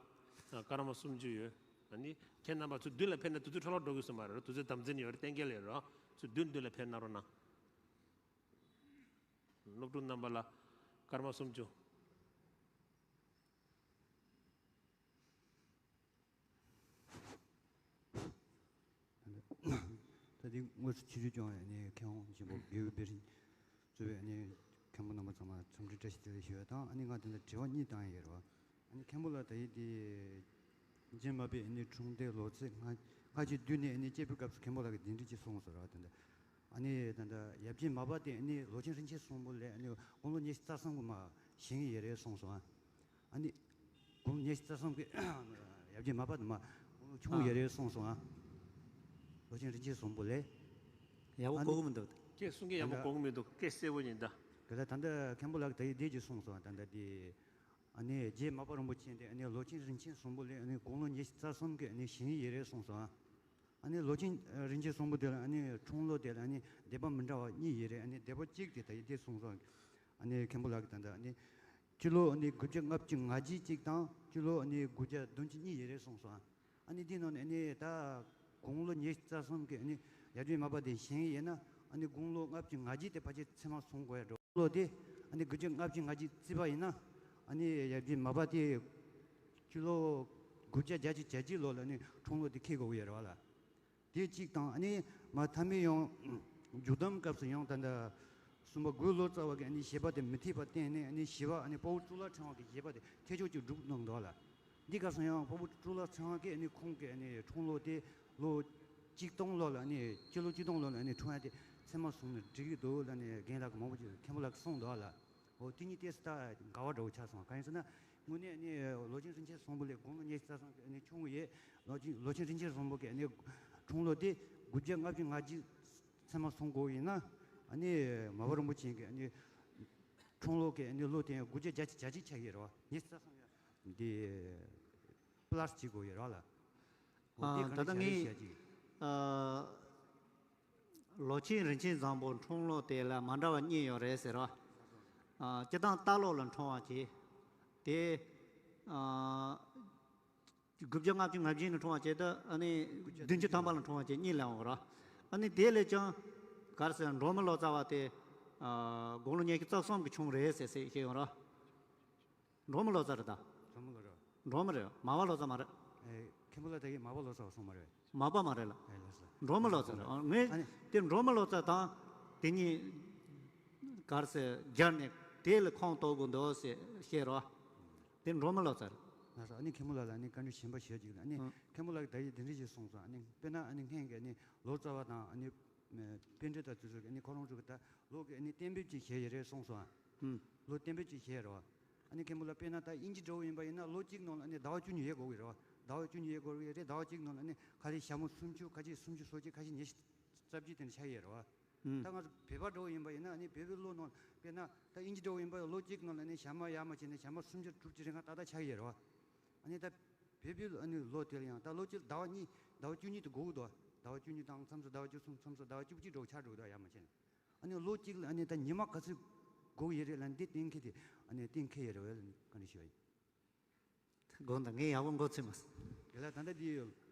སྐར་མ་སུམ་ཅུ་ཡོད། ཨ་ནི་ཁྱེད་རྣམ་པ་ཚོ་མདུན་ལ་ཕེབས་ན་དུས་ཚོད་འཕྲོ་བརླག་འགྲོ་གི་སོང་མ་རེད། དུས་ཚོད་དམ་འཛིན་ཡོད་རེད། གཏན་འཁེལ་ཡོད་རེད། ཚོ་མདུན་མདུན་ལ་ཕེབས་གནང་རོགས་གནང་། སློབ་ཕྲུག་རྣམ་པ་ལ་སྐར་མ་སུམ་ཅུ། ད་ལྟ་དངོས་སུ་ཆིབས་བསྒྱུར་བསྐྱངས་པའི་ཨ་ནི་མཁས་དབང་ཆེན་པོ་དགེ་འོས་པད་རིན་གཙོས་པའི་ཨ་ནི་མཁན་པོ་རྣམ་པ་ཚང་མ་འཚམས་འདྲི་བཀྲ་ཤིས་བདེ་ལེགས་ཞུ་བ་དང་། ཨ་ནི་ང་དེ་འདྲ་དྲི་བ་གཉིས་བཏང་ཡོད་རེད་བ། ཨ་ནི་མཁན་པོ་ལགས་ད་ཡིན་དེ། རྗེ་མ་པའི་ཨ་ནི་འཁྲུངས་འདས་ལོ་ཚིགས་སྔ་སྔ་ཕྱི་བསྡུས་ནས་ཨ་ནི་དཔྱད་པའི་སྐབས་སུ་མཁན་པོ་ལགས་ཀྱིས་འདི་འདྲ་ཅིག་གསུངས་སོང་ར། ད་ལྟ་ཨ་ནི་ད་ལྟ་ཡབ་རྗེ་མ་པ་དེ་ཨ་ནི་ལོ་ཆེན་རིན་ཆེན་གསུམ་པོ་ལས་ཨ་ནི་དགུང་ལོ་ཉི་ཤུ་རྩ་གསུམ་གྱི་མར་བཞེངས་ཡོད་རེད་གསུངས་སོང་ཨ། ཨ་ནི་དགུང་ལོ་ཉི་ཤུ་རྩ་གསུམ་གྱི་ཡབ་རྗེ་མ་པ་དེ་མར་དགུང་ལོ་ཆུང་ཡོད་རེད་གསུངས་སོང་ཨ། ལོ་ཆེན་རིན་ཆེན་གསུམ་པོ་ལས། ཡག་པོ་ཨ་ནི་གོ་གི་མི་འདུག་ཁྱེད་གསུང་གི་ཡག་པོ་གོ་གི་མི་འདུག་སྐད་གསལ་པོ་ཡིན་ད། ག་ལ་ད་ལྟ་མཁན་པོ་ལགས་ད་ཡིན་འདི་ཅིག་གསུངས་སོང་ཨ། ད་ལྟ་དེ། ཨ་ནི་རྗེ་མ་པ་རིན་པོ་ཆེ་དེ་ཨ་ནི་ལོ་ཆེན་རིན་ཆེན་གསུམ་པོ་ལས་ཨ་ནི་དགུང་ལོ་ཉི་ཤུ་རྩ་གསུམ་གྱི་ཨ་ནི་བཞེངས་ཡོད་རེད་གསུངས་སོང་ཨ། ཨ་ནི་ལོ་ཆེན་རིན་ཆེན་གསུམ་པོ་དེ་ལ་ཨ་ནི་འཁྲུངས་ལོ་དེ་ལ་ཨ་ནི་སྡེ་པ་མི་འདྲ་བ་གཉིས་ཡོད་རེད། ཨ་ནི་སྡེ་པ་གཅིག་དེ་ད་ཡིན་འདི་གསུངས་སོང་། ཨ་ནི་མཁན་པོ་ལགས་ཀྱིས་ད་ལྟ་ཨ་ནི་སྤྱི་ལོ་ཨ་ནི་དགུ་བརྒྱ་ལྔ་བཅུ་ང་གཅིག་གཅིག་དང་སྤྱི་ལོ་ཨ་ནི་དགུ་བརྒྱ་བདུན་ཅུ་གཉིས་ཡོད་རེད་གསུངས་སོང་ཨ། ཨ་ནི་འདི་ནང་ནས་ཨ་ནི་ད་དགུང་ལོ་ཉི་ཤུ་རྩ་གསུམ་གྱི་ཨ་ནི་ཡབ་རྗེ་མ་པ་དེ་བཞེངས་ཡོད་ན་ཨ་ནི་དགུང་ལོ་ལྔ་བཅུ་ང་གཅིག་དེ་ཕལ་ཆེར་མཚན་མ་སོང་དགོས་ཡ་འགྲོ། ལོ་དེ་ཨ་ནི་དགུ་བརྒྱ་ལྔ་བཅུ་ང་གཅིག་བརྩིས་པ་ཡིན་ན་ཨ་ནི་ཡབ་རྗེ་མ་པ་དེ་སྤྱི་ལོ་དགུ་བརྒྱ་བརྒྱད་ཅུ་གྱ་གཅིག་ལོ་ལ་ཨ་ནི་འཁྲུངས་ལོ་དེ་འཁེལ་དགོས་ཀྱི་ཡོད་རེད་བ་ལ། དེ་གཅིག་དང་ཨ་ནི་མ་མཐའ་མའི་ཡང་མཇུག་བསྡོམས་སྐབས་སུ་ཡང་ད་ལྟ་གསུམ་པ་དགུ་ལོ་ཙཱ་བ་གི་ཨ་ནི་བཞེད་པ་དེ་མི་འཐད་པར་བརྟེན་ནས་ཨ་ནི་བཞི་པ་ཨ་ནི་དཔའ་བོ་གཙུག་ལག་ཕྲེང་བ་གི་བཞེད་པ་དེ་འཐད་ཕྱོགས་ཀྱིས་སྒྲུབ་གནང་འདུག་ལ། འདི་སྐབས་སུ་ཡང་དཔའ་བོ་གཙུག་ལག་ཕྲེང་བ་གིས་ཨ་ནི་ཁོང་གི་ཨ་ནི་འཁྲུངས་ལོ་དེ་ལོ་གཅིག་སྟོང་ལོ་ལ་ཨ་ནི་སྤྱི་ལོ་གཅིག་སྟོང་ལོ་ལ་ཨ་ནི་འཁྲུངས་ཡ་དེ་མཚན་མ་བཟུང་ནས་འགྲིག་གི་འདུག་ལ་ཨ་ནི་རྒན་ལགས་ཀྱིས་མང་པོ་ཅིག་མཁན་པོ་ལགས་ཀྱིས་གསུངས་འདུག་ལ། འོ་དེ་གཉིས་ཏོག་ཙམ་ད་འགལ་བ་འདྲ་བོ་ཆགས་སོང་། གང་ཡིན་ཟེར་ན་དངོས་གནས་ནི་ལོ་ཆེན་རིན་ཆེན་བཟང་པོ་ལས་དགུང་ལོ་ཉི་ཤུ་རྩ་གསུམ་གྱི་ནི་ཆུང་ངུ་ཡས། ལོ་ཆེན་ལོ་ཆེན་རིན་ཆེན་བཟང་པོ་གི་ནི་འཁྲུངས་ལོ་དེ་དགུ་བརྒྱ་ལྔ་བཅུ་ང་གཅིག་མཚན་མ་སོང་དགོས་ཡིན་ན་ཨ་ནི་མ་པ་རིན་པོ་ཆེ་གི་ནི་འཁྲུངས་ལོ་གི་ནི་ལོ་དེ་དགུ་བརྒྱ་བརྒྱད་ཅུ་གྱ་གཅིག་ཆགས་ཀྱི་རེད་བ། ཉི་ཤུ་རྩ་གསུམ་ཡ་འདི་པ་ལ་སི་བྱེད་དགོས་ཡོད་རེད་བ་ལ། འོ་དེ་ཨ་ག་ད་ལྟ་འདྲ་ངས་བྱས་ཀྱི་ཨ། ལོ་ཆེན་རིན་ཆེན་བཟང་པོ་འཁྲུངས་ལོ་དེ་ལ་མ་འདྲ་བ་གཉིས་ཡོད་རེད་ཟེར་བ། ཨ། སྤྱིར་བཏང་རྟ་ལོ་ལ་འཁྲུངས་པ་བྱས། དེ། ཨ། དགུ་བརྒྱ་ལྔ་བཅུ་ང་བཞི་ནས་འཁྲུངས་པ་བྱས་ཏེ་ཨ་ནི་བདུན་ཅུ་ཐམ་པ་ལ་འཁྲུངས་པ་བྱས་གཉིས་ལ་འོང་ར། ཨ་ནི་དེ་ལས་ཀྱང་ག་རེ་ཟེར་འབྲོག་མི་ལོ་ཙཱ་བ་དེ། ཨ། དགུང་ལོ་ཉི་ཤུ་རྩ་གསུམ་གྱི་བྱུང་རེད་ཟེར་ཟེར་བཤད་ཡོང་ར། འབྲོག་མི་ལོ་ཙཱ་རེད་ད། འབྲོག་མི་ལོ་ཙཱ། འབྲོག་མི་རེད། མར་པ་ལོ་ཙཱ་མ་རེད། ཨེ། མཁན་པོ་ལགས་ད་གིན་མར་པ་ལོ་ཙཱ་བ་གསུངས་མ་རེད། མར་པ་མ་རེད་ལ། ཨེ་ལགས་སོ། འབྲོག་མི་ལོ་ཙཱ་རེད། ཨ་ངས་ཨ་ནི་དེ་འབྲོག་མི་ལོ་ཙཱ་དང་དེ་གཉིས་ག་རེ་ཟེར་སྦྱར་ནས་དེ་ལ་ཁོངས་གཏོགས་དགོས་འདུག་ཟེར་བཤད་རོགས། དེ་འབྲོག་མི་ལོ་ཙཱ་རེད། ལགས་སོ། ཨ་ནི་མཁན་པོ་ལགས་ལ་ཨ་ནི་བཀའ་འདྲི་གཞན་པ་ཞུ་ཡ་ཅིག་ལ། ཨ་ནི་ཨང་། མཁན་པོ་ལགས་ཀྱིས་ད་གིན་དེ་འདྲ་ཞིག་གསུངས་སོང་། ཨ་ནི་དཔེར་ན་ཨ་ནི་སྔོན་གྱི་ཨ་ནི་ལོ་ཙཱ་བ་དང་ཨ་ནི། པཎྜི་ཏ་དེ་ཚོ་གིས་ནི་ཁོ་རང་ཚོ་གི་ད་ལོ་གི་ནི་གཏན་འབེབས་ཅིག་བྱས་ཡོད་རེད་གསུངས་སོང་ཨ། ཧུམ། ལོ་གཏན་འབེབས་ཅིག་བྱས་རེད་བ། ཨ་ནི་མཁན་པོ་ལགས་དཔེར་ན་ད་དབྱིན་ཇི་འདྲ་བོ་ཡིན་པ་ཡིན་ན་ལོ་གཅིག་ནང་ལ་ནི་ཟླ་བ་བཅུ་གཉིས་ཡོད་དགོས་ཀྱི་རེད་བ། ཟླ་བ་བཅུ་གཉིས་ཡོད་དགོས་ཀྱི་རེད། ཟླ་བ་གཅིག་ནང་ལ་ནི་ཁ་ཤས་ཞག་མོ་སུམ་ཅུ། ཁ་ཤས་སུམ་ཅུ་སོ་གཅིག། ཁ་ཤས་ཉི་ཤུ་རྩ་བརྒྱད་དེ་འདྲ་ཆགས་ཡོད་རེད་བ། ད་ང་ཚོ་བོད་པ་འདྲ་བོ་ཡིན་པ་ཡིན་ན་ཨ་ནི་བོད་པའི་ལོ་ནང་དཔེར་ན་ད་དབྱིན་ཇི་འདྲ་བོ་ཡིན་པ་ལོ་གཅིག་ནང་ལ་ཨ་ནི་ཞག་མ་ཡར་མར་བྱས་ནས་ཞག་མ་སུམ་ཅུ་དྲུག་ཅུ་རེ་ལྔ་ཏག་ཏག་ཆགས་ཀྱི་ཡོད་རེད་བ། ཨ་ནི་ད་བོད་པའི་ཨ་ནི་ལོ་དེ་ལ་ཡང་ད་ལོ་གཅིག་ཟླ་བ་གཉིས་ཟླ་བ་བཅུ་གཉིས་དེ་འགོར་གི་འདུག་ཟླ་བ་བཅུ་གཉིས་དང་མཚམས་སུ་ཟླ་བ་བཅུ་གསུམ་མཚམས་སུ་ཟླ་བ་བཅུ་གཅིག་འདྲ་བོ་ཆགས་འགྲོ་གི་འདུག་ཡར་མར་བྱས་ནས། ཨ་ནི་ལོ་གཅིག་ལ་ཨ་ནི་ད་ཉི་མ་ག་ཚོད་འགོར་གི་ཡོད་རེད་ལབ་ན་འདི་གཏན་འཁེལ་དེ་ཨ་ནི་གཏན་འཁེལ་ཡོད་རེད་བས་ལབ་ནས་བཀའ་འདྲི་ཞུ་བ་ཡིན། དགོངས་དག་ངས་ཡག་པོ་མགོ་ཚོས་མ་སོང་། དེ་ལ་ད་ལྟ་འདི་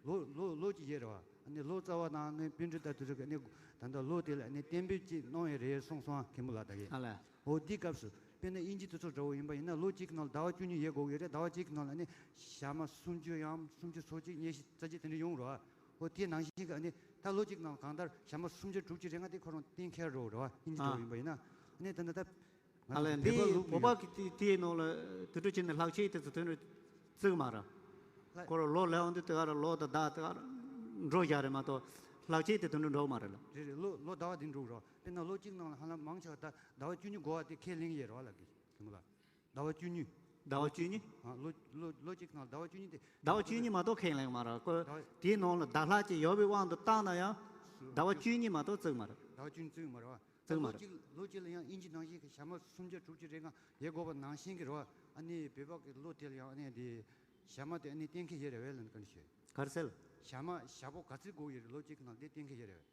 ལོ་ལོ་ལོ་གཅིག་ཡོད་རེད་བ། ཨ་ནི་ལོ་ཙཱ་བ་དང་ཨ་ནི་པཎ་གྲུབ་ལྟ་བུ་ཚོ་གི་ཨ་ནི་ད་ལྟ་ལོ་དེ་ལ་ཨ་ནི་གཏན་འབེབས་ཅིག་གནང་ཡོད་རེད་གསུངས་སོང་ཨ་མཁན་པོ་ལགས་ད་གིན། ཨ་ལས། འོ་འདི་སྐབས་སུ་དཔེར་ན་དབྱིན་ཇི་དེ་ཚོ་འདྲ་བོ་ཡིན་པ་ཡིན་ན་ལོ་གཅིག་གི་ནང་ཟླ་བ་བཅུ་གཉིས་ཡོད་དགོས་ཀྱི་རེད། ཟླ་བ་གཅིག་གི་ནང་ལ་ཨ་ནི་ཞག་མ་སུམ་ཅུ་ཡང་སུམ་ཅུ་སོ་གཅིག་ཉི་ཤུ་རྩ་གཅིག་དེ་འདྲ་ཡོང་རེད་བ། འོ་དེ་ནང་བཞིན་གྱི་ཨ་ནི་ད་ལོ་གཅིག་ནང་གང་ལྟར་ཞག་མ་སུམ་ཅུ་དྲུག་ཅུ་རེ་ལྔ་དེ་ཁོ་རང་གཏན་འཁེལ་འགྲོ་རེད་བ། དབྱིན་ཇི་འདྲ་བོ་ཡིན་པ་ཡིན་ན། ཨ་ནི་ད་ལྟ་ད་ང་ཨ་ལས་ཚོ་འདི་བོད་པ་ལུགས་བོད་པ་ཡིན་གི་དེ་དེའི་ནང་ལ་དུས་འགྲོ་བྱས་ནས་ལྷག་བཅས་དེ་ཚོ་དོན་འགྲོ་བརྩི་གི་མ་རེད། ལྷག་ཁོ་རང་ལོ་ལེགས་འོང་དུས་དེ་ག་ར་ལོ་དང་ཟླ་དེ་ག་ར་འགྲོ་བཞག་རེད་མ་གཏོགས་ལྷག་བཅས་དེ་དོན་འགྲོ་འགྲོ་གི་མ་རེད་ལ། རེད་རེད། ལོ་ལོ་ཟླ་བ་དེ་འགྲོ་གི་རེད། དཔེར་ན་ལོ་གཅིག་ནང་ལ་ཧ་ལམ་མང་ཆེ་བ་ད་ཟླ་བ་བཅུ་གཉིས་འགོར་བ་དེ་ཁས་ལེན་གྱི་ཡོད་རེད་བ་ལབ་གི་དེ་མོ་ལ། ཟླ་བ་བཅུ་གཉིས། ཟླ་བ་བཅུ་གཉིས། ཨ་ལོ་ལོ་ལོ་གཅིག་ནང་ཟླ་བ་བཅུ་གཉིས་དེ། ཟླ་བ་བཅུ་གཉིས་མ་གཏོགས་ཁས་ལེན་མ་རེད་ཁོ། ཟླ་བ་དེའི་ནང་ལ་ཟླ་ལྷག་ཅིག་ཡོད་པའི་དབང་དུ་བཏང་ན་ཡང་། ཟླ་བ་བཅུ་གཉིས་མ་གཏོགས་བརྩི་གི་མ་རེད། ཟླ་བ་བཅུ་གཉིས་བརྩི་གི་མ་རེད་བ། བརྩི་གི་མ་ལོ་རེད། གཅིག་ལོ་གཅིག་ལ་ཡང་དབྱིན་ཇི་ནང་བཞིན་གྱི་ཞག་མ་སུམ་བརྒྱ་དྲུག་ཅུ་རེ་ལྔ་ཡོད་དགོས་པ་ནང་བཞིན་གྱི་རེད་བ། ཨ་ནི་བོད་པ་གི་ལོ་དེ་ལ་ཡང་ཨ་ནི་དེ་ཞག་མ་དེ་ཨ་ནི་གཏན་འཁེལ་ཡོད་རེད་བས་ལབ་ནས་བཀའ་འདྲི་ཞུ། ག་རེ་ཟེར། ཞག་མ་ཞག་པོ་ག་ཚོད་དགོས་ཡོད་རེད་ལོ་གཅིག་གི་ནང་དེ་གཏན་འཁེལ་ཡོད་རེད་བས།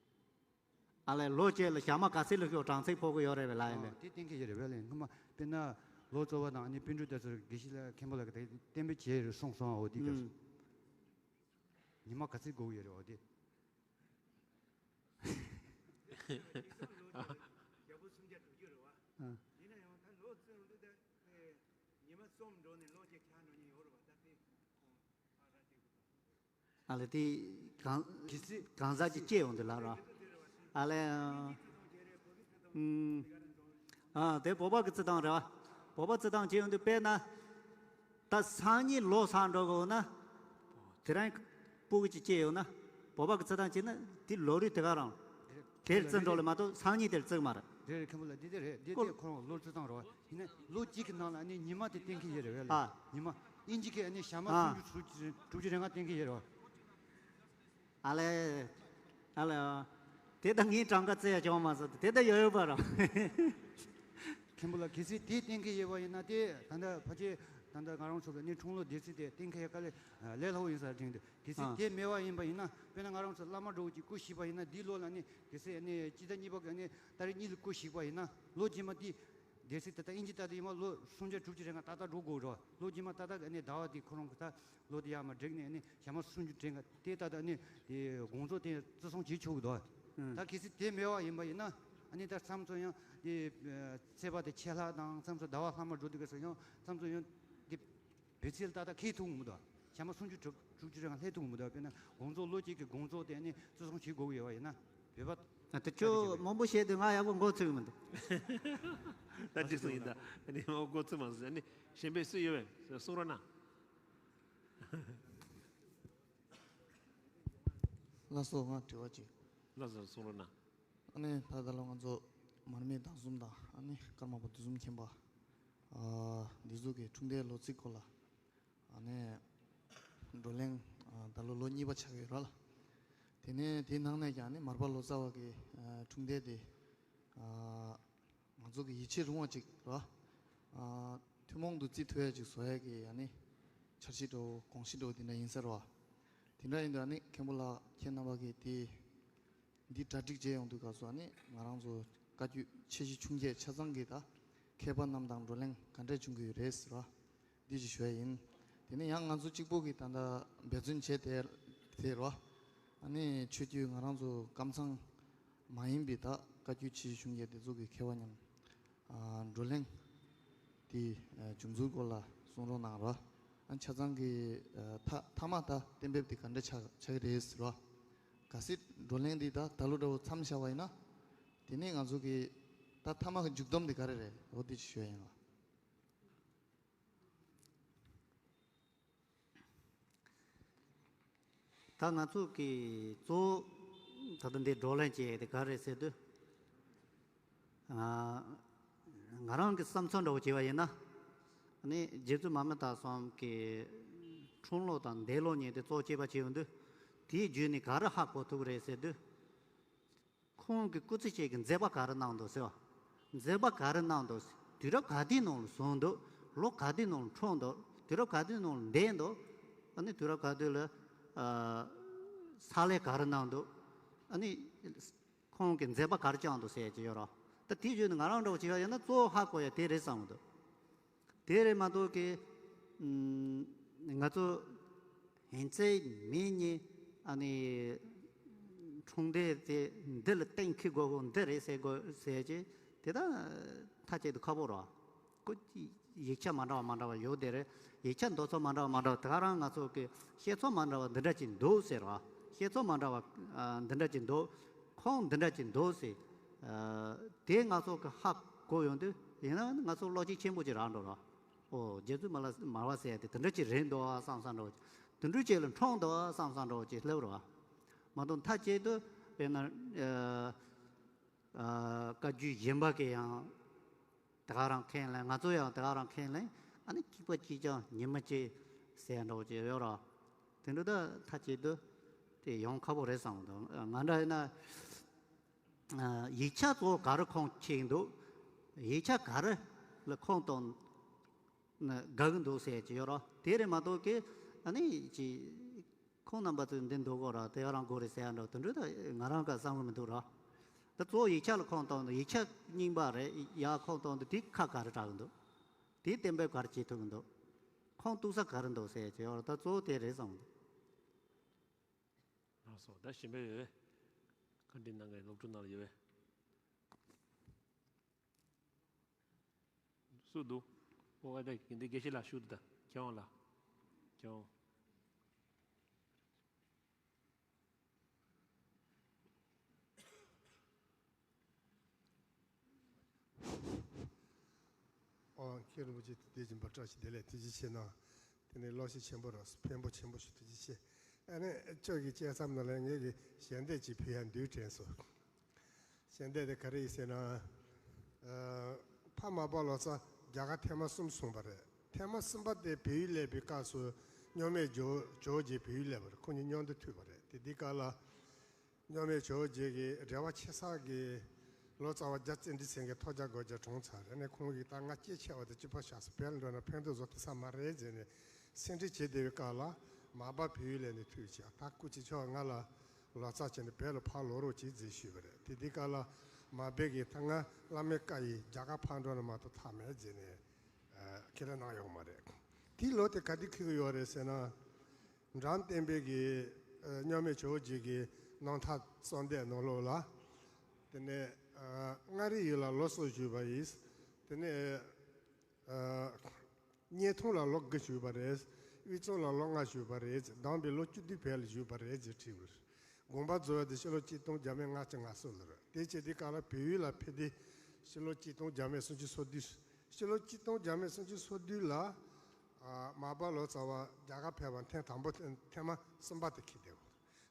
ཨ་ལས་ལོ་གཅིག་ལ་ཞག་མ་ག་ཚོད་ལ་ཤོག་གྲངས་ཚད་ཕོག་གི་ཡོད་རེད་བས་ལ་ཡིན་པས། ཨ་དེ་གཏན་འཁེལ་ཡོད་རེད་བས་ལ་ཡིན་སྔོན་མ་དཔེར་ན་ལོ་ཙཱ་བ་དང་ཨ་ནི་པཎ་གྲུབ་དེ་ཚོར་དགེ་བཤེས་ལགས་མཁན་པོ་ལགས་ཀྱིས་གཏན་འབེབས་བྱས་ཡོད་རེད་གསུངས་སོང་ཨ་འོ་དེ་སྐབས་སུ། ཨུམ། ཉི་མ་ག་ཚོད་དགོས་ཀྱི་ཡོད་རེད་འོ་དེ། ཞག་པོ་སུམ་བརྒྱ་དྲུག་ཅུ་རེད་བ། ཨ། ཡིན་ན་ཡང་ད་ལོ་བརྩི་ཡོང་དུས་ད་ཉི་མ་གསུམ་འགྲོ་ནས་ལོ་གཅིག་ཆགས་འགྲོ་མཁན་ཡོད་རེད་བ། ད་དེ་ཁོང་ཨ་ར་དེ་གི་ཨ་ལས་དེ་གང་གལ་སྲིད་གང་ཟག་ཅིག་སྐྱེས་ཡོང་དུས་ལ་ར། ཨ་ལས། ཨུམ། ཨ་དེ་བོད་པ་གི་རྩི་སྟངས་རེད་བ། བོད་པ་རྩི་སྟངས་བྱས་ཡོང་དུས་དཔེར་ན། ད་སང་ཉིན་ལོ་གསར་འགྲོ་དགོས་ན། དེ་རིང་སྤུ་གུ་ཅིག་སྐྱེས་ཡོང་ན། བོད་པ་གི་རྩི་སྟངས་བྱས་ན་དེ་ལོ་རེ་དེ་ག་རང་། དེར་རྩི་འགྲོ་ལེ་མ་གཏོགས་སང་ཉིན་དེར་རྩི་གི་མ་རེད། རེད་རེད་མཁན་པོ་ལགས་འདི་དེ་རེད་འདི་ཀོ་དེ་ཁོ་རང་ལོ་རྩི་སྟངས་རེད་བ། ཡིན་ན་ལོ་གཅིག་གི་ནང་ལ་ཨ་ནི་ཉི་མ་དེ་གཏན་འཁེལ་ཡོད་རེད་བས་ལ། ཨ། ཉི་མ། དབྱིན་ཇི་གི་ཨ་ནི་ཞག་མ་ཨ། སུམ་ཅུ་དྲུག་ཅུ་དྲུག་ཅུ་རེ་ལྔ་གཏན་འཁེལ་ཡོད་རེད་བ། ཨ་ལས། ཨ་ལས། དེ་ད་ངའི་གྲངས་ཀ་བཙལ་ཡ་བྱུང་མ་སོང་དེ་ད་ཡོད་ཡོད་པ་རེད། མཁན་པོ་ལགས་གལ་སྲིད་དེ་གཏན་འཁེལ་ཡོད་པ་ཡིན་ན་དེ་ད་ལྟ་ཕལ་ཆེར་ད་ལྟ་ང་རང་ཚོ་གི་ཨ་ནི་འཁྲུངས་ལོ་སྡེ་ཚན་དེ་གཏན་འཁེལ་ཡ་དཀའ་ལས་ལས་སླ་པོ་ཡིན་ས་རེད་དྲན་འདུག་གལ་སྲིད་ཨ། དེ་མེད་པ་ཡིན་པ་ཡིན་ན་དཔེར་ན་ང་རང་ཚོ་བླ་མ་འདྲ་བོ་ཅིག་སྐུ་གཤེགས་པ་ཡིན་ན་འདིའི་ལོ་ལ་ནི་གལ་སྲིད་ནི་སྤྱི་ཟླ་གཉིས་པ་གི་ནི་ཏ་རིག་གཉིས་ལ་སྐུ་གཤེགས་པ་ཡིན་ན་ལོ་རྗེས་མ་དེ་སྡེ་སྲིད་ད་ལྟ་དབྱིན་ཇི་ལྟར་དུ་ཡིན་པ་ལོ་སུམ་བརྒྱ་དྲུག་ཅུ་རེ་ལྔ་ཏག་ཏག་འགྲོ་དགོས་རེད། ལོ་རྗེས་མ་ཏག་ཏག་གི་ནི་ཟླ་བ་དེ་ཁོ་རང་གི་ད་ལོ་དེ་ཡར་མར་བསྒྲིགས་ནས་ནི་ཞག་མ་སུམ་ཅུ་དྲུག་ཅུ་རེ་ལྔ་དེ་ཏག་ཏག་ནི་དེ་དགོངས་རྫོགས་དེ་བརྩི་སྲུང་བྱེད་ཆོག་གི་འདུག་ད་གལ་སྲིད་དེ་མེད་པ་ཡིན་པ་ཡིན་ན་ཨ་ནི་ད་མཚམས་མཚམས་ཡང་དེ་ཚེས་པ་དེ་ཆད་ལྷག་དང་མཚམས་མཚམས་ཟླ་བ་ལྷག་མ་འགྲོ་དུས་སྐབས་སུ་ཡང་མཚམས་མཚམས་ཡང་དེ། བེད་ཚལ་ཏག་ཏག་ཁེལ་ཐུབ་མི་འདུག་ཞག་མ་སུམ་ཅུ་དྲུག་དྲུག་ཅུ་རེ་ལྔ་ལྷག་ཐུབ་མི་འདུག་དཔེར་ན་དགོངས་རྫོགས་ལོ་གཅིག་གི་དགོངས་རྫོགས་དེ་ནི་བརྩི་སྲུང་བྱེད་དགོས་ཀྱི་ཡོད་པ་ཡིན་ན་བོད་པ། ད་དེ་ཁྱོད་མང་པོ་བཤད་དུས་ང་ཡག་པོ་མགོ་ཚོས་ཀྱི་མི་འདུག་ད་དེ་སོང་ཡིན་ད། ཨ་ནི་མགོ་ཚོས་མ་སོང་། ཨ་ནི་གཞན་པས་སུ་ཡོད་པས་གསུང་རོགས་གནང་། ལགས་སོ་ང་དྲི་བ་གཅིག་ལགས་སོ་གསུང་རོགས་གནང་། ཨ་ནི་ད་ད་ལོ་ང་ཚོ་མར་མེ་མདང་གསུམ་དང་ཨ་ནི་ཀརྨ་པ་དུས་གསུམ་མཁྱེན་པ། ཨ་འདི་ཚོ་གི་འཁྲུངས་འདས་ལོ་ཚིགས་སྐོར་ལ། ཨ་ནི་བགྲོ་གླེང་ཨ་ད་ལོ་ལོ་གཉིས་པ་ཆགས་ཡོད་ར་ལ། དེ་ནས་དེའི་ནང་ནས་ཀྱང་ནི་མར་པ་ལོ་ཙཱ་བ་གི་ཨ་འཁྲུངས་འདས་དེ་ཨ་ང་ཚོ་གི་ཡིད་ཆེས་རུང་བ་ཅིག་ར། ཨ་ཐུན་མོང་དུ་བརྩི་ཐུབ་ཡ་ཅིག་བཟོ་ཡ་གི་ཨ་ནི་འཆར་གཞི་འདྲ་བོ་དགོངས་གཞི་འདྲ་བོ་དེ་འདྲ་ཡིན་ས་ར་བ། དེ་འདྲ་ཡིན་དུས་ཨ་ནི་མཁན་པོ་ལགས་ཁྱེད་རྣམ་པ་གིས་དེ། འདི་གྲ་སྒྲིག་བྱས་ཡོང་དུས་སྐབས་སུ་ཨ་ནི་ང་རང་ཚོ་བཀའ་བརྒྱུད་ཆེ་བཞི་ཆུང་བརྒྱད་ཆ་ཚང་གི་ད་མཁས་པ་རྣམས་དང་བགྲོ་གླེང་ག་འདྲས་བྱུང་གི་ཡོད་རེད་ཟེར་བ་འདི་ཞིག་ཞུ་ཡ་ཡིན། དེ་ནས་ཡང་ང་ཚོ་གཅིག་པོ་གིས་ད་ལྟ་འབད་བརྩོན་བྱས་ཏེ་ཟེར་བ་ཨ་ནི་ཆོས་བརྒྱུད་ང་རང་ཚོ་ཀམ་ཚང་མ་ཡིན་པའི་ད་བཀའ་བརྒྱུད་ཆེ་བཞི་ཆུང་བརྒྱད་དེ་ཚོ་གི་མཁས་པ་མཉམ། ཨ་བགྲོ་གླེང་དེ་ཨ་བྱུང་ཚུལ་སྐོར་ལ་གསུང་རོགས་གནང་རོགས། ཨ་ཆ་ཚང་གི་ཨ་མཐའ་མཐའ་མ་ད་གཏན་འབེབས་དེ་ག་འདྲ་ཆགས་ཆགས་ཀྱི་རེད་ཟེར་རོགས། གལ་སྲིད་བགྲོ་གླེང་འདི་ད་ད་ལོ་འདྲ་བོ་མཚམས་བཞག་པ་ཡིན་ན། དེ་ནས་ང་ཚོ་གི་ད་མཐའ་མ་གི་མཇུག་སྡོམ་དེ་ག་རེ་རེད་འོ་དེ་ཅིག་ཞུ་ཡ་ཡིན་ལ། ད་ང་ཚོ་གི་གཙོ་བོ་ད་ལྟ་འདི་བགྲོ་གླེང་བྱས་ཏེ་ག་རེ་ཟེར་དུས། ང་རང་གི་བསམ་ཚུལ་འདྲ་བོ་བྱས་པ་ཡིན་ན། ནི་རྗེ་བཙུན་མར་མི་དྭགས་གསུམ་གྱི་འཁྲུངས་ལོ་དང་འདས་ལོ་གཉིས་དེ་གཙོ་བྱས་པ་བྱས་ཡོང་དུས། དེའི་བརྒྱུད་ནས་ག་རེ་ཧ་གོ་ཐུབ་ཀྱི་རེད་ཟེར་དུས། ཁོང་གི་སྐུ་ཚེ་གཅིག་གི་མཛད་པ་ག་རེ་གནང་འདུག་ཟེར་བ། མཛད་པ་ག་རེ་གནང་འདུག་དུས་རབས་ག་དུས་ནང་ལ་བྱུང་འདུག་ལོ་ག་དུས་ནང་ལ་འཁྲུངས་འདུག་དུས་རབས་ག་དུས་ནང་ལ་འདས་འདུག་ཨ་ནི་དུས་རབས་ག་དུས་ལ་ཨ་ཕྱག་ལས་ག་རེ་གནང་འདུག་ཨ་ནི་ཁོང་གི་མཛད་པ་ག་རེ་བསྐྱངས་འདུག་ཟེར་གྱི་ཡོད་རེད། ད་དེ་བརྗོད་ནས་ང་རང་འདྲ་བོ་ཅིག་ཡིན་ན་གཙོ་བོ་ཧ་གོ་ཡ་དེ་རེད་བསམ་གྱི་འདུག་དེ་རེད་མ་གཏོགས་ཀྱི། ཨམ། ང་ཚོ་ཧིན་ཚའི་མི་གཉིས་ཨ་ནི་འཁྲུངས་འདས་དེ་འདི་ལ་གཏན་འཁེལ་དགོས་དགོས་འདི་རེད་ཟེར་དགོས་ཟེར་གྱི་དེ་ད་མཐའ་གཅིག་ཏུ་ཁག་པོ་རེད། ཁོ་ཡིག་ཆ་མ་འདྲ་བ་མ་འདྲ་བ་ཡོད་དེ་རེད། ཡིག་ཆ་འདོད་ཚོ་མ་འདྲ་བ་མ་འདྲ་བ་དེ་ག་རང་ང་ཚོ་གི་བཤད་ཚོ་མ་འདྲ་བ་འདི་འདྲ་ཅིག་འདུག་ཟེར་བ། བཤད་ཚོ་མ་འདྲ་བ་ཨ་འདི་འདྲ་ཅིག་འདུག་ཁོང་འདི་འདྲ་ཅིག་འདུག་ཟེར། ཨ་དེ་ང་ཚོ་གི་ཧ་གོ་ཡོང་དུས་ཡིན་ན་ང་ཚོ་བློ་སྐྱེད་ཆེན་པོ་ཅིག་རག་འགྲོ་ར། ཨོ་རྗེ་བཙུན་མ་ལ་མར་པ་ཟེར་ཡ་དེ་དེ་འདྲ་ཅིག་རེད་འདུག་ཨ་བསམ་བསམ་འདྲ་བོ་ཅིག་དེ་འདྲ་ཅིག་ལ་འཁྲུངས་འདུག་ཨ་བསམ་བསམ་འདྲ་བོ་ཅིག་སླེབས་ར། མ་གཏོགས་མཐའ་གཅིག་ཏུ་དཔེར་ན་ཨ་ཨ་བཀའ་བརྒྱུད་གཞན་པ་གི་ཡང་དེ་ག་རང་ཁས་ལེན། ང་ཚོ་ཡང་དེ་ག་རང་ཁས་ལེན། ཨ་ནི་གཅིག་པ་གཅིག་རྐྱང་ཉི་མ་གཅིག་ཟེར་ཡ་འདྲ་བོ་ཅིག་ཡོད་ར། དེ་འདྲ་ད་མཐའ་གཅིག་ཏུ་དེ་ཡོང་ཁག་པོ་རེད་བསམ་གྱི་འདུག་ང་འདྲ་ཡིན་ན། ཨ་ཡིག་ཆ་གཙོ་བོ་ག་རེ་ཁུངས་འཁྱོལ་གྱི་འདུག་ཡིག་ཆ་ག་རེ་ལ་ཁུངས་གཏོང་དགའ་གི་འདུག་ཟེར་གྱི་ཡོད་ར། དེ་རེད་མ་གཏོགས་ཀྱི་ཨ་ནི་ཅི་ཁོང་རྣམ་པ་ཚོས་འདི་འདུག་གོ་ར་དེ་རང་དགོས་རེད་ཟེར་ཡ་འདྲ་དེ་འདྲ་ད་ང་རང་ག་བསམ་གི་མི་འདུག་ར། ད་གཙོ་བོ་ཡིག་ཆ་ལ་ཁུངས་གཏོང་འདུག་ཡིག་ཆ་རྙིང་པ་རེད་ཡ། ཁུངས་གཏོང་འདུག་དེ་ཁ་ག་རེ་གྲགས་གི་འདུག་དེ་གཏན་འབེབས་ག་རེ་བྱེད་ཐུབ་གི་འདུག་ཁུངས་གཏུགས་ས་ག་རེ་འདུག་ཟེར་གྱི་ཡོད་ར། ད་གཙོ་བོ་དེ་རེད་བསམ་གི་འདུག་ལགས་སོ། ད་གཞན་པ་ཡོད་པས། བཀའ་འདྲི་གནང་མཁན་སློབ་ཕྲུག་ནང་ལ་ཡོད་པས། སུ་འདུག་ཨོ་ཨ་ད་འདི་དགེ་བཤེས་ལགས་ཞུ་དང་། མཁས་དབང་ལགས། མཁས་དབང་། ཨོ་མཁན་རིན་པོ་ཆེ་དེ་སྦྱིན་པ་བཀྲ་ཤིས་བདེ་ལེགས། ཐུགས་རྗེ་ཆེ་གནང་། དེ་ནས་བློ་ཤེད་ཆེན་པོ་རང་སོ་ཕན་པོ་ཆེན་པོ་ཞུ། ཐུགས་རྗེ་ཆེ། ཨ་ནི་ཁྱོད་ཀྱི་བཅད་མཚམས་ནང་ལ་ངས་ཀྱི་ཞལ་འདེབས་ཅིག་ཕུལ་ཡ་འདུག་དྲན་སོང་། ཞལ་འདེབས་དེ་ག་རེ་ཡིན་ཟེར་ན། ཨ་ཕ་མར་པ་ལོ་ཙཱ་རྒྱ་གར་ཐེངས་མ་གསུམ་གསུངས་པ་རེད། ཐེངས་མ་གསུམ་པ་དེ་བལ་ཡུལ་སླེབས་པའི་སྐབས་སུ་མཉམ་མེད་ཇོ་ཇོ་བོ་རྗེ་བལ་ཡུལ་སླེབས་པ་རེད། ཁོང་གཉིས་མཉམ་དུ་ཐུག་པ་རེད། དེ་དུས་སྐབས་ལ། མཉམ་མེད་ཇོ་བོ་རྗེ་གིས་རེ་བ་ཆེ་ས་གི་ལོ་ཙཱ་བ་རྒྱལ་བརྩེ་འདི་ཚང་གི་ཐོས་རྒྱ་དགོངས་རྒྱ་གྲོངས་ཚར་རེད། ཨ་ནི་ཁོང་གིས་ད་ང་སྐྱེས་ཆེ་བ་དང་སྐྱེས་པ་བཞག་སོང་། བལ་འགྲོ་ན་ཕན་ཐོགས་བཟོ་ཐུབ་ས་མ་རེད་ཟེར་ནས་སེམས་ཁྲལ་བྱེད་བསྡད་པའི་སྐབས་ལ། མར་པ་བལ་ཡུལ་སླེབས་ནས་ཐུག་བྱས། ད་སྐུ་མཁྱེན་མཆོག་ང་ལ་ལོ་ཙཱ་བྱས་ནས་བལ་ལ་ཕར་ལོག་རོགས་གྱིས་ཟེར་ཞུས་པ་རེད། དེ་དུས་སྐབས་ལ་མར་པ་གིས་ད་ང་བླ་མའི་བཀའ་ཡིས་རྒྱ་གར་ཕར་འགྲོ་ན་མ་གཏོགས་ཐབས་མེད་ཟེར་ནས་ཁས་ལེན་གནང་ཡོད་མ་རེད། དེའི་ལོ་དེ་ག་དུས་འཁེལ་གི་ཡོད་རེད་ཟེར་ན། འཇམ་དཔལ་དཔོན་གྱིས་ཨ་མཉམ་མེད་ཇོ་བོ་རྗེ་གི་རྣམ་ཐར་གསོལ་འདེབས་ནང་ལོགས་ལ། དེ་ནས་ཨ་མངའ་རིས་ཡུལ་ལ་ལོ་གསུམ་བཞུགས་པ་ཡིན། དེ་ནས་ཨ་སྙེ་ཐང་ལ་ལོ་དགུ་བཞུགས་པ་རེད། དབུས་གཙང་ལ་ལོ་ལྔ་བཞུགས་པ་རེད། དང་པོའི་ལོ་བཅུ་བདུན་བལ་ལ་བཞུགས་པ་རེད་ཅེས་བྲིས་པ་རེད། དགོངས་པ་རྫོགས་པ་དེ་ཕྱི་ལོ་གཅིག་སྟོང་བརྒྱ་མེད་ལྔ་བཅུ་ང་གསུམ་ལོ་རེད། དེ་བྱས་དུས་སྐབས་ལ་བལ་ཡུལ་ལ་ཕེབས་དུས་ཕྱི་ལོ་གཅིག་སྟོང་བརྒྱ་མེད་སུམ་ཅུ་སོ་བདུན། ཕྱི་ལོ་གཅིག་སྟོང་བརྒྱ་མེད་སུམ་ཅུ་སོ་བདུན་ལ། ཨ་མར་པ་ལོ་ཙཱ་བ་རྒྱ་གར་ཕེབས་པ་ཐེངས་དང་པོ་ཐེངས་ཐེངས་མ་གསུམ་པ་དེ་འཁེལ་བསྡད་ཡོད།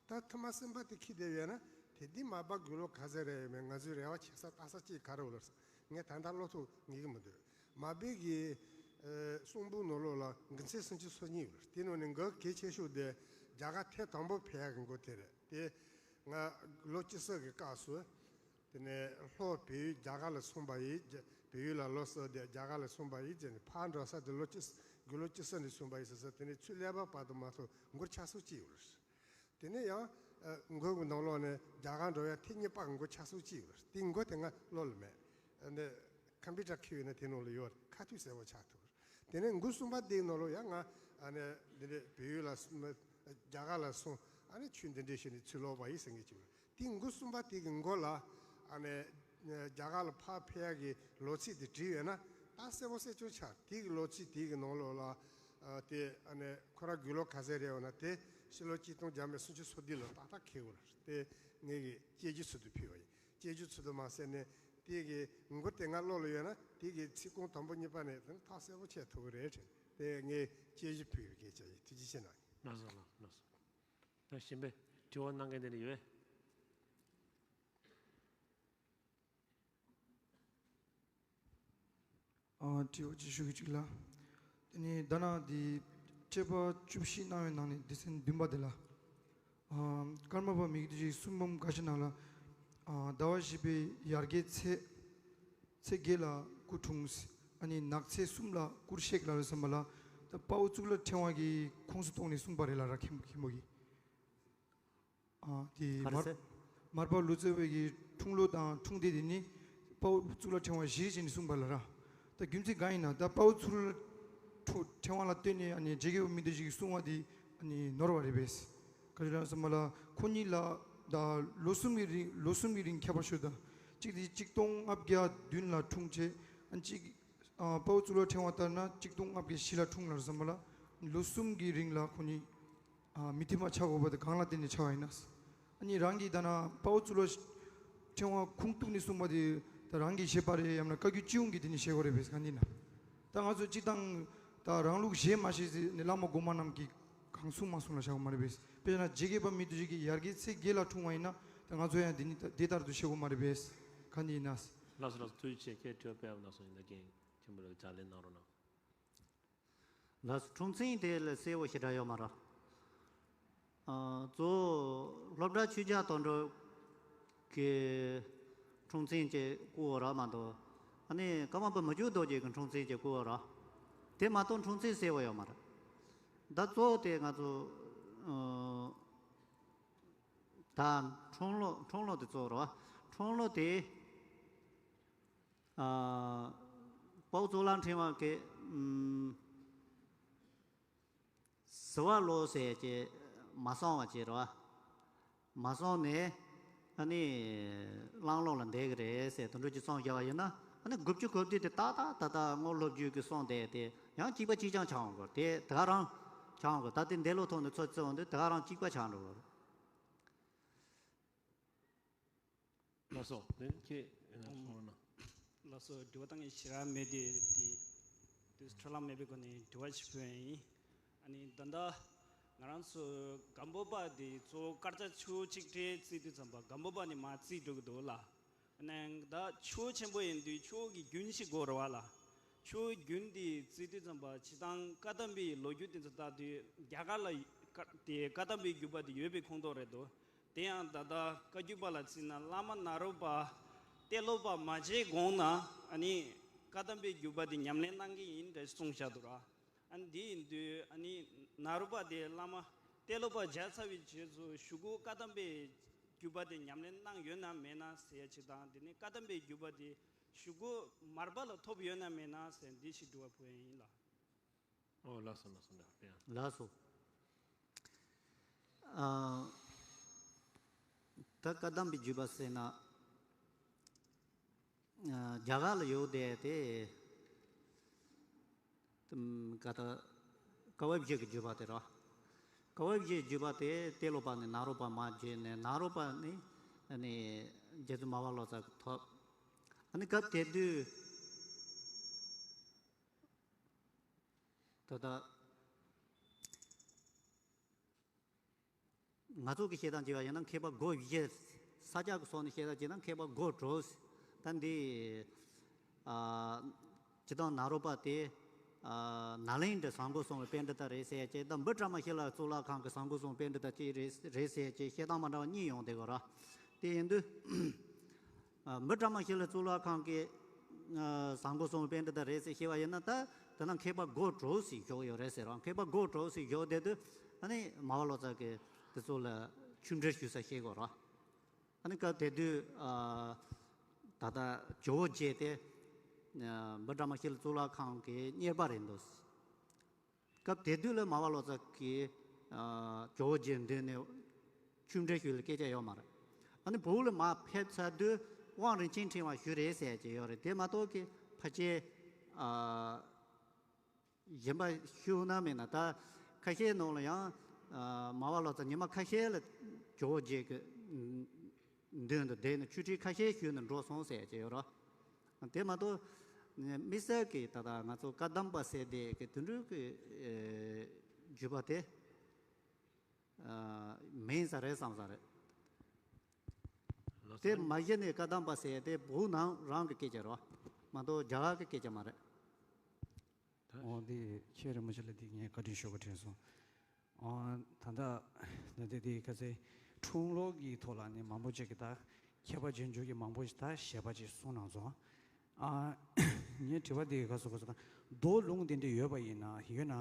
ད་ཐེངས་མ་གསུམ་པ་དེ་འཁེལ་བསྡད་ཡོད་ན་དེ་དུས་མར་པ་དགུང་ལོ་ག་ཚོད་རེད་ཡོད་མེད། ང་ཚོས་རེ་བ་བྱེད་ས་ལྟ་ས་གཅིག་ག་རེ་ཡོད་ལབ་ས་ངས་ད་ལྟ་བློ་ཐུག་ངེས་ཀྱི་མི་འདུག་མར་པའི་གི་ཨ་གསུང་འབུམ་ནང་ལོགས་ལ་དགུ་ཚན་སུམ་ཅུ་སོ་གཉིས་ཡོད་རེད། དེ་ནང་ནས་འགའ་གལ་ཆེ་ཤོས་དེ་རྒྱ་གར་ཐེངས་དང་པོ་ཕེབས་ཡག་གི་འགོ་དེ་རེད། དེ་ང་ལོ་བཅུ་གསུམ་གི་སྐབས་སུ། དེ་ནས་ལྷོ་བལ་ཡུལ་རྒྱ་གར་ལ་སོང་པ་ཡིན། རྒྱ་བལ་ཡུལ་ལ་ལོ་གསུམ་དེ་རྒྱ་གར་ལ་སོང་པ་ཡིན་ཟེར་ནས། ཕར་འགྲོ་ས་དེ་ལོ་བཅུ་དགུང་ལོ་བཅུ་གསུམ་ནས་སོང་པ་ཡིན་ཟེར་ས། དེ་ནས་ཚུར་སླེབས་པ་བར་དུ་མ་གཏོགས་འགོར་ཆ་ཚང་གཅིག་ཡོད་རེད། དེ་ནས་ཡང་ཨ་འགོར་གྱི་ནང་ལོགས་ནས་རྒྱ་གར་འགྲོ་ཡ་ཐེངས་གཉིས་པ་གི་འགོར་ཆ་ཚང་གཅིག་ཡོད་རེད། དེ་འགོར་དེ་ང་བློ་ལ་མེད། ཨ་ནི་ཁམ་པུ་ཊར་ཁྱེར་ཡོད་ན་དེ་ནང་ལ་ཡོད་རེད། ཁ་ཐུག་གསལ་པོ་ཆགས་ཐུབ་རེད། དེ་ནས་འགོ་གསུམ་པ་དེའི་ནང་ལོགས་ཡང་ང་ཨ་ནི་འདི་འདྲའི་བལ་ཡུལ་ལ་སོང་། རྒྱ་གར་ལ་སོང་། ཨ་ནི་ཆོས་འདི་འདྲའི་ཞུས་ནས་ཚུར་ལོག་པ་ཡིན་ཟེར་མཁན་ཅིག་ཡོད། དེ་འགོ་གསུམ་པ་དེ་གི་མགོ་ལ་ཨ་ནི་རྒྱ་གར་ལ་ཕར་ཕེབས་ཡག་གི་ལོ་ཚིགས་དེ་བྲིས་ཡོད་ན་ད་གསལ་པོ་གསལ་རྐྱང་ཆགས། དེ་གི་ལོ་ཚིགས་དེ་གི་ནང་ལོགས་ལ་ཨ་དེ་ཨ་ནི་ཁོ་རང་དགུང་ལོ་ག་ཚོད་རེད་ཡོད་ན་དེ་ཕྱི་ལོ་གཅིག་སྟོང་བརྒྱ་མེད་སུམ་ཅུ་སོ་བདུན་ལ་ཏག་ཏག་འཁེལ་ཡོད་རེད། དེ་ངེད་ཀྱི་དཔྱད་བརྗོད་ཚུལ་དུ་ཕུལ་བ་ཡིན། དཔྱད་བརྗོད་ཚུལ་དུ་མ་ཟད་ནས་དེ་གི་མགོ་དེ་ང་བློ་ལ་ཡོད་ན་དེ་གི་ཚིག་རྐང་དང་པོ་གཉིས་པ་ནས་དེ་ཐག་གསལ་པོ་ཆད་ཐུབ་ཀྱི་རེད་དྲན། དེ་ངས་དཔྱད་བརྗོད་ཕུལ་བའི་སྐད་ཆ་ཡིན། ཐུགས་རྗེ་ཆེ་གནང་། ལགས་སོ་ལགས་ལགས་སོ། ད་གཞན་པའི་དྲི་བ་གནང་མཁན་དེ་འདྲ་ཡོད། ཨ་དྲི་བ་ཅིག་ཞུ་གི་ཅིག་ལ། དེ་ནི་ད་ནང་འདི་དཔྱད་པ་བཅུ་བཞི་གནང་བའི་ནང་ནས་སྡེ་ཚན་བདུན་པ་དེ་ལ། ཨ་ཀརྨ་པ་མི་བསྐྱོད་རྡོ་རྗེའི་གསུང་འབུམ་འགའ་ཞིག་ནང་ལ། ཟླ་བ་བཞི་པའི་ཡར་གྱི་ཚེས་ཚེས་བརྒྱད་ལ་སྐུ་འཁྲུངས། ཨ་ནི་ནག་ཚེས་གསུམ་ལ་སྐུར་གཤེགས་ལ་རེད་བསམ་པ་ལ། ད་དཔའ་བོ་གཙུག་ལག་ཕྲེང་བ་གི་ཁོངས་སུ་གཏོགས་ནས་གསུངས་པ་རེད་ལ་ར། མཁན་མཁན་པོ་གིས། ཨ་དེ་ག་རེ་མར་ཟེར། མར་པ་ལོ་ཙཱ་བའི་གི་འཁྲུངས་ལོ་དང་འཁྲུངས་སྡེ་དེ་ནི་དཔའ་བོ་གཙུག་ལག་ཕྲེང་བ་བཞི་ཅན་ནས་གསུངས་པ་ལ་ར། ད་རྒྱུ་མཚན་གང་ཡིན་ན། ད་དཔའ་བོ་གཙུག་ལག་ཕྲེང་བ་ལ་ལྟོས་ནས་ཨ་ནི་འཇིགས་བརྒྱད་པ་མི་འདུལ་བཞི་གི་གསུང་བ་དེ་ཨ་ནི་ནོར་བ་རེད་པས། ག་ཅི་ལ་བསམ་པ་ལ་ཁོ་གཉིས་ལ་ད་ལོ་གསུམ་གྱི་རིང་ལོ་གསུམ་གྱི་རིང་ཁྱད་པར་ཤོད་དང་། གཅིག་དེ་གཅིག་སྟོང་ལྔ་བརྒྱ་བདུན་ལ་འཁྲུངས་བྱས། ཨ་གཅིག་ཨ་དཔའ་བོ་གཙུག་ལག་ཕྲེང་བ་ལྟར་ན་གཅིག་སྟོང་ལྔ་བརྒྱ་བཞི་ལ་འཁྲུངས་ལ་རེད་བསམ་པ་ལ། ལོ་གསུམ་གྱི་རིང་ལ་ཁོ་གཉིས་ཨ་མི་མཐུན་པ་ཆགས་དགོས་པ་དེ་གང་ལ་བརྟེན་ནས་ཆགས་པ་ཡིན་ན། ཨ་ནི་རང་གིས་ད་ན་དཔའ་བོ་གཙུག་ལག་ཕྲེང་བ་ཁུངས་གཏུགས་ནས་གསུངས་པ་དེ་ད་རང་གིས་བཤད་པ་རེད། ཡང་ན་བཀའ་བརྒྱུད་སྤྱི་ཡོངས་ཀྱིས་དེ་ནི་བཤད་དགོས་རེད་པས། གང་ཡིན་ན། ད་ང་ཚོ་སྤྱི་བཏང་ད་རང་ལུགས་གཞན་མ་ཤེས་ཟེར་ནས་བླ་མ་གོང་མ་རྣམས་ཀྱིས་གང་གསུང་མ་གསུང་ལ་བཞག་པ་མ་རེད་པས། དཔེར་ན་འཇིགས་བརྒྱད་པ་མི་འདུལ་བཞི་གི་ཡར་གྱི་ཚེས་བརྒྱད་ལ་འཁྲུངས་པ་ཡིན་ན། ད་ང་ཚོ་ཡང་དེ་ནི་དེ་ལྟར་དུ་བཤད་དགོས་མ་རེད་པས། གང་ཡིན་ན། ལགས་སོ་ལགས་སོ། ཐུགས་རྗེ་ཆེ། ཁྱེད་དྲི་བ་དཔེ་ཡག་པོ་གནང་སོང་། ཡིན་ན་རྒན་ཆེན་པོ་ལགས་ཕྱག་ལས་གནང་རོགས་གནང་། ལགས་སོ། འཁྲུངས་ཚེས་དེ་ལ་གསལ་བོ་ཞེ་དྲག་ཡོད་མ་རེད། ཨ་གཙོ་བོ་སློབ་གྲྭ་ཆོས་རྒྱལ་དོན་གྲུབ་ཀྱི་འཁྲུངས་ཚེས་ཅིག་བཀོད་ཡོད་རེད་མ་གཏོགས། ཨ་ནི་ཀརྨ་པ་མི་བསྐྱོད་རྡོ་རྗེ་གི་འཁྲུངས་ཚེས་ཅིག་བཀོད་ཡོད་རེད། དེ་མ་གཏོགས་འཁྲུངས་ཚེས་གསལ་བོ་ཡོད་མ་རེད། ད་གཙོ་བོ་དེ་ང་ཚོ་ཨ་ད་འཁྲུངས་ལོ་འཁྲུངས་ལོ་དེ་གཙོ་བོ་རེད་བ། འཁྲུངས་ལོ་དེ། ཨ་དཔའ་བོ་གཙུག་ལག་ཕྲེང་བ་གི་ཨམ་ཟིལ་པ་ལོ་ཟེར་གྱི་མ་སོང་བ་བྱས་རེད་བ། མ་སོང་ནས་ཨ་ནི་གླང་ལོ་ལ་འདས་ཀྱི་རེད་ཟེར་དེ་འདྲ་ཅིག་གསུངས་བཞག་པ་ཡིན་ན། ཨ་ནི་དགུ་བཅུ་གོ་བདུན་དེ་ཏག་ཏག་ད་ལྟ་དངོས་སློབ་བརྒྱུད་ཀྱི་གསུང་དེ་དེ་ཡང་གཅིག་པ་གཅིག་རྐྱང་ཆགས་འོང་གི་རེད། དེ་དེ་ག་རང་ཆགས་འོང་གི་རེད། ད་དེ་འདས་ལོ་ཐོག་ནས་ཚོད་བརྩི་འོང་དུས་དེ་ག་རང་གཅིག་པ་ཆགས་འགྲོ་གི་རེད། ལགས་སོ། དེ་ཁྱེད་ཡིན་ན་གསུང་རོགས་གནང་། ལགས་སོ། དྲི་བ་བཏང་མཁན་ཞེ་དྲག་མེད་དེ། དེ་དུས་འཕྲོ་བརླག་མེད་པའི་སྒོ་ནས་དྲི་བ་ཞིག་ཕུལ་ཡ་ཡིན། ཨ་ནི་ད་ལྟ་ང་རང་ཚོ་སྒམ་པོ་པ་དེ་གཙོ་བོ་དཀར་ཆག་ཆུ་བོ་གཅིག་སྒྲིལ་བརྩི་དུས་ཙམ་པ་སྒམ་པོ་པ་ནས་མར་བརྩི་འགྲོ་གི་འདུག་ལ། ཨ་ནི་ད་ཆུ་བོ་ཆེན་པོ་ཡིན་དུས་ཆུ་བོ་གི་རྒྱུན་ཞིག་དགོས་རེད་བ་ལ། ཆུ་བོ་རྒྱུན་དེ་བརྩི་དུས་ཙམ་པ་སྤྱིར་བཏང་བཀའ་གདམས་པའི་ལོ་རྒྱུས་དེ་ཚོ་ལྟ་དུས་རྒྱ་གར་ལ་བཀའ་དེ་བཀའ་གདམས་པའི་བརྒྱུད་པ་དེ་ཡོད་པའི་ཁོངས་གཏོགས་རེད་འདུག་དེ་ཡང་ད་ལྟ་བཀའ་བརྒྱུད་པ་ལ་བརྩིས་ན་བླ་མ་ནཱ་རོ་པ་ཏེ་ལོ་པ་མ་མཇལ་གོང་ན་ཨ་ནི་བཀའ་གདམས་པའི་བརྒྱུད་པ་དེ་ཉམས་ལེན་གནང་གི་ཡིན་རེད་གསུངས་བཞག་འདུག་ར། ཨ་ནི་འདི་ཡིན་དུས་ཨ་ནི་ནཱ་རོ་པ་དེ་བླ་མ་ཏེ་ལོ་པ་མཇལ་ཚར་བའི་རྗེས་སུ་གཞུག་གུ་བཀའ་གདམས་པའི་བརྒྱུད་པ་དེ་ཉམས་ལེན་གནང་ཡོད་ན་མེད་ན་ཟེར་ཡ་ཅིག་དང་། དེ་ནས་བཀའ་གདམས་པའི་བརྒྱུད་པ་དེ་གཞུག་གུ་མར་པ་ལ་ཐོབ་ཡོད་ན་མེད་ན་ཟེར་འདི་ཞིག་དྲི་བ་ཕུལ་ཡ་ཡིན་ལགས། ཨོ་ལགས་སོ་ལགས་སོ། འདྲ་དཔེ་ཡང་། ལགས་སོ། ཨ་ད་བཀའ་གདམས་པའི་བརྒྱུད་པ་ཟེར་ན། ཨ་རྒྱ་གར་ལ་ཡོད་དེ་དེ་ཨམ་ག་ད་ཀ་བ་བཞི་གི་བརྒྱུད་པ་དེ་རེད། ཀ་བ་བཞི་བརྒྱུད་པ་དེ་ཏེ་ལོ་པ་ནས་ནཱ་རོ་པ་མར་བརྒྱུད་ནས་ནཱ་རོ་པ་ནས་ཨ་ནི་རྗེ་བཙུན་མར་པ་ལོ་ཙཱ་གི་ཐོབ། ཨ་ནི་སྐབས་དེ་དུས་ད་ལྟ་ང་ཚོ་གི་བཤད་སྟངས་བྱས་པ་ཡིན་ན་མཁས་པ་སྒོ་བཞི། ས་སྐྱ་གི་ཕྱོགས་ནས་བཤད་སྟངས་བྱས་ན་མཁས་པ་སྒོ་དྲུག་ད་འདི་ཨ་སྤྱིར་བཏང་ནཱ་རོ་པ་དེ་ཨ་ནཱ་ལེནྡྲའི་ཟམ་གོང་གསུམ་པའི་པཎྜི་ཏ་རེད་ཟེར་ཡ་ཅིག་དང་། འབུམ་ཕྲག་མ་ཤི་ལ་གཙུག་ལག་ཁང་གི་ཟམ་གོང་གསུམ་པཎྜི་ཏ་གཅིག་རེད་རེད་ཟེར་ཡ་ཅིག་བཤད་སྟངས་མ་འདྲ་བ་གཉིས་ཡོང་བསྡད་ཀྱི་ཡོད་རེད། དེ་ཡིན་དུས། ཨ་འབུམ་ཕྲག་མ་ཤི་ལ་གཙུག་ལག་ཁང་གི་ཨ་ཟམ་གོང་གསུམ་པཎྜི་ཏ་རེད་ཟེར་བཤད་པ་ཡིན་ན། ད་དེ་ན་མཁས་པ་སྒོ་དྲུག་ཟེར་བཞུགས་ཡོད་རེད་ཟེར་རོ། མཁས་པ་སྒོ་དྲུག་ཟེར་བཞུགས་བསྡད་དུས་ཨ་ནི་མར་པ་ལོ་ཙཱ་གིས་དེ་ཚོ་ལ་ཆོས་འབྲེལ་ཞུ་ས་ཤེས་དགོས་རོ། ཨ་ནི་སྐབས་དེ་དུས་ཨ་ད་ལྟ་ཇོ་བོ་རྗེ་དེ་ཨ་འབུམ་ཕྲག་མ་ཤི་ལ་གཙུག་ལག་ཁང་གི་གཉེར་པ་རེད་འདུག་སྐབས་དེ་དུས་ལ་མར་པ་ལོ་ཙཱ་གིས་ཨ་ཇོ་བོ་རྗེ་མདུན་ནས་ཆོས་འབྲེལ་ཞུས་ལ་སྐད་ཆ་ཡོད་མ་རེད། ཨ་ནི་བོད་ལ་མར་ཕེབས་ཚར་དུས་དབང་རིན་ཆེན་ཕྲེང་བ་ཞུས་རེད་ཟེར་གྱི་ཡོད་རེད། དེ་མ་གཏོགས་ཀྱི་ཕལ་ཆེར་ཨ་གཞན་པ་ཞུས་ན་མེད་ན། ད་ཁ་ཤས་ནང་ལ་ཡང་ཨ་མར་པ་ལོ་ཙཱ་ཉི་མ་ཁ་ཤས་ལ་ཇོ་བོ་རྗེ་གི་མདུན་དུ་བསྡད་ནས་ཆོས་ཁྲིད་ཁ་ཤས་ཞུས་ནས་འགྲོ་སོང་ཟེར་གྱི་ཡོད་རེད། དེ་མ་གཏོགས་དམིགས་བསལ་གྱི་ད་ལྟ་ང་ཚོ་བཀའ་གདམས་པ་ཟེར་དེ་གི་དེ་འདྲ་གི་ཨེ་བརྒྱུད་པ་དེ་ཨ་མིན་ས་རེད་བསམ་ས་རེད། ལགས་དེ་སོ། མ་གཞི་ནས་བཀའ་གདམས་པ་ཟེར་དེ་བོད་ནང་རང་གི་སྐད་ཆ་རེད། མ་གཏོགས་རྒྱ་གར་གི་སྐད་ཆ་མ་རེད། ད་འོ་འདི་ཁྱེད་རིན་པོ་ཆེ་ལ་འདི་ངས་བཀའ་དྲིན་ཞུ་དགོས་དྲན་སོང་། ཨ་ད་ལྟ་ད་ལྟ་དེ་ཁ་སའི་འཁྲུངས་ལོ་གི་ཐོག་ལ་ནི་མང་པོ་ཅིག་གིས་ད་ མཁས་པ་རྗེས་འཇུག་གི་མང་པོ་ཞིག་ད་ཞལ་པ་ཅིག་གསུངས་གནང་སོང་། ཨ། ངའི་དྲི་བ་འདི་ག་སོ་ག་སོ་དང་མདོ་ལུང་འདི་འདྲ་ཡོད་པ་ཡིན་ན་ཡོད་ན།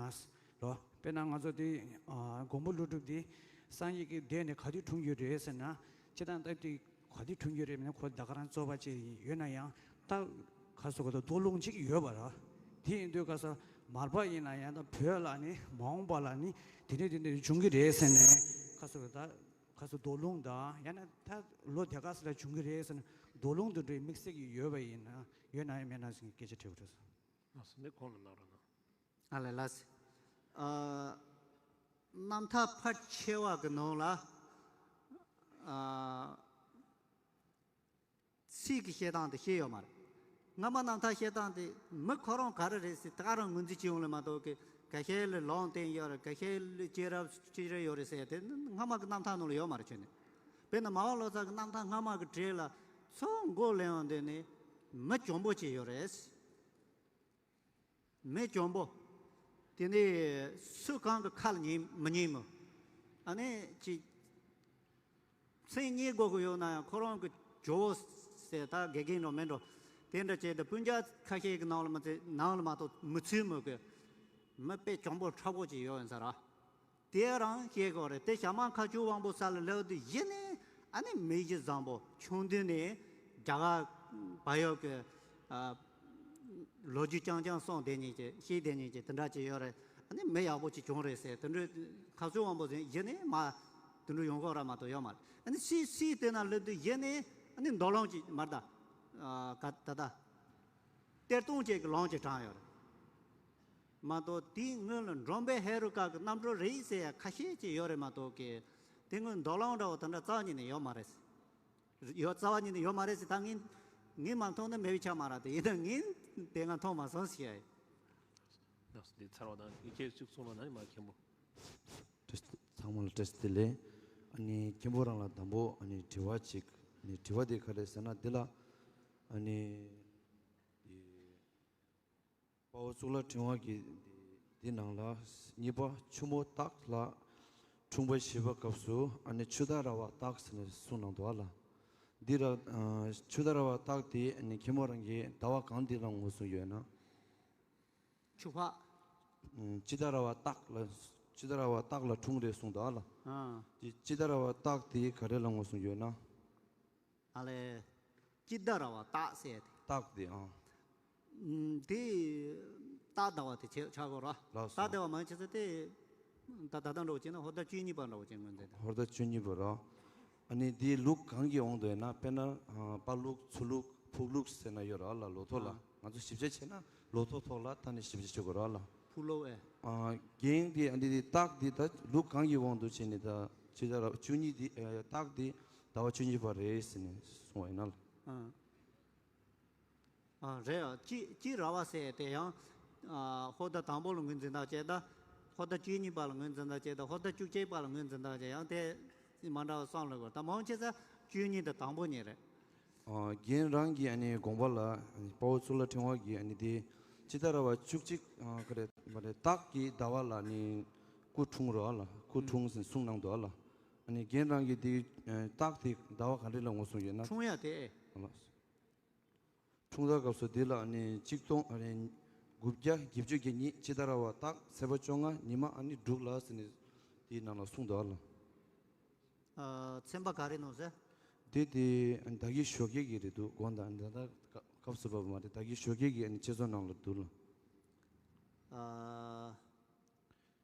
ལོ། དཔེར་ན་ང་ཚོ་འདི་ཨ་མགོན་པོ་ཀླུ་སྒྲུབ་འདི་སངས་རྒྱས་ཀྱི་མདོ་ནས་ག་དུས་འཁྲུངས་ཡོད་རེད་ཟེར་ན། སྤྱིར་བཏང་ད་འདི་ག་དུས་འཁྲུངས་ཡོད་རེད་མིན་ན་ཁོ་ད་ག་རང་རྩོད་པ་ཅིག་ཡོད་ན་ཡང་ད་ག་སོ་ག་ད་མདོ་ལུང་ཅིག་ཡོད་པ་ར། དེ་ཡིན་དུས་ག་ས་མར་པ་ཡིན་ན་ཡང་ད་བོད་ལ་ནི་མ་འོངས་པ་ལ་ནི་དེ་འདྲ་དེ་འདྲ་འབྱུང་གི་རེད་ཟེར་ནས་ག་སོ་ག་ད། ཁ་སོ་མདོ་ལུང་དང་ཡང་ན་ད་ལོ་དེ་ག་ས་ལ་བྱུང་གི་རེད་ཟེར་ན་མདོ་ལུང་དུ་འདྲའི་དམིགས་བསལ་གྱི་ཡོད་པ་ཡིན་ན་ཡོད་ན་ཡང་མེད་ན་ཟེར་སྐད་ཆ་དྲི་བ་དྲིས་སོང་། ལགས་སོ། འདི་ཁོང་ལ་གནང་རོགས་གནང་། ཨ་ལས་ལགས་སོ། ཨ། རྣམ་ཐར་ཕལ་ཆེ་བ་གི་ནང་ལ་ཨ། ཚིག་གི་བཤད་སྟངས་དེ་བཤད་ཡོད་མ་རེད། སྔ་མ་རྣམ་ཐར་བཤད་སྟངས་དེ་མི་ཁོ་རང་ག་རེ་རེད་ཟེར་ད་ག་རང་ངོས་འཛིན་བྱེད་ཡོང་ལེ་མ་གཏོགས་ཀི་ག་ཤེད་ལ་ལུང་བསྟན་ཡོད་རེད། ག་ཤེད་ལ་སྐྱེས་རབས་སྐྱེས་རབས་ཡོད་རེད་ཟེར་དེ་སྔ་མ་གི་རྣམ་ཐར་ནང་ལ་ཡོད་མ་རེད་ཁྱོད་ནི། དཔེར་ན་མ་འོངས་ལོ་ཙཱ་གི་རྣམ་ཐར་སྔ་མ་གི་གྲས་ལ་ཚོ་མགོ་ལེན་ཡོང་དེ་ནི་མི་འཇོན་པོ་ཅིག་ཡོད་རེད། མི་འཇོན་པོ། དེ་ནས་སུ་གང་གི་ཁ་ལ་ཉན་མི་ཉན་མོ། ཨ་ནི་ཅི། མཚན་ཉིད་དགོས་ཀྱི་ཡོད་ན་ཡང་ཁོ་རང་གི་ཇོ་བོ་ཟེར་ད་དགེ་རྒན་འགྲོ་མི་འགྲོ། དེ་འདྲ་བྱས་ཏེ་སྤུན་ཀྱག་ཁ་ཤས་ཀྱི་ནང་ལ་མ་ཚད་ནང་ལ་མ་གཏོགས་མི་ཚུད་མོད་ཀི། མི་དཔེ་འཇོན་པོ་མཁྲེགས་པོ་ཅིག་ཡོད་ཡིན་ས་ར། དེ་རང་ཤེས་དགོས་རེད། དེ་ཞྭ་དམར་མཁའ་སྤྱོད་དབང་པོ་ས་ལ་སླེབས་དུས་གཞི་ནས་ཨ་ནི་མི་གཞི་བཟང་པོ་ཆུང་དུས་ནས་རྒྱ་གར་བལ་ཡུལ་གྱི་ཨ་ལོ་རྒྱུས་རྐྱང་རྐྱང་གསུངས་བསྡད་མཁན་གྱི་ཤེས་བསྡད་མཁན་གྱི་དེ་འདྲ་ཅིག་ཡོད་རེད། ཨ་ནི་མི་ཡག་པོ་ཅིག་བྱུང་རེད་ཟེར་དེ་འདྲའི་མཁའ་སྤྱོད་དབང་པོ་ཟེར་གཞི་ནས་མ་དེ་འདྲ་ཡོང་གི་ར་མ་གཏོགས་ཡོད་མ་རེད། ཨ་ནི་སུས་སུས་བལྟས་ན་སླེབས་དུས་གཞི་ནས་ཨ་ནི་མདོ་ལུང་ཅིག་མར་ད་ག་ད་ད། གཏེར་སྟོན་ཅིག་གི་ལུང་ཅིག་དྲངས་ཡོད་རེད། མ་གཏོགས་དེའི་སྔོན་ལ་འགྲོ་མགོན་ཧེ་རུ་ཀ་གི་རྣམ་སྤྲུལ་རེད་ཟེར་ཡ་ཁ་ཤས་ཅིག་ཡོད་རེད་མ་གཏོགས་ཀི། དེ་སྔོན་མདོ་ལུང་འདྲ་བོ་དེ་འདྲ་རྩ་བ་ཉིད་ནས་ཡོད་མ་རེད། ཡོད་རྩ་བ་ཉིད་ནས་ཡོད་མ་རེད་ཟེར་ད་ངས་ངས་མ་མཐོང་ན་མེད་པའི་ཆ་མ་རེད་དེ་ཡིན་ན་ངས་དེ་སྔ་མཐོང་མ་སོང་ཟེར་ཡ་ཡིན། ལགས་སོ། འདི་ཚར་བ་དང་ཡིག་ཆའི་ཚིག་གསུང་རོགས་གནང་མ་མཁན་པོ། བཀྲ་ཤིས་ཚང་མ་ལ་བཀྲ་ཤིས་བདེ་ལེགས། ཨ་ནི་མཁན་པོ་རང་ལ་དང་པོ་ཨ་ནི་དྲི་བ་གཅིག་ཨ་ནི་དྲི་བ་དེ་ག་རེ་ཟེར་ན་འདི་ལ་ཨ་ནི་དེ་དཔའ་བོ་གཙུག་ལག་ཕྲེང་བ་གི་འདི་ནང་ལ་གཉིས་པ་ཆུ་མོ་སྟག་ལ་འཁྲུངས་པ་བཞི་པ་སྐབས་སུ་ཨ་ནི་ཆུ་ཟླ་ར་བ་སྟག་ཟེར་ནས་གསུངས་གནང་འདུག་ཨ་ལ། འདི་ལ་ཨ་ཆུ་ཟླ་ར་བ་སྟག་དེ་ཨ་ནི་མཁན་པོ་རང་གིས་ཟླ་བ་གང་འདི་ལ་ངོས་བཟུང་ཡོད་ན། ཆུ་ཕག་ཨུམ། ཅི་ད་ར་བ་སྟག་ལ། ཅི་ད་ར་བ་སྟག་ལ་འཁྲུངས་རེད་གསུངས་འདུག་ཨ་ལ། ཨ། ཅི་ཅི་ད་ར་བ་སྟག་དེ་ག་རེ་ལ་ངོས་བཟུང་ཡོད་ན། ཨ་ལས། ཅི་ད་ར་བ་སྟག་ཟེར་ཏེ། སྟག་དེ་ཨང་། ཨུམ། དེ་སྟག་ཟླ་བ་དེ་ཆེ་ཆགས་དགོས་ར། ལགས་སོ། སྟག་ཟླ་བ་མང་ཆེ་ས་དེ། ད་ད་ལྟ་འདྲ་བོ་བྱས་ན་ཧོར་ཟླ་བཅུ་གཉིས་པ་འདྲ་བོ་བྱས་ངོས་འཛིན་དང་། ཧོར་ཟླ་བཅུ་གཉིས་པ་ར། ཨ་ནི་འདིའི་ལུགས་གང་གི་དབང་དུ་ཡིན་ན་དཔེར་ན་ཨ་དཔའ་ལུགས་ཚུ་ལུགས་ཕུག་ལུགས་ཟེར་ན་ཡོད་ར་ལ་ལོ་ཐོ་ལ། ཨ། ང་ཚོ་ཞིབ་ཆ་བྱས་ན་ལོ་ཐོ་ཐོག་ལ་ད་ནི་ཞིབ་ཆ་བྱེད་དགོས་ར་ལ། ཕུག་ལུགས་ཨེ། ཨ་རྒན་འདི་ཨ་འདི་འདི་སྟག་འདི་ད་ལུགས་གང་གི་དབང་དུ་བྱས་ནས་ད་ཅི་ད་ར་བཅུ་གཉིས་འདི་ཨ་སྟག་འདི་ཟླ་བ་བཅུ་གཉིས་པ་རེད་ཟེར་ནས་གསུངས་པ་ཡིན་ན་ལ། ཨ། ཨ་རེད་ཨ། ཅི་ཅི་ར་བ་ཟེར་དེ་ཡང་ཨ་ཧོར་ཟླ་དང་པོ་ལ་ངོས་འཛིན་སྟངས་བྱས་ད། ཧོར་ཟླ་བཅུ་གཉིས་པ་ལ་ངོས་འཛིན་སྟངས་བྱས་ད། ཧོར་ཟླ་བཅུ་གཅིག་པ་ལ་ངོས་འཛིན་སྟངས་བྱས་ཡང་དེ་མ་འདྲ་བ་བསམ་ལ་གོ་ད་མང་ཆེ་ས་བཅུ་གཉིས་དང་དང་པོ་གཉིས་རེད། ཨ་རྒན་རང་གི་ཨ་ནི་དགོངས་པ་ལ་དཔའ་བོ་གཙུག་ལག་ཕྲེང་བ་གི་ཨ་ནི་དེ་ཅི་ད་ར་བ་བཅུ་གཅིག་ཨ་ག་རེ་མ་རེད་སྟག་གི་ཟླ་བ་ལ་ནི་སྐུ་འཁྲུངས་རོགས་ཨ་ལ་སྐུ་འཁྲུངས་ཟིན་གསུངས་གནང་འདུག་ཨ་ལ། ཨ་ནི་རྒན་རང་གི་དེ་སྟག་དེ་ཟླ་བ་ག་རེ་ལ་ངོས་བཟུང་ཡོད་ན། འཁྲུངས་ཡ་དེ། ཨ་ལ། འཁྲུངས་ཟླ་སྐབས་སུ་འདི་ལ་ཨ་ནི་གཅིག་སྟོང་ཨ་ནི་དགུ་བརྒྱ་བརྒྱད་ཅུ་གྱ་གཉིས་ཅི་ད་ར་བ་སྟག་ཚེས་པ་བཅོ་ལྔ་ཉི་མ་ཨ་ནི་འབྲུག་ལ་ཟེར་ནས་དེའི་ནང་ལ་གསུངས་འདུག་ཨ་ལ། ཨ་ཚན་པ་ག་རེ་ནོ་ཟེར། དེ་དེ་ཨ་ནི་ད་གིན་ཞོགས་ཀས་ཀྱི་རེད་འདུག་དགོངས་དག་ཨ་ནི་ད་ལྟ་སྐབས་སུ་བབས་མ་རེད། ད་གིན་ཞོགས་ཀས་ཀྱི་ཨ་ནི་དཔྱད་རྩོམ་ནང་ལ་འདུག་ལ། ཨ།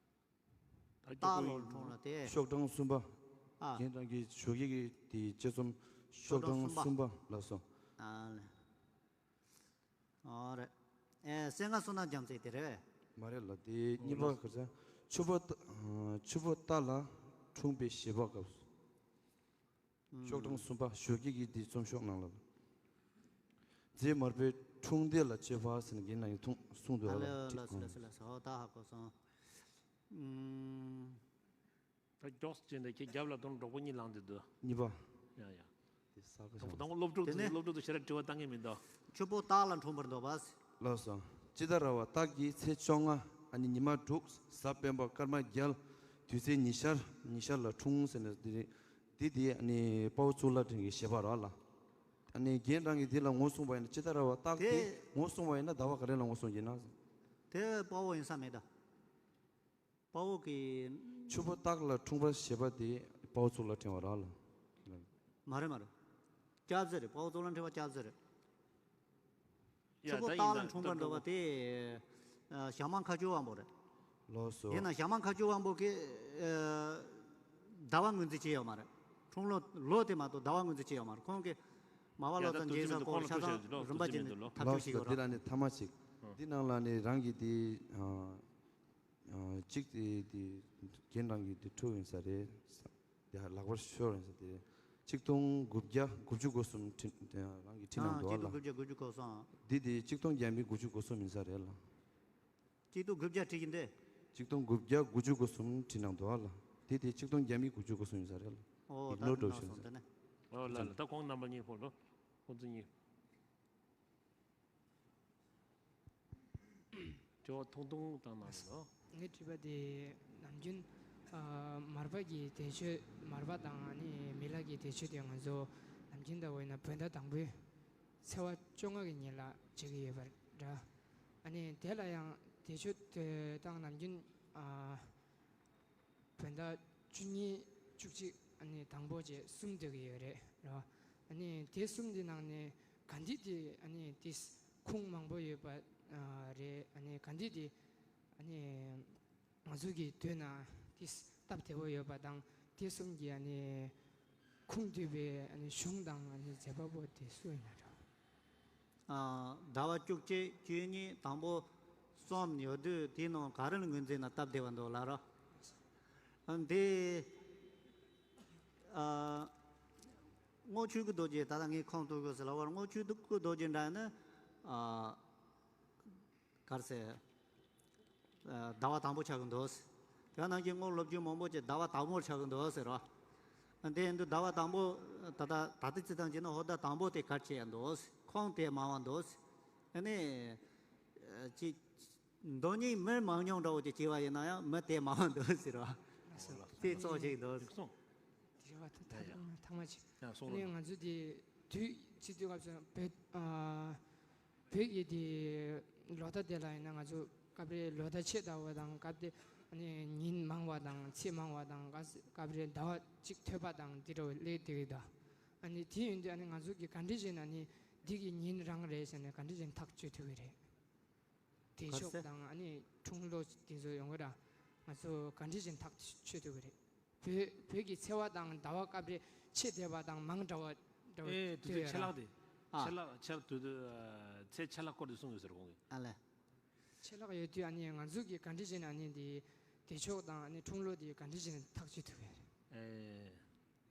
ད་སྟག་ལོ་འཁྲུངས་ལ་དེ། ཤོག་གྲངས་གསུམ་པ། ཨ། རྒན་རང་གི་ཞོགས་ཀས་ཀྱི་དེ་དཔྱད་རྩོམ་ཤོག་གྲངས་གསུམ་པ་ལགས་སོ། ཨ་ལེ། ཨོ་རེད། ཨེ་སེང་ངེ་བསོད་ནམས་རྒྱ་མཚོ་དེ་རེད་པས། མ་རེད་ལ་དེ་གཉིས་པ་ག་ཚ་ཆུ་ཕོ་སྟག་ཆུ་ཕོ་སྟག་ལ་འཁྲུངས་པའི་བཞི་པ་སྐབས་སུ། ཤོག་གྲངས་གསུམ་པ་ཞོགས་ཀས་ཀྱི་འདི་རྩོམ་ཤོག་ནང་ལ། རྗེ་མར་པའི་འཁྲུངས་འདས་ལ་དཔྱད་པ་ཟེར་ནས་རྒན་ལགས་ཀྱིས་ཐུང་གསུངས་འདུག་ཨ་ལ་ལ་ལ་ལ་ལ་ལ་ཧོ་ད་ཧ་གོ་སོང་། ཨུམ། ད་མགྱོགས་ཅན་དེ་ཁྱེད་རྒྱབ་ལ་དོན་གྲོགས་པོ་གཉིས་ལངས་ཏེ་འདུག་གཉིས་པ། ཡ་ཡ། དེ་ས་ག་དང་པོ་དང་པོ་སློབ་ཕྲུག་དེ་ནས་སློབ་ཕྲུག་ཏུ་ཞེ་དྲག་དྲི་བ་བཏང་གི་མི་འདུག་ཆུ་ཕོ་སྟག་ལ་འཁྲུངས་པར་འདོད་པ། ལགས་སོ། ཅི་ད་ར་བ་སྟག་གི་ཚེས་བཅོ་ལྔ་ཨ་ནི་ཉི་མ་དྲུག་གཟའ་སྤེན་པ་སྐར་མ་བརྒྱད་དུས་ཚེས་ཉི་ཤར་ཉི་ཤར་ལ་འཁྲུངས་ཟེར་ནས་འདི་རེད། འདི་དེ་ཨ་ནི་དཔའ་བོ་གཙུག་ལག་ཕྲེང་གི་བཞེད་པ་ར་ལ། ཨ་ནི་རྒན་རང་གིས་འདི་ལ་ངོ་བཟུང་བ་ཡིན་ན། ཇི་ལྟར་བ་རྟགས་དེ་དེ་ངོ་བཟུང་བ་ཡིན་ན་ཟླ་བ་ག་རེ་ལ་ངོ་བཟུང་གི་ན། དེ་དཔའ་བོ་ཡིན་ས་མེད་ད། དཔའ་བོ་གི། ཆུ་བོ་རྟགས་ལ་འཁྲུངས་པ་ཞེས་པ་དེ་དཔའ་བོ་གཙུག་ལག་ཕྲེང་བ་ར་ལ། མ་རེད་མ་རེད། སྐྱབས་རྗེ་རེད། དཔའ་བོ་གཙུག་ལག་ཕྲེང་བ་སྐྱབས་རྗེ་རེད། ཡ་ཆུ་བོ་ད་ཡིན་རྟགས་ལ་ད་འཁྲུངས་པར་ད་འདོད་པ་དེ། ཨ་ཞྭ་དམར་མཁའ་སྤྱོད་དབང་པོ་རེད། ལགས་སོ། ཡིན་ན་ཞྭ་དམར་མཁའ་སྤྱོད་དབང་པོ་གི་ཨ་ཟླ་བ་ངོས་འཛིན་བྱས་ཡོད་མ་རེད། འཁྲུངས་ལོ་ལོ་དེ་མ་གཏོགས་ཟླ་བ་ངོས་འཛིན་བྱས་ཡོད་མ་རེད། ཁོང་གི་མར་པ་ལོ་ཡ་ཙཱ་ད་མཇལ་ས་སྐོར་ཆ་ཚང་རིམ་པ་བྱས་ནས་ཐག་གཅོད་བྱེད་ཀྱི་ཡོད་ར། ལགས་སོ། འདི་ལ་ནི་ཐ་མ་གཅིག་འདི་ནང་ལ་ནི་རང་གི་དེ་ཨ་ཨ་གཅིག་དེ་དེ་རྒན་རང་གི་དེ་འཁྲུག་ཡིན་ས་རེད། དེ་ཧ་ལག་པར་ཤོར་ཡིན་ས་དེ། ཆིག་སྟོང་དགུ་བརྒྱ་དགུ་བཅུ་གོ་གསུམ་ཁྲི་རང་གི་ཁྲི་ནང་ཨ་དུ་ཆིག་སྟོང་ལ། དགུ་བརྒྱ་དགུ་བཅུ་གོ་གསུམ། འདི་དེ་ཆིག་སྟོང་བརྒྱ་མེད་དགུ་བཅུ་གོ་གསུམ་ཡིན་ས་རེད་ལ། ཆིག་སྟོང་དགུ་བརྒྱ་ཁྲི་ཡིན་ཏེ། ཆིག་སྟོང་དགུ་བརྒྱ་དགུ་བཅུ་གོ་གསུམ་ཁྲི་ནང་དུ་ལ། དེ་དེ་ཆིག་སྟོང་བརྒྱ་མེད་དགུ་བཅུ་གོ་གསུམ་ཡིན་ས་རེད་ལ། ཨོ་དེ་ད་ལོ་དེ་འགྲོ་ནང་ཤོར་ཡིན་སོང་། ས་དེ་རེད། ནས། ཨོ་ལ་ལ་ད་ཁོང་རྣམ་པ་གཉིས་པོ་ལོ། ཁོང་ཚོ་གཉིས། ཇོ་བོ་ཐུང་ཐུང་བཏང་གནང་རེད་ལོ། ངས་དྲིས་པ་དེ་ནམ་རྒྱུན་ཨ་མར་པ་གི་དེ་ཆོས་མར་པ་དང་ཨ་ནི་མི་ལ་གི་དེ་ཆོས་དེ་ང་ཚོ་ནམ་རྒྱུན་ལྟ་བུ་ཡིན་ན་བོད་ཟླ་དང་པོའི་ཚེས་པ་བཅོ་ལྔ་གི་ཉིན་ལ་བྱེད་ཀྱི་ཡོད་པ་འདྲ། ཨ་ནི་དེ་ལ་ཡང་དེ་ཆོས་དེ་དང་ནམ་རྒྱུན་ཨ། བོད་ཟླ་བཅུ་གཉིས་བཅུ་གཅིག་ཨ་ནི་དང་པོ་བཅས་གསུམ་སྡོད་ཀྱི་ཡོད་རེད་རོ། ཨ་ནི་དེ་གསུམ་དེ་ནང་ནས་ག་འདི་དེ་ཨ་ནི་དེ་ཁུངས་མང་པོ་ཡོད་པ་ཨ་རེད། ཨ་ནི་ག་འདི་དེ་ཨ་ནི་ང་ཚོ་གི་དོན་ན་དེ་སྟབས་བདེ་པོ་ཡོད་པ་དང་དེ་གསུམ་གྱི་ཨ་ནི་ཁུངས་འདུས་པའི་ཨ་ནི་གཞུང་དང་ཨ་ནི་མཛད་པ་པོ་དེ་སུ་ཡིན་ན་རོ། ཟླ་བ་བཅུ་གཅིག་བཅུ་གཉིས་དང་པོ་གསུམ་ཡོད་དུས་དེའི་ནང་ག་རེ་ལ་ངོས་འཛིན་ན་སྟབས་བདེ་བ་འདུག་ལབ་རོགས། འདི་ཨ་རྔོག་ཆོས་ཀྱི་རྡོ་རྗེ། ད་ལྟ་ངས་ཁོང་ཐུག་གི་ཟེར་ལབ་པར་རྔོག་ཆོས་ཀྱི་རྡོ་རྗེ་འདྲ་ནི་ཨ། ག་རེ་ཟེར། ཨ་ཟླ་བ་དང་པོ་ཆགས་ཀྱི་འདུག་དེ་ནང་བཞིན་རྔོག་སློབ་དཔོན་མང་པོ་ཅིག་ཟླ་བ་དང་པོར་ཆགས་ཀྱི་འདུག་ཟེར་རོ། དེ་ཡིན་དུས་ཟླ་བ་དང་པོ་ད་ལྟ་ད་ལྟ་ཅི་ཙམ་བྱས་ན་ཧོར་ཟླ་དང་པོ་དེ་ག་རེ་བྱས་འདུག་ཁོངས་དེ་མང་བ་འདུག་ཨ་ནི་ཅི་མདོ་ཉིད་མི་མང་ཉུང་འདྲ་བོ་ཅིག་བྱས་པ་ཡིན་ན་ཡང་མི་དེ་མང་བ་འདུག་ཟེར་རོ། དེ་གཙོ་ཆེ་འདུག་དེ་ཐ་ཡ་ཐ་ཡ། ཐ་མ་ཅིག་ཡ་སོང་ཨ་ནི་ལ། ང་ཚོ་དེ་དུས་སྤྱི་དུས་སྐབས་སུ་བོད་ཨ། བོད་ཀྱི་དེ་ལོ་ཟླ་དེ་ལ་ཡིན་ན་ང་ཚོ་སྐབས་རེ་ལོ་ཟླ་ཕྱེད་ཟླ་བ་དང་སྐབས་དེ་ཨ་ནི་ཉིན་མང་བ་དང་ཚེས་མང་བ་དང་སྐབས་སྐབས་རེ་ཟླ་བ་གཅིག་ཐོལ་པ་དང་དེ་འདྲ་བ་སླེབས་བསྡད་ཀྱི་འདུག་ཨ་ནི་དེ་ཡིན་དུས་ཨ་ནི་ང་ཚོ་གི་ག་འདྲ་བྱས་ན་ཨ་ནི་འདི་གི་ཉིན་རང་རེད་ཟེར་ནས་ག་འདྲ་བྱས་ན་ཐག་གཅོད་ཐུབ་ཀྱི་རེད། དེ་ག་རེ་ཟེར། ཕྱོགས་དང་ཨ་ནི་འཁྲུངས་ལོ་དེ་ཚོ་ཡོང་གི་ར། ང་ཚོ་ག་འདྲ་བྱས་ན་ཐག་གཅོད་ཐུབ་ཀྱི་རེད། བོད་བོད་ཀྱི་ཚེས་པ་དང་ཟླ་བ་སྐབས་རེ་ཕྱེད་བསྡད་པ་དང་མང་དྲགས་པ་འདྲ་བ་ཨེ་དེ་ཚོ་ཡོད་ཆད་ར། ལྷག་དེ། ཨ། ཆད་ལྷག་ཆད་དུ་དུ་ཨ་ཚེས་ཆད་ལྷག་སྐོར་དེ་གསུངས་ཡོད་ཟེར་ཁོང་གིས། ཨ་ལས། ཆད་ལྷག་ཡོད་དུས་ཨ་ནི་ང་ཚོ་གིས་ག་འདྲ་བྱས་ན་ཨ་ནི་དེ་དེ་ཕྱོགས་དང་ཨ་ནི་འཁྲུངས་ལོ་དེ་ག་འདྲ་བྱས་ན་ཐག་གཅོད་ཐུབ་ཀྱི་རེད། ཨེ།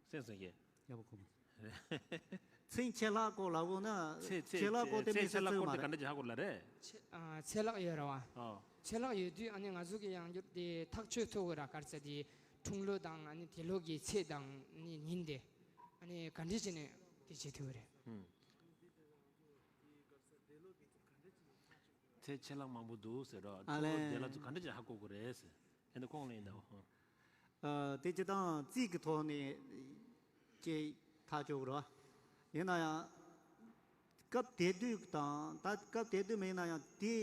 སེམས་སེམས་ཀྱི། ཡག་པོ་གོ་མ། མཚན་ཆད་ལྷག་སྐོར་ལབ་དགོས་ན། ཚེས་ཚེས་ཆད་ལྷག་སྐོར་དེ་ཚེས་མི་ཆད་ལྷག་ཚེས་སྐོར་མ་དེ་རེད། ག་འདྲ་ཅིག་ཧ་གོ་ལ་རེད། ཚེས་ཨ་ཚེས་ལྷག་ཡོད་ར་བ། ཨོ། ཚེས་ལྷག་ཡོད་དུས་ཨ་ནི་ང་ཚོ་གི་ཡང་འགྱུར་དེ་ཐག་གཅོད་ཐུབ་དགོས་ར། ག་རེ་ཟེར་དེ་འཁྲུངས་ལོ་དང་ཨ་ནི་དེ་ལོ་གི་ཚེས་དང་ཨ་ནི་ཉིན་དེ་ཨ་ནི་ག་འདྲ་བྱས་ནས་དེ་བྱེད་ཐུབ་ཀྱི་རེད། ཨུམ། ཚེས་ཆད་ལྷག་མང་པོ་འདུག་ཟེར་ར། ཨ་ལས། འཁྲུངས་ལོ་དེ་ལ་ཚོ་ག་འདྲ་ཅིག་ཧ་གོ་དགོས་རེད་ཟེར། ཨེ་འདི་ཁོང་ལ་ཡིན་ད་བ། ཨ་དེ་སྤྱིར་བཏང་རྩིས་ཀྱི་ཐོག་ནས་ཅིག་ཐག་གཅོད་རོགས། ཡིན་ན་ཡང་སྐབས་དེ་དུས་དང་ད་སྐབས་དེ་དུས་མིན་ན་ཡང་དེ་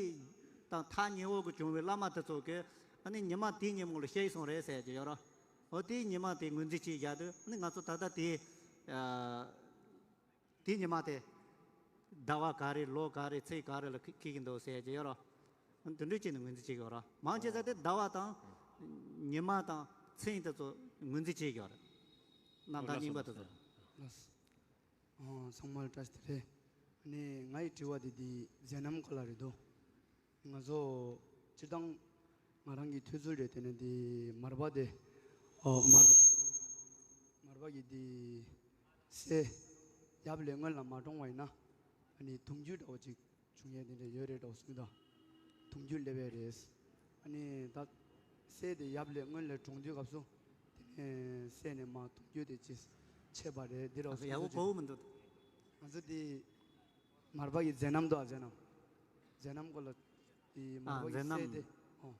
དང་ཐག་ཉེ་བོ་གི་བྱུང་བའི་བླ་མ་དེ་ཚོ་གིས་ཨ་ནི་ཉི་མ་དེའི་ཉིན་མོ་ལ་གཤེགས་སོང་རེད་ཟེར་གྱི་ཡོད་རོགས། འོ་དེའི་ཉི་མ་དེ་ངོས་འཛིན་བྱས་བཞག་དུས་ཨ་ནི་ང་ཚོ་ད་ལྟ་དེ་ཨ། དེ་ཉི་མ་དེ་ཟླ་བ་ག་རེ་ལོ་ག་རེ་ཚེས་ག་རེ་ལ་འཁེལ་གྱི་འདུག་ཟེར་གྱི་ཡོད་རོ། དེ་འདྲ་བྱས་ནས་ངོས་འཛིན་བྱེད་ཀྱི་ཡོད་རོ། མང་ཆེ་ས་དེ་ཟླ་བ་དང་ཉི་མ་དང་ཚེས་དེ་ཚོ་ངོས་འཛིན་བྱེད་ཀྱི་ཡོད་རེད། རྣམ་ཐར་རྙིང་པ་དེ་ཚོ། ལགས། ཨོ་ཚང་མ་ལ་བཀྲ་ཤིས་བདེ་ལེགས། ཨ་ནི་ངའི་དྲི་བ་དེ་འདི་མཛད་རྣམ་སྐོར་ལ་རེད་འདུག་ང་ཚོ་སྤྱིར་བཏང་ང་རང་གི་ཐོས་ཚུལ་རེད། དེ་ནས་འདི་མར་པ་དེ་ཨོ་མར་པ་མར་པ་གི་འདི་སྲས་ཡབ་ལས་སྔོན་ལ་མ་གྲོངས་པ་ཡིན་ན་ཨ་ནི་གདུང་རྒྱུད་འདྲ་བོ་ཅིག་བྱུང་ཡས་དེ་འདྲ་ཡོད་རེད་འདྲ་བོ་གསུངས་དང་། གདུང་རྒྱུད་སླེབས་ཡས་རེད། ཨ་ནི་ད་སྲས་དེ་ཡབ་ལས་སྔོན་ལ་གྲོངས་དུས་སྐབས་སུ་དེ་ནས་སྲས་ནས་མར་གདུང་རྒྱུད་དེ་ཅིག་མཆེད་པ་རེད། འདི་ར་ཡག་པོ་གོ་གི་མི་འདུག་ང་ཚོ་དེ་མར་པ་ཡི་མཛད་རྣམ་དང་མཛད་རྣམ། མཛད་རྣམ་སྐོར་ལ་དེ་མར་ཨ་པ་ཡི་མཛད་རྣམ། སྲས་དེ་ཨོ་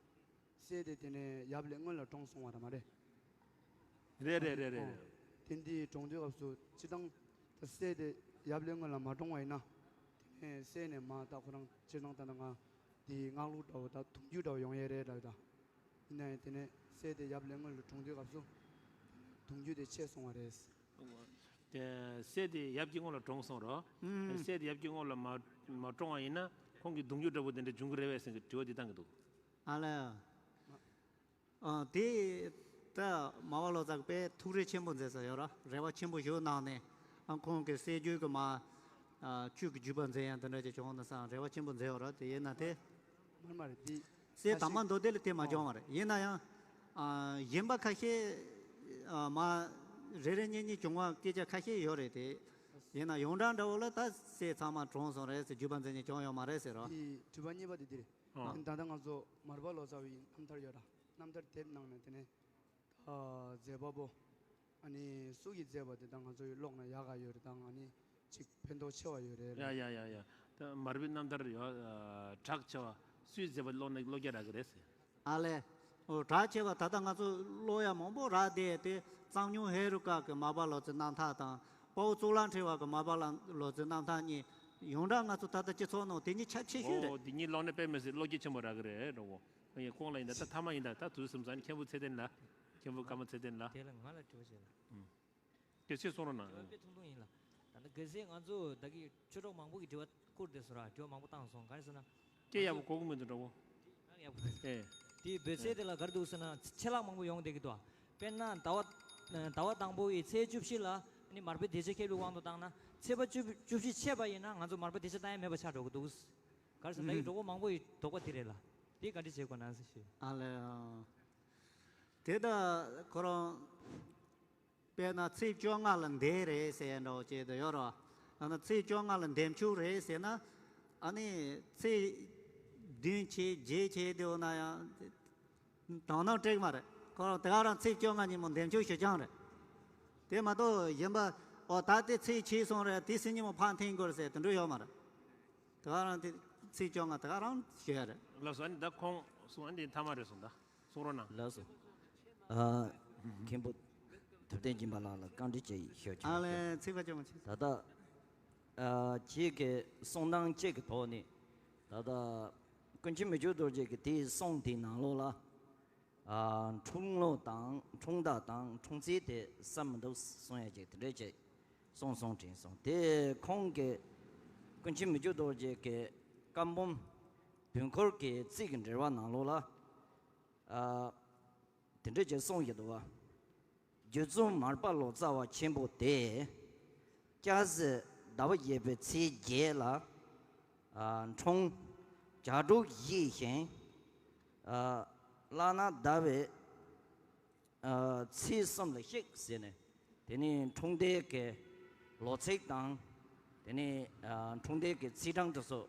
སྲས་དེ་དེ་ནས་ཡབ་ལས་སྔོན་ལ་གྲོངས་སོང་བ་རེད་མ་རེད། རེད་རེད་རེད་རེད། ཨོ་དེ་འདི་གྲོངས་དུས་སྐབས་སུ་སྤྱིར་བཏང་ད་སྲས་དེ་ ཡབ་ལས་སྔོན་ལ་མ་གྲོངས་པ་ཡིན་ན། དེ་ནས་སྲས་ནས་མ་ད་ཁོ་རང་སྤྱིར་བཏང་ད་ལྟ་ང་དེའི་སྔགས་ལུགས་འདྲ་བོ་ད་དུང་རྒྱུད་འདྲ་བོ་ཡོང་ཡས་རེད་ལབ་ད། ཡིན་ན་ཡང་དེ་ནས་སྲས་དེ་ཡབ་ལས་སྔོན་ལ་གྲོངས་དུས་སྐབས་སུ་དུང་རྒྱུད་དེ་ཆད་སོང་བ་རེད། དེ་སྲས་དེ་ཡབ་ཀྱི་སྔོན་ལ་གྲོངས་སོང་རོ། ཨུམ། སྲས་དེ་ཡབ་ཀྱི་སྔོན་ལ་མ་མ་གྲོངས་པ་ཡིན་ན་ཁོང་གི་གདུང་རྒྱུད་འདྲ་པོ་དེ་འདྲ་འབྱུང་གི་རེད་པས་ཟེར་གྱི་དྲི་བ་འདི་བཏང་གི་འདུག། ཨ་ལས། ཨ་དེ་ད་མར་པ་ལོ་ཙཱ་གིས་དཔེ་ཐུགས་རེ་ཆེན་པོ་མཛད་ས་ཡོད་ར། རེ་བ་ཆེན་པོ་ཞིག་གནང་ནས། ཨ་ཁོང་གི་སྲས་རྒྱུད་ཀྱི་མ་ཨ་བཅུད་ཀྱི་བརྒྱུད་པ་མཛད་ཡ་དེ་འདྲ་ཅིག་བྱུང་ན་བསམ་རེ་བ་ཆེན་པོ་མཛད་ཡོད་ར། དེ་ཡིན་ན་དེ། མར་མར་འདི། སྲས་དང་པོ་མདོ་སྡེ་ལ་དེ་མ་ཨོ། བྱུང་བ་རེད། ཡིན་ན་ཡང་། ཨ་གཞན་པ་ཁ་ཤས། ཨ་མ་རེ་རེ་གཉིས་གཉིས་བྱུང་བ་སྐད་ཆ་ཁ་ཤས་ཡོད་རེད་དེ། ཡིན་ན་ཡོངས་གྲགས་འདྲ་བོ་ལ་ད་སྲས་ཚང་མ་གྲོངས་སོང་རེད་ཟེར། བརྒྱུད་པ་མཛད་མཁན་བྱུང་ཡོད་མ་རེད་ཟེར་རོ། དེ་དྲི་བ་གཉིས་པ་དེ་འདི་རེད། ཨ། ད་ལྟ་ང་ཚོ་མར་པ་ལོ་ཙཱ་བའི་རྣམ་ཐར་ཡོད་ར། རྣམ་ཐར་དེབ་ནང་ནས་དེ་ནས། ད་མཛད་པ་པོ། ཨ་ནི་སུ་གིས་མཛད་པ་དེ་ད་ང་ཚོ་ཡི་ཀློག་ན་ཡག་ག་ཡོད་རེད། ད་ཨ་ནི་ཅིག་ཕན་ཐོགས་ཆེ་བ་ཡོད་རེད། ཡ་ཡ་ཡ་ཡ། ད་མར་པའི་རྣམ་ཐར་ཡོད། ཨ་གྲགས་ཆེ་བ་སུས་མཛད་པ་ཀློག་ན་ཀློག་རྒྱུ་རག་གི་རེད་ཟེར། ཨ་ལས། འོ་གྲགས་ཆེ་བ་ད་ལྟ་ང་ཚོ་ཀློག་ཡ་མང་པོ་རག་བསྡད་དེ། གཙང་སྨྱོན་ཧེ་རུ་ཀ་གི་མར་པ་ལོ་ཙཱའི་རྣམ་ཐར་དང་། དཔའ་བོ་གཙུག་ལག་ཕྲེང་བ་གི་མར་པ་ལོ་ཙཱའི་རྣམ་ཐར་གཉིས་ཡོངས་གྲགས་ང་ཚོ་ད་ལྟ་སྤྱི་ཚོགས་ནང་དེ་གཉིས་ཁྱབ་ཆེ་ཤོས་རེད། འོ་དེ་གཉིས་ཀློག་ན་དཔེ་མི་སྲིད་བློ་སྐྱེད་ཆེན་པོ་རག་གི་རེད་འགྲོ་བོ། ཡིན་ཁོང་ལ་ཡིན་ད་ད་ཐ་མ་ཡིན་ད་ད་དུས་སུ་བསམ་ས་ནི་མཁན་པོ་ཚེ་བརྟན་ལ། མཁན་པོ་ཀརྨ་ཚེ་བརྟན་ལ། དེ་ལ་ང་ལ་དྲི་བ་བྱས་ལ། ཨུམ། སྐད་ཆ་གསུང་རོགས་གནང་། དྲི་བ་དཔེ་ཐུང་ཐུང་ཡིན་ལ། ད་ལྟ་གལ་སྲིད་ང་ཚོ་ད་གི་ཆོས་གྲོགས་མང་པོ་གི་དྲི་བ་བསྐུར་བསྡད་སོང་ར། དྲི་བ་མང་པོ་བཏང་སོང་། ག་རེ་ཟེར་ན། སྐད་ཡག་པོ་གོ་གི་མི་འདུག་འདྲ་བོ། ཡག་པོ། ཨེ། དེའི་འབོད་ཚིག་དེ་ལ་ག་རེ་འདུག་ཟེར་ན། ཆད་ལྷག་མང་པོ་ཡོང་བསྡད་ཀྱི་འདུག། དཔེར་ན་ཟླ་བ་ཟླ་བ་དང་པོ་ཡི་ཚེས་བཅུ་བཞི་ལ་ནི་མར་པའི་དེ་ཆ་ཁེབས་ལུགས་དབང་དུ་བཏང་ན། ཚེས་པ་བཅུ་བཅུ་བཞི་ཆད་པ་ཡིན་ན་ང་ཚོ་མར་པའི་དེ་ཆ་བཏང་ཡ་མེད་པ་ཆགས་འགྲོ་གི་འདུག། ག་རེ་ཟེར་ན་ད་གི་གྲོགས་པོ་མང་པོ་ཡི་དོགས་པ་དེ་རེད་ལ། དེ་ག་འདྲ་བྱེད་དགོས་ན་ཟེར་ཞུ། ཨ་ལས། དེ་ད་ཁོ་རང་། དཔེར་ན་ཚེས་བཅོ་ལྔ་ལ་འདས་རེད་ཟེར་ཡ་འདྲ་བོ་བྱས་དུ་ཡོད་རོ། ཨ་ནི་ཚེས་བཅོ་ལྔ་ལ་འདེམས་ཆོག་རེད་ཟེར་ན། ཨ་ནི་ཚེས་བདུན་བྱས་བརྒྱད་བྱས་དེ་འོ་ན་ཡང་དོ་སྣང་སྤྲད་མ་རེད། ཁོ་རང་དེ་ག་རང་ཚེས་བཅོ་ལྔ་ཉིན་མོ་འདེམས་ཆོག་ཞུ་རྐྱང་རེད། དེ་མ་གཏོགས་གཞན་པ་འོ་ད་དེ་ཚེས་ཆད་སོང་རེད། དེ་སྲིད་ཉིན་མོ་ཕར་འཐེན་དགོས་རེད་ཟེར་དེ་འདྲ་ཡོད་མ་རེད། དེ་ག་རང་དེ་ཚེས་བཅོ་ལྔ་དེ་ག་རང་ཞུ་ཡ་རེད། ལགས་སོ། ཨ་ནི་ད་ཁོང་གསུང་། ཨ་ནི་མཐའ་མ་རེད་སོང་ད། གསུང་རོགས་གནང་། ལགས་སོ། ཨ། མཁན་པོ་ཐུབ་བསྟན་སྦྱིན་པ་ལགས་ལ་བཀའ་འདྲི་ཅིག་ཞུ་ཆོག་ཨ་ལས། ཚིག་པ་ཅུང་ཆེ། ད་ལྟ་ཨ་ཁྱེད་ཀྱི་གསུང་སྟངས་གཅིག་གི་ཐོག་ནས། ད་ལྟ་ཀུན་མཁྱེན་མི་བསྐྱོད་རྡོ་རྗེ་གི་དེའི་གསུང་དེའི་ནང་ལོགས་ལ། ཨ་འཁྲུངས་ལོ་དང་འཁྲུངས་ཟླ་དང་འཁྲུངས་ཚེས་དེ་གསལ་མི་འདུག་གསུང་ཡ་ཅིག་དེ་འདྲ་ཅིག་གསུངས་སོང་དྲན་སོང་། དེ་ཁོང་གིས་ཀུན་མཁྱེན་མི་བསྐྱོད་རྡོ་རྗེ་གི་བཀའ་འབུམ་དུས་འཁོར་གྱི་རྩིས་ཀྱི་འགྲེལ་པ་ནང་ལོགས་ལ། ཨ་དེ་འདྲ་ཅིག་གསུངས་ཡོད་འདུག་བ། རྒྱུད་གཙུག་མར་པ་ལོ་ཙཱ་བ་ཆེན་པོ་དེ། སྐྱ་བཟེ་ཟླ་བ་བརྒྱད་པའི་ཚེས་བརྒྱད་ལ། ཨ་འཁྲུངས། བྱ་དྲུག་བཞེས་ཤིང་། ཨ་བླ་ན་ཟླ་བའི་ཨ་ཚེས་གསུམ་ལ་གཤེགས་ཟེར་ནས། དེ་ནས་འཁྲུངས་འདས་ཀྱི་ལོ་ཚིགས་དང་། དེ་ནས་ཨ་འཁྲུངས་འདས་ཀྱི་ཚེས་གྲངས་དེ་ཚོ་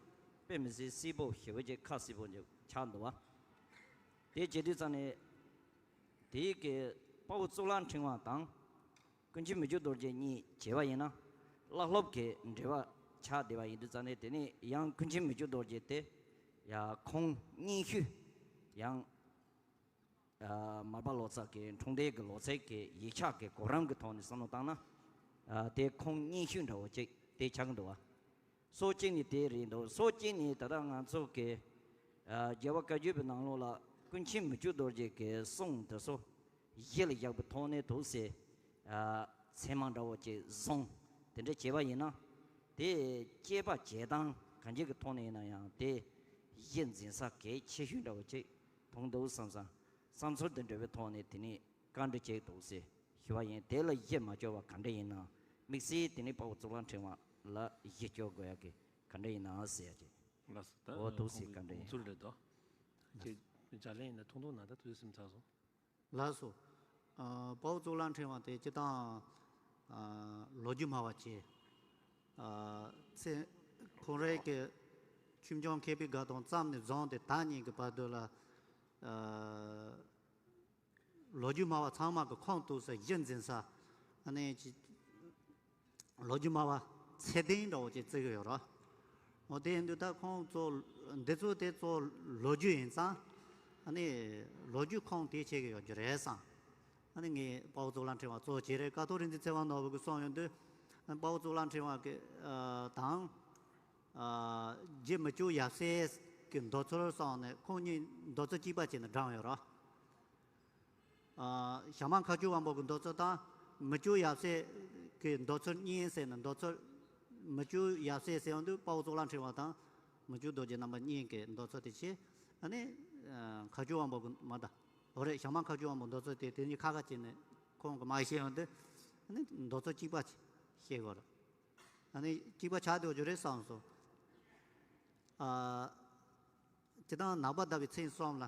དཔེ་མི་སྲིད་གསལ་པོ་ཞེ་པོ་ཅིག་ཁ་གསལ་པོ་ཅིག་ཆགས་འདུག་བ། དེ་བྱེད་དུས་ཙང་ནས། དེའི་གི་དཔའ་བོ་གཙུག་ལག་ཕྲེང་བ་དང་། ཀུན་མཁྱེན་མི་བསྐྱོད་རྡོ་རྗེ་གཉིས་བྱས་པ་ཡིན་ན། བླ་སློབ་ཀྱི་འབྲེལ་བ་ཆགས་བསྡད་པ་ཡིན་དུས་ཙང་ནས། དེ་ནས་ཡང་ཀུན་མཁྱེན་མི་བསྐྱོད་རྡོ་རྗེ་དེ་ཡ་ཁོང་སྙན་ཞུ་ཡང་། ཨ་མར་པ་ལོ་ཙཱ་གི་འཁྲུངས་འདས་ཀྱི་ལོ་ཚིགས་ཀྱི་ཡིག་ཆ་གི་གོ་རིམ་གྱི་ཐོག་ནས་བསམ་བློ་བཏང་ན། ཨ་དེ་ཁོང་སྙན་ཞུ་འདྲ་བོ་ཅིག་དེ་ཆགས་ཀྱི་འདུག་བ། སོ་གཅིག་ནི་དེ་རེད་འདུག། སོ་གཅིག་ནི་ད་ལྟ་ང་ཚོ་གི་ཨ་རྒྱལ་བ་བཀའ་བརྒྱུད་པའི་ནང་ལོགས་ལ་ཀུན་མཁྱེན་མི་བསྐྱོད་རྡོ་རྗེ་གི་གསུང་དེ་ཚོ་གཞི་ལ་བཞག་པའི་ཐོག་ནས་འདུག་སེ། ཨ་ཚད་མ་འདྲ་བོ་ཅིག་བཟུང་། དེ་འདྲ་བྱས་པ་ཡིན་ན། དེ་དཔྱད་པ་བྱེད་སྟངས་གང་ཅིའི་ཐོག་ནས་ཡིན་ན་ཡང་དེ་གཞི་འཛིན་ས་གལ་ཆེ་ཤོས་འདྲ་བོ་ཅིག་མཐོང་འདུག་བསམ་བསམ། བསམ་ཚུལ་དེ་འདྲ་བའི་ཐོག་ནས་དེ་ནས་བཀའ་འདྲི་བྱས་འདུག་སེ་ཞུ་བ་ཡིན། དེ་ལ་གཞི་མ་བཅོལ་བ་ག་འདྲ་ཡིན་ན། དམིགས་བསལ་དེ་ནས་དཔའ་བོ་གཙུག་ལག་ཕྲེང་བ་ལ་གཞི་བཅོལ་དགོས་ཡ་གི་ག་འདྲ་ཡིན་ན་ཟེར་ཡ་ཅིག། ལགས་སོ། ད་འོ་འདུག་སེ་ཁོང་གི་ག་འདྲ་དགོངས་ཡིན། ཚུལ་རེད་དོ། ལགས་སོ། ཅེས་ལྗགས་ལན་ཡིན་ན་ཐུང་ཐུང་གནང་། ད་དུས་སེམས་ཚར་སོང་། ལགས་སོ། ཨ་དཔའ་བོ་གཙུག་ལག་ཕྲེང་བ་དེ་སྤྱིར་བཏང་ཨ་ལོ་རྒྱུས་སྨྲ་བ་བྱས། ཨ་ཚེ་ཁོང་རའི་གི་ཆོས་འབྱུང་མཁས་པའི་དགའ་སྟོན་བརྩམས་ནས་བཟུང་སྟེ་ད་ཉིན་གྱི་བར་དུ་ལ། ཨ་ལོ་རྒྱུས་སྨྲ་བ་ཚང་མ་གི་ཁོང་འདུག་སེ་གཞི་འཛིན་ས། ཨ་ནི་ཅི། ལོ་རྒྱུས་སྨྲ་བ་ཚད་ལྡན་འདྲ་བོ་ཅིག་བརྩི་གི་ཡོད་རེད། འོ་དེ་ཡིན་དུས་ད་ཁོང་གཙོ་འདི་ཚོ་དེ་གཙོ་ལོ་རྒྱུས་ཡིན་ཙང་། ཨ་ནི་ལོ་རྒྱུས་ཁུངས་དེ་ཆེ་གི་ཡོད་རྒྱུ་རེད་བསམ། ཨ་ནི་ངས་དཔའ་བོ་གཙུག་ལག་ཕྲེང་བ་གཙོ་བྱས་རེད། ཀཿཐོག་རིག་འཛིན་ཚེ་དབང་ནོར་བུ་གིས་གསུངས་ཡོང་དུས། དཔའ་བོ་གཙུག་ལག་ཕྲེང་བ་གི་ཨ་དང་ཨ་རྗེ་མི་བསྐྱོད་ཡབ་སྲས་ཀྱི་མདོ་ཚུལ་གསུངས་ནས་ཁོང་གཉིས་མདོ་ཚུལ་གཅིག་པ་བྱས་ནས་བགྲངས་ཡོད་རེད། ཨ་ཞྭ་དམར་མཁའ་སྤྱོད་དབང་པོ་གི་མདོ་ཚུལ་དང་མི་བསྐྱོད་ཡབ་སྲས་ཀྱི་མདོ་ཚུལ་གཉིས་ཟེར་ནས། མདོ་ཚུལ་མི་བསྐྱོད་ཡབ་སྲས་ཟེར་ཡོང་དུས་དཔའ་བོ་གཙུག་ལག་ཕྲེང་བ་དང་མི་བསྐྱོད་རྡོ་རྗེ་རྣམ་པ་གཉིས་ཀྱི་མདོ་ཚུལ་དེ་བྱས། ཨ་ནི་ཨ་མཁའ་སྤྱོད་དབང་པོ་གི་མ་དང་། ལོ་རེ་ཞྭ་དམར་མཁའ་སྤྱོད་དབང་པོ་མདོ་ཚུལ་དེ་དེ་གཉིས་ཁ་ཁ་བྱས་ནས་ཁོང་གི་མ་བཤད་ཡོང་དུས། ཨ་ནི་མདོ་ཚུལ་གཅིག་པ་བཤད་དགོས་རེད། ཨ་ནི་གཅིག་པ་ཆགས་འདུག་རྒྱུ་རེད་བསམ་སོང་། ཨ་སྤྱིར་བཏང་ནག་པ་ཟླ་བའི་ཚེས་གསུམ་ལ་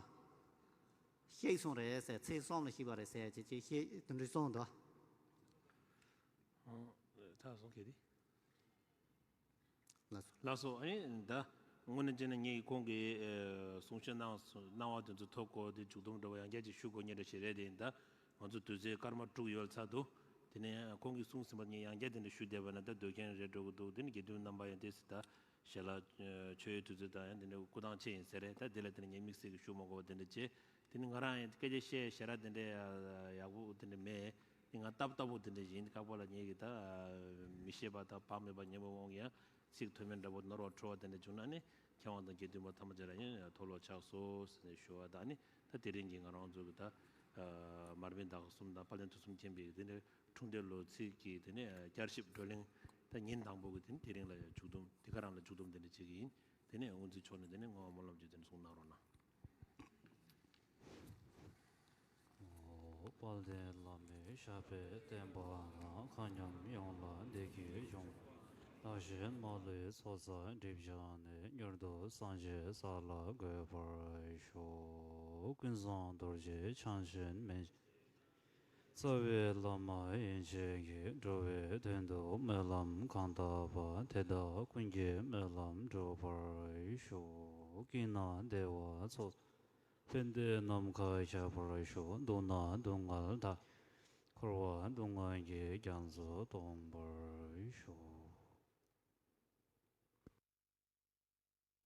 གཤེགས་སོང་རེད་ཟེར། ཚེས་གསུམ་ལ་གཤེགས་པ་རེད་ཟེར་ཅིག་ཅིག་བཤད་དེ་འདྲ་གསུངས་འདུག་ཨང་། ད་སོང་གལ་ཏེ། ལགས་སོ། ལགས་སོ། ཨ་ནི་ད་དངོས་གནས་བྱས་ན་ངས་ཁོང་གིས་ཨ་གསུང་བཤད་གནང་གནང་བ་དེ་ཚོ་ཐོས་གོ། དེ་མཇུག་སྡོམ་འདྲ་བོ་ཡང་བསྐྱར་ཅིག་ཞུ་དགོས་ངེས་འདྲ་ཞིག་རེད། དེ་ཡིན་ད་ང་ཚོ་དུས་ཚོད་སྐར་མ་དྲུག་ཡོལ་ཚར་འདུག་དེ་ནས་ཁོང་གིས་གསུངས་ཟིན་པ་ངས་ཡང་བསྐྱར་དེ་འདྲ་ཞུ་བསྡད་པ་ན་ད་སྡོད་མཁན་རེད་འགྲོ་གི་འདུག་དེ་ནི་དགེ་འདུན་རྣམ་པ་ཡང་དེ་སྲིད་ད་ཞལ་ལག་ཆོས་ཡོད་དུས་ཚོད་དང་ཡང་དེ་འདྲ་སྐུ་ཐང་ཆད་ཡིན་ཟེར་རེད། ད་དེ་ལ་དེ་ནི་ངས་དམིགས་བསལ་གྱི་ཞུ་མ་དགོས་པ་དེ་འདྲ་བྱས། དེ་ནི་ང་རང་ཡང་སྐད་ཆ་བཤད་ཞེ་དྲག་དེ་འདྲ་ཡག་པོ་དེ་འདྲ་མེད། དེ་ང་སྟབས་སྟབས་པོ་དེ་འདྲ་ཡིན། ཁག་པོ་ལ་ངས་གི་ད་མི་ཤེས་པ་དང་བག་མེད་པ་ཉེ་མོ་འོང་ཡང་ཚིག་མཐོ་དམན་འདྲ་པོ་ནོར་བ་འཁྲུལ་བ་དེ་འདྲ་བྱུང་ན་ནི་མཁས་དབང་དང་དགེ་འདུན་པ་ཐམས་ཅད་ལ་ཡང་མཐོལ་ལོ་ཆགས་སོ་ཟེར་ནས་ཞུ་བ་དང་། ནི་ད་དེ་རིང་གི་ང་རང་ཚོ་གི་ད་མར་མེ་ཟླ་གསུམ་དང་དཔལ་ལྡན་དུས་གསུམ་མཁྱེན་པའི་དེ་འདྲ་འཁྲུངས་ལྡེ་ལོ་ཚིགས་ཀྱི་དེ་ནས་བསྐྱར་ཞིབ་བགྲོ་གླེང་ད་ཉིན་དང་པོ་གི་དེ་ནས་དེ་རིང་ལ་མཇུག་སྡོམ། དེ་ག་རང་ལ་མཇུག་སྡོམ་དེ་འདྲ་བྱེད་ཀྱི་ཡིན། དེ་ནས་དབུ་མཛད་མཆོག་ནས་དེ་ནས་བསྔོ་བ་སྨོན་ལམ་བརྒྱུད་དེ་ནས་གསུང་གནང་རོགས་གནང་། དཔལ་ལྡན་བླ་མའི་ཞབས་པད་བརྟན་པ་ན། མཁའ་མཉམ་ཡོངས་ལ་བདེ་སྐྱིད་འབྱུང་། བདག་གཞན་མ་ལུས་ཚོགས་བསགས་སྒྲིབ་སྦྱངས་ནས། མྱུར་དུ་སངས་རྒྱས་ས་ལ་འགོད་པར་ཤོག་ཀུན་བཟང་རྡོ་རྗེ་འཆང་ཆེན་མན། རྩ་བའི་བླ་མ་ཡན་ཆད་ཀྱིས། འགྲོ་བའི་དོན་དུ་སྨོན་ལམ་གང་བཏབ་པ། དེ་དག་ཀུན་གྱི་སྨོན་ལམ་འགྲུབ་པར་ཤོག་སྐྱིད་ན་བདེ་བ་ཚོགས། ཕན་བདེ་ནམ་མཁའ་ཁྱབ་པར་ཤོག་སྡུག་ན་སྡུག་བསྔལ་དག་འཁོར་བ་སྡུག་བསྔལ་གྱི་རྒྱ་མཚོ་སྟོངས་པར་ཤོག